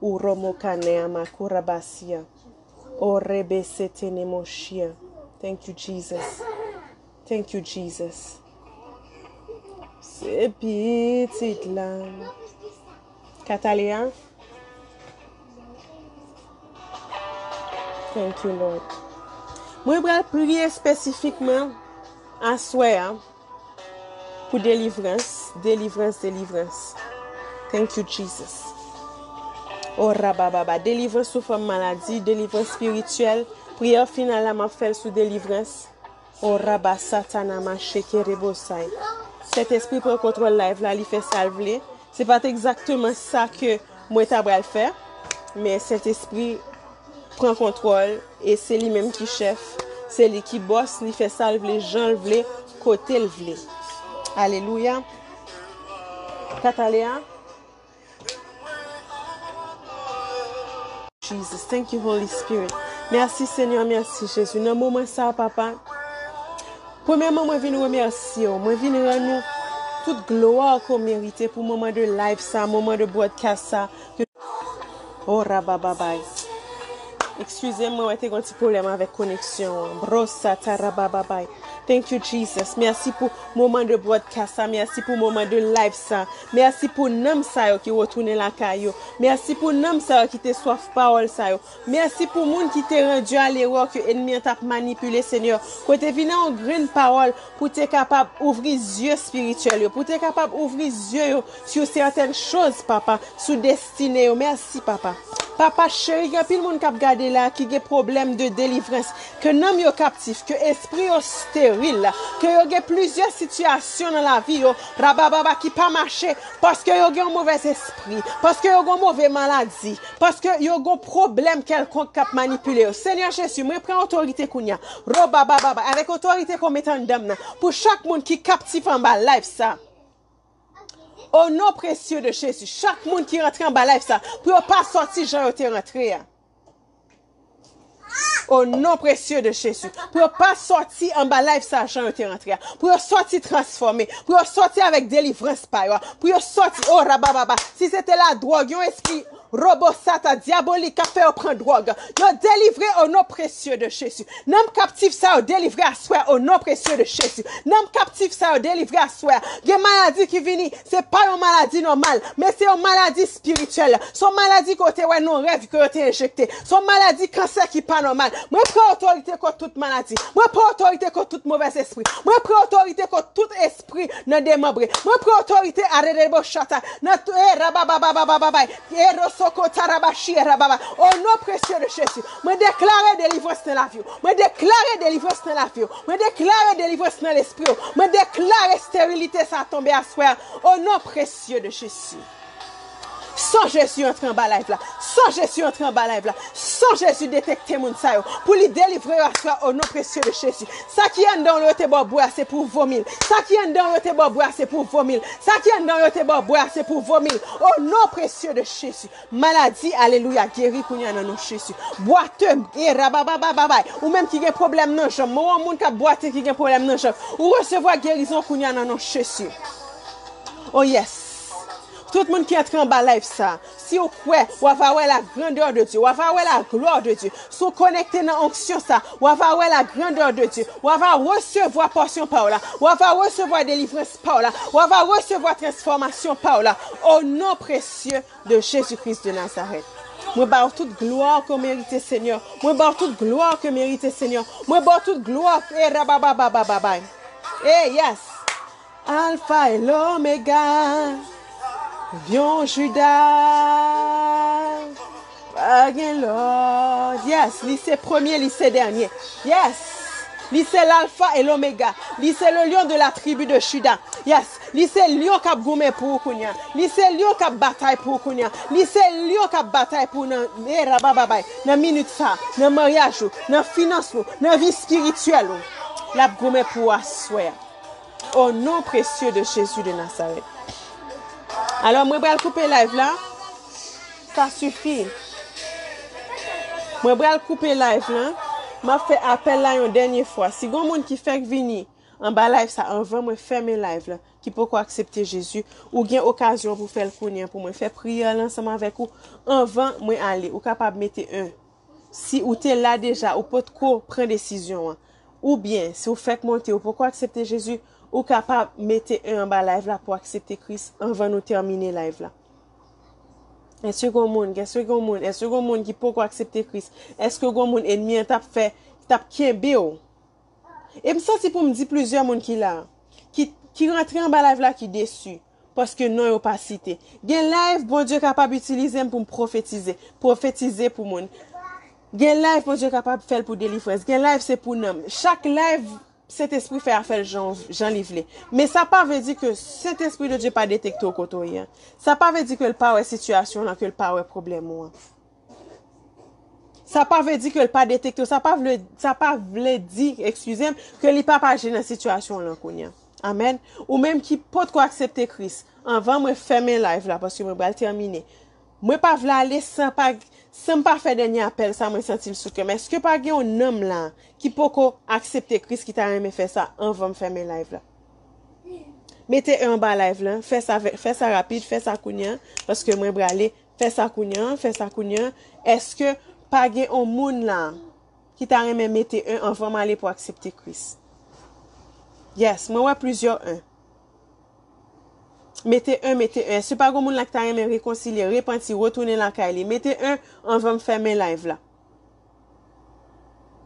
Uromokanea makurabasia. O rebesetenemoshia. Thank you, Jesus. Thank you, Jesus. Se pitit la. Katalea. Thank you, Lord. Mwen pral priye espesifikman aswè a pou delivrans, delivrans, delivrans. Thank you, Jesus. O rabababa, delivrans sou fòm maladi, delivrans espirityèl. Priyè final la, m ap fè l sou delivrans. O raba satana mache kerebosay. Sentespri pran kontwòl live la, li fè sa l vle. Se pa t egzakteman sa ke mwen ta pral fè, men Sentespri pran kontwòl e se li menm ki chèf, se li ki bòs, li fè sa l vle, jan l vle, kote l vle. Alelouya. Katalea. Jesus, thank you, Holy Spirit. Mèsi, Senyè, mèsi, Jezi. Nan moman sa, papa, premyèman, mwen vin remèsye w. Mwen vin rann ou tout glwa ke w merite pou moman de live sa, moman de broadcast sa. Oh, rabababay. Eskize m, mwen wè te gen yon ti pwoblèm avèk koneksyon an. Brosa tarabababay. Thank you, Jesus. Mèsi pou moman de broadcast sa. Mèsi pou moman de live sa. Mèsi pou nanm sa yo ki retounen lakay yo. Mèsi pou nanm sa yo ki te swaf pawòl sa yo. Mèsi pou moun ki te randi a lerè ke ènmi an t ap manipile, Senyè. Kote vin a yon grenn pawòl pou te kapab ouvri zye espirityèl yo, pou te kapab ouvri zye yo sou sètèn choz, papa, sou destine yo. Mèsi, papa. Papa cheri, gen anpil moun k ap gade la ki gen pwoblèm de delivrans, ke nanm yo kaptif, ke espri yo steril, ke yo gen plizyè sitiyasyon nan lavi yo, rabababa, ki pa mache, paske yo gen yon movèz espri, paske yo gen yon move maladi, paske yo gen yon pwoblèm kèlkonk k ap manipile yo. Senyè Jezi, mwen pran otorite kounye a, robabababa, avèk otorite ke w mete anndan m nan, pou chak moun ki kaptif anba live sa. O non presye de Jezi, chak moun ki rantre anba live sa, pou yo pa sòti jan yo te rantre a. O non presye de Jezi, pou yo pa sòti anba live sa jan yo te rantre a, pou yo sòti transfòme, pou yo sòti avèk delivrans pa yo a, pou yo sòti, o rabababa, si se te ladwòg, yon espri robosata, dyabolik, k ap fè yo pran dwòg, yo delivre o non presye de Jezi. Nanm kaptif sa yo delivre aswè o non presye de Jezi. Nanm kaptif sa yo delivre aswè. Gen maladi ki vini, se pa yon maladi nòmal, men se yon maladi espirityèl. Se yon maladi ke w te wè nan rèv ke yo te enjekte. Se yon maladi kansè ki pa nòmal. Mwen pran otorite kont tout maladi. Mwen pran otorite kont tout movèz espri. Mwen pran otorite kont tout espri nan demanbre. Mwen pran otorite arerebo chata nan tou e rababababababay. Erosoko tarabashi erababa. O non presye de Jezi, mwen deklare delivrans nan lavi w. Mwen deklare delivrans nan lavi w. Mwen deklare delivrans nan lespri w. Mwen deklare sterilite sa tonbe aswè a. O non presye de Jezi. San Jezi antre anba live la. San Jezi antre anba live la. San Jezi detekte moun sa yo. Pou li delivre yo aswè a, o non presye de Jezi. Sa ki anndan w yo te ba w bwè a, se pou w vomi l. Sa ki anndan w yo te ba w bwè a, se pou w vomi l. Sa ki anndan w yo te ba w bwè a, se pou w vomi l. O non presye de Jezi. Maladi, alelouya, geri kounye a nan non Jezi. Bwate, e rabababababay. Ou menm ki gen pwoblèm nan janm. Mwen wè yon moun k ap bwate ki gen pwoblèm nan janm. Ou resevwa gerizon kounye a nan non Jezi. Oh yes. Tout moun ki antre anba live sa, si w kwè, w ava wè la grandeur de Dieu, w ava wè la gloire de Dieu. Si w konekte nan onksyon sa, w ava wè la grandeur de Dieu, w ava resevwa pòsyon pa w la, w ava resevwa delivrans pa w la, w ava resevwa transfòmasyon pa w la. Au nom précieux de Jésus-Christ de Nazareth. Mwen ba w tout glwa ke w merite, Senyè. Mwen ba w tout glwa ke w merite, Senyè. Mwen ba w tout glwa. E rabababababay. E yes. Alfa e lomega. Lyon Juda. Pa gen lòt. Yes, li se premye, li se dènye. Yes. Li se l'alfa e l'omega. Li se le lion de la tribu de Juda. Yes. Li se lyon k ap goumen pou ou kounye a. Li se lyon k ap batay pou ou kounye a. Li se lyon k ap batay pou ou nan, e rabababay, nan minit sa, nan maryaj ou, nan finans ou, nan vi espirityèl ou. L ap goumen pou ou aswè a. Au nom précieux de Jésus de Nazareth. Alò, mwen pral koupe live la. Sa sifi. Mwen pral koupe live la. M ap fè apèl la yon dènye fwa. Si gon moun ki fèk vini anba live sa anvan mwen fèmen live la, ki poko aksepte Jezi, ou gen okazyon pou fè l kounye a pou mwen. Fè priyè la ansanm avèk ou anvan mwen ale. Ou kapab mete en. Si ou te la deja, ou potko pran desizyon an. Oubyen, si w fèk monte, ou poko aksepte Jezi, ou kapab mete en anba live la pou aksepte Kris anvan nou tèmine live la. Èske gon moun, èske gon moun, èske gon moun ki poko aksepte Kris? Èske gon moun enmi an t ap fè, t ap kenbe w? E m santi pou m di plizyè moun ki la, ki, ki rantre anba live la, ki desi, paske non yo pa site. Gen live, Bondye kapab itilize m pou m pwofetize, pwofetize pou moun. Gen live, Bondye kapab fè l pou delivrans. Gen live, se pou nanm. Chak live, Sentespri fè afè l jan, jan li vle. Men sa pa vle di ke Sentespri de Dye pa detekte w kote w ye a. Sa pa vle di ke l pa wè sitiyasyon w lan, ke l pa wè pwoblèm ou an. Sa pa vle di ke l pa detekte w. Sa pa vle, sa pa vle di, eskize m, ke li pa pa je nan sitiyasyon w lan kounye a. Amèn. Ou menm ki potko aksepte Kris, anvan mwen fèmen live la, paske mwen pral tèmine. Mwen pa vle ale san pa, san m pa fè dènye apèl sa, mwen santi l sou kè m. Èske pa gen yon nanm la ki poko aksepte Kris ki ta renmen fè sa anvan m fèmen live la? Mete en anba live la. Fè sa, fè sa rapid, fè sa kounye a, paske mwen prale. Fè sa kounye a, fè sa kounye a. Èske pa gen yon moun la ki ta renmen mete en anvan m ale pou aksepte Kris? Yes, mwen wè plizyè en. Mete en, mete en. Èske pa gen moun la ki ta renmen rekonsilye, repanti, retounen lakay li? Mete en anvan m fèmen live la.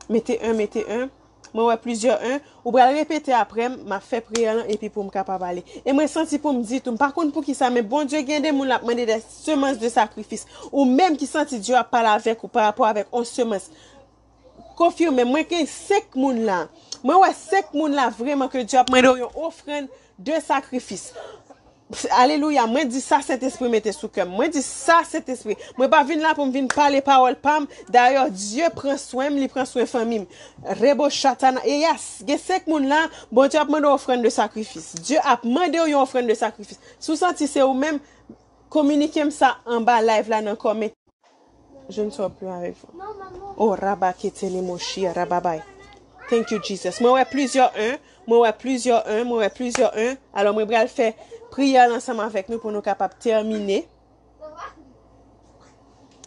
Mete en, mete en. Mwen wè plizyè en. Ou pral repete apre m, m ap fè priyè lan epi pou m kapab ale. E mwen santi pou m di tou, m pa konn poukisa, men Bondye gen de moun l ap mande de semans de sakrifis. Ou menm ki santi Dye ap pale avèk ou pa rapò avèk on semans. Konfime, mwen gen senk moun la. Mwen wè senk moun la vreman ke Dye ap mande w yon ofrann de sakrifis. Alelouya, mwen di sa Sentespri mete sou kè m. Mwen di sa Sentespri. Mwen pa vin la pou m vin pale pawòl pa m. Dayè, Dye pran swen m, li pran swen fanmi m. Rebo chatana. E yes, gen senk moun la, Bondye ap mande w ofrann de sakrifis. Dye ap mande w yon ofrann de sakrifis. Si w santi se ou menm, kominike m sa anba live la nan kòmantè. Je ne serai plus avec vous. Oh, rabaketele moshi, rababay. Thank you, Jesus. Mwen wè plizyè en. Mwen wè plizyè en. Mwen wè plizyè en. Alò, mwen pral fè priyè l ansanm avèk nou pou nou kapab tèmine.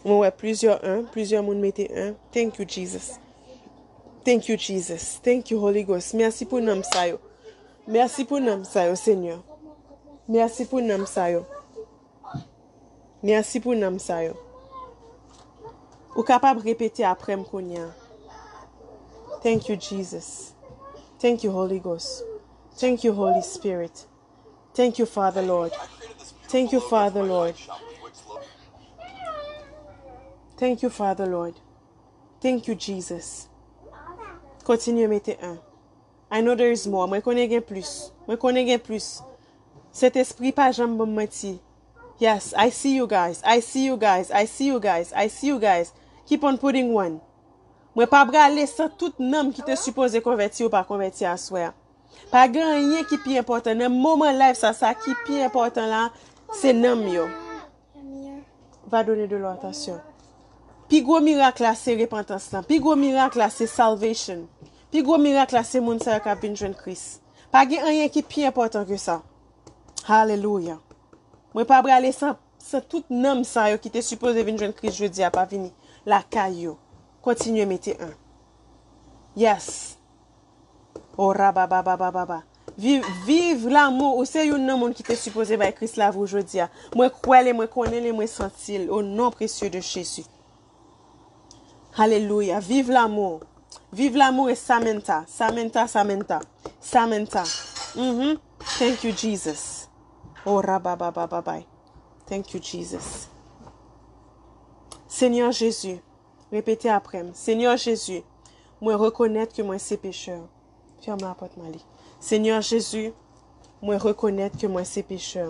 Mwen wè plizyè en. Plizyè moun mete en. Thank you, Jesus. Thank you, Jesus. Thank you, Holy Ghost. Mèsi pou nanm sa yo. Mèsi pou nanm sa yo, Senyè. Mèsi pou nanm sa yo. Mèsi pou nanm sa yo. Ou kapab repete apre m kounye a. Thank you, Jesus. Thank you, Holy Ghost. Thank you, Holy Spirit. Thank you, Father Lord. Thank you, Father Lord. Thank you, Father Lord. Thank you, Jesus. Kontinye mete en. I know there is more. Mwen konnen gen plis. Mwen konnen gen plis. Sentespri pa janm ban m manti. Yes, I see you guys. I see you guys. I see you guys. I see you guys. Keep on putting one. Mwen pa prale san tout nanm ki te sipoze konvèti yo pa konvèti aswè a. Pa gen anyen ki pi enpòtan. Nan moman live sa, sa ki pi enpòtan la, se nanm yo. Va donner de leur attention. Pi gwo mirak la se repantans lan. Pi gwo mirak la se salvation. Pi gwo mirak la se moun sa yo k ap vin jwenn Kris. Pa gen anyen ki pi enpòtan ke sa. Hallelujah. Mwen pa prale san, san tout nanm sa yo ki te sipoze vin jwenn Kris jodi a pa vini lakay yo. Kontinye mete en. Yes. Oh, rabababababa. Viv, viv lanmou. Ou se youn nan moun ki te sipoze bay Kris lavi w jodi a. Mwen kwè l e mwen konnen l e mwen santi l. O non presye de Jezi. Alelouya. Viv lanmou. Viv lanmou e samantha. Samantha, samantha. Samantha. Mhm. Thank you, Jesus. Oh, rabababababay. Thank you, Jesus. Senyè Jezi, repete apre m. Senyè Jezi, mwen rekonèt ke mwen se pechè. Fèm lapòt m ale. Senyè Jezi, mwen rekonèt ke mwen se pechè.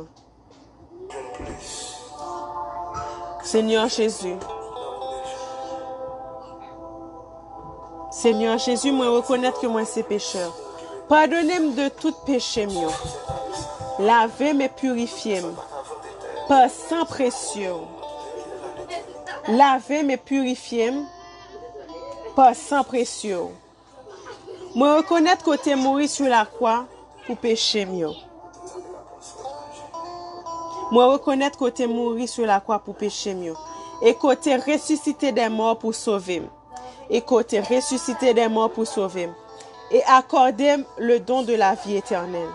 Senyè Jezi. Senyè Jezi, mwen rekonèt ke mwen se pechè. Padone m de tout peche m yo. Lave m e pirifye m pa san presye w. Lave m e pirifye m pa san presye w. Mwen rekonèt ke w te mouri sou lakwa pou peche m yo. Mwen rekonèt ke w te mouri sou lakwa pou peche m yo, e ke w te resisite dè mò pou sove m, e ke w te resisite dè mò pou sove m, e akòde m le don de la vi etènèl,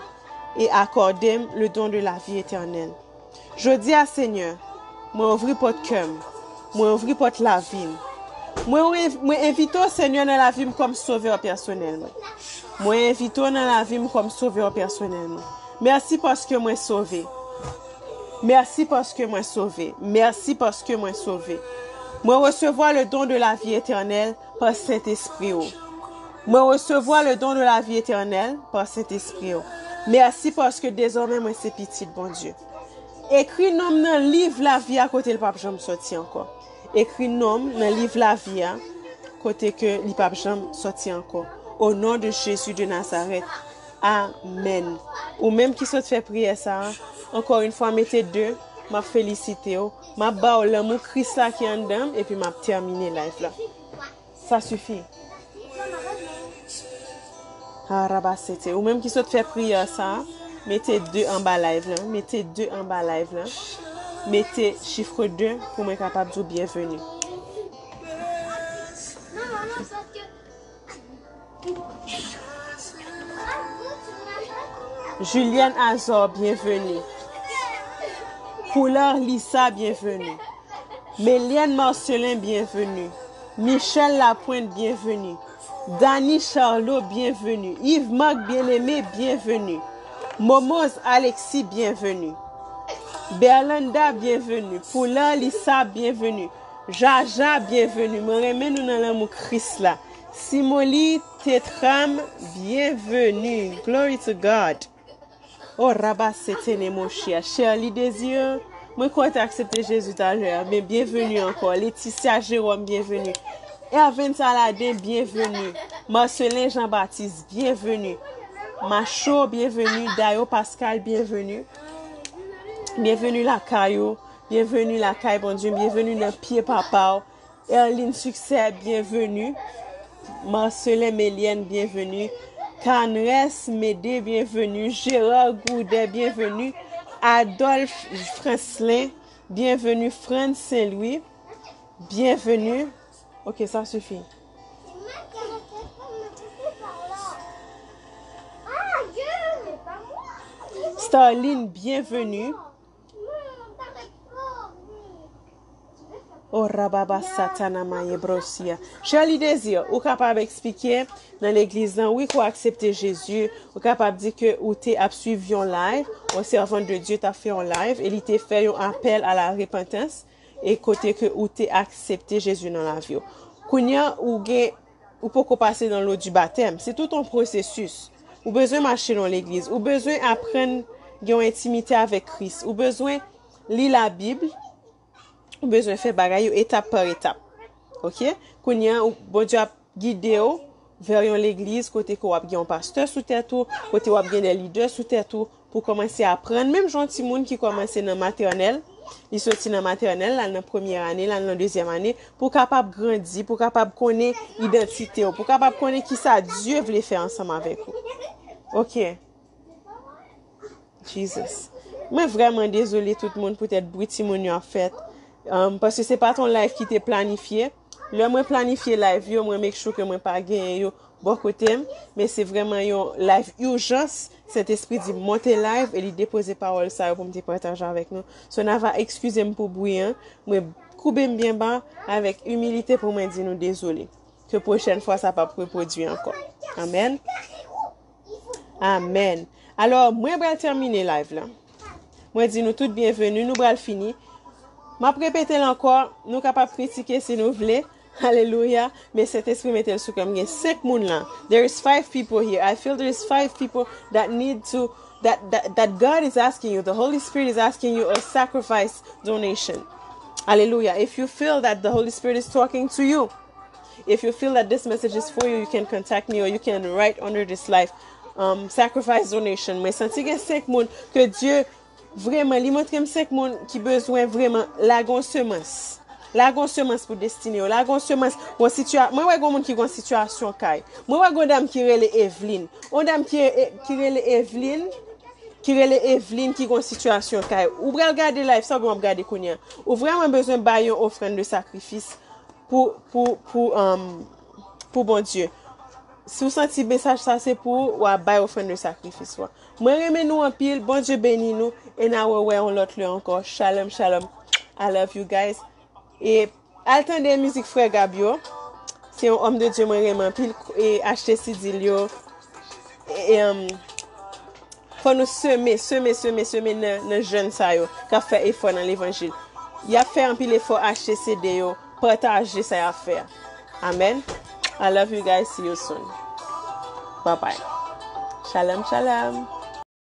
e akòde m le don de la vi etènèl. Jodi a, Senyè, mwen ouvri pòt kè m. Mwen ouvri pòt lavi m. Mwen, mwen envite w, Senyè, nan lavi m kòm sovè pèsonèl mwen. Mwen envite w nan lavi m kòm sovè pèsonèl mwen. Mèsi paske mwen sove. Mèsi paske mwen sove. Mèsi paske mwen sove. Mwen resevwa le don de la vi etènèl pa Sentespri w. Mwen resevwa le don de la vi etènèl pa Sentespri w. Mèsi paske dezòmè mwen se pitit Bondye. Ekri non m nan liv lavi a kote l p ap janm sòti ankò. Ekri non m nan liv lavi a kote ke li p ap janm sòti ankò. O non de Jezi de Nazarèt. Amèn. Ou menm ki sot fè priyè sa a, ankò yon fwa mete de, m ap felisite w. M ap ba w lanmou Kris la ki anndan m, epi m ap tèmine live la. Sa sifi. Arabasete. Ou menm ki sot fè priyè sa, mete de anba live lan. Mete de anba live lan. Mete chif de pou mwen kapab di w byenveni. Julienne Azor, byenveni. Poulard Lisa, byenveni. Melienne Marcelin, byenveni. Michel Lapointe, byenveni. Dany Charlot, byenveni. Yves Marc Bien-Aimé, byenveni. Momoz Alexis, byenveni. Berlanda, byenveni. Poulard Lisa, byenveni. Jaja, byenveni. Mwen renmen nou nan lanmou Kris la. Simoli Tetram, byenveni. Glory to God. Oh, Rabba Setene Moshia. Sherly Désir, mwen kwè w te aksepte Jezi talè a, men byenveni ankò. Leticia Jérôme, byenveni. Ervin Saladin, byenveni. Marcelin Jean Baptiste, byenveni. Macho, byenveni. Dayo Pascal, byenveni. Byenveni lakay ou. Byenveni lakay Bondye. Byenveni nan pye papa w. Erline Succès, byenveni. Marcelin Melienne, byenveni. Canres Médée, byenveni. Gérard Gourdet, byenveni. Adolphe Francelin, byenveni. Franz Saint-Louis, byenveni. Ok, sa sifi. Starline, byenveni. Oh, rababa satana maye brosia. Sherly Désir, ou kapab eksplike nan legliz lan, wi, ke w aksepte Jezi. Ou kapab di ke ou te ap swiv yon live, yon sèvant de Dieu t ap fè yon live, e li te fè yon apèl a la repantans, e kote ke ou te aksepte Jezi nan lavi w. Kounye a, ou gen ou poko pase nan lo di batèm. Se tout yon pwosesis. Ou bezwen mache nan legliz. Ou bezwen aprann gen yon entimite avèk Kris. Ou bezwen li Labib. Ou bezwen fè bagay yo etap pa etap. Ok? Kounye a, ou- Bondye ap gide w vè yon legliz kote ke w ap gen yon pastè sou tèt ou, kote w ap gen de lidè sou tèt ou, pou kòmanse aprann, menm jan yon timoun ki kòmanse nan matènèl, li soti nan matènèl, l al nan premyè ane, l al nan dezyèm ane, pou w kapab grandi, pou w kapab konnen idantite w, pou w kapab konnen kisa Dye vle fè ansanm avèk ou. Ok. Jesus. Mwen vrèman dezole tout moun poutèt bri timoun yo ap fèt. Um, paske se pa t yon live ki te planifye. Lè mwen planifye live yo, mwen make sure ke mwen pa genyen yo bò kote m. Men se vrèman yon live ijans. Sentespri di m monte live e li depoze pawòl sa yo pou m te pataje avèk nou. So, n a va eskize m pou bri an. Mwen koube m byen ba avèk imilite pou mwen di nou dezole. Ke pwochèn fwa sa p ap repwodui ankò. Amèn. Amèn. Alò, mwen pral tèmine live la. Mwen di nou tout byenveni, nou pral fini. M ap repete l ankò, nou kapab kritike si nou vle. Alelouya. Men Sentespri mete l sou kè m. Gen senk moun la. There is five people here. I feel there is five people that need to, that, that, that God is asking you, the Holy Spirit is asking you a sacrifice donation. Alelouya. If you feel that the Holy Spirit is talking to you, if you feel that this message is for you, you can contact me or you can write under this live, um, sacrifice donation. Mwen santi gen senk moun ke Dye vrèman, li montre m senk moun ki bezwen vrèman lage yon semans. Lage yon semans pou destine yo. Lage yon semans pou yon sitiyasyon. Mwen wè gen moun ki gen yon sitiyasyon kay. Mwen wè gen yon dam ki rele Evelyn. Yon dam ki, ki rele Evelyn. Ki rele Evelyn ki gen yon sitiyasyon kay. Ou pral gade live sa oubyen w ap gade kounye a. Ou vrèman bezwen bay yon ofrann de sakrifis pou, pou, pou, um, pou Bondye. Si w santi mesaj sa se pou ou, w a bay ofrann de sakrifis ou a. Mwen renmen nou anpil, Bondye beni nou, e n a wè wè yon lòt lè ankò. Shalom, shalom. I love you guys. E al tande mizik frè Gab yo. Se yon homme de Dieu mwen renmen anpil. E achte C D l yo. E, e, um, fò nou seme, seme, seme, seme nan, nan jèn sa yo k ap fè efò nan levanjil. Y ap fè anpil efò achte C D yo, pataje sa y ap fè a. Amèn. I love you guys. See you soon. Bye bye. Shalom, shalom.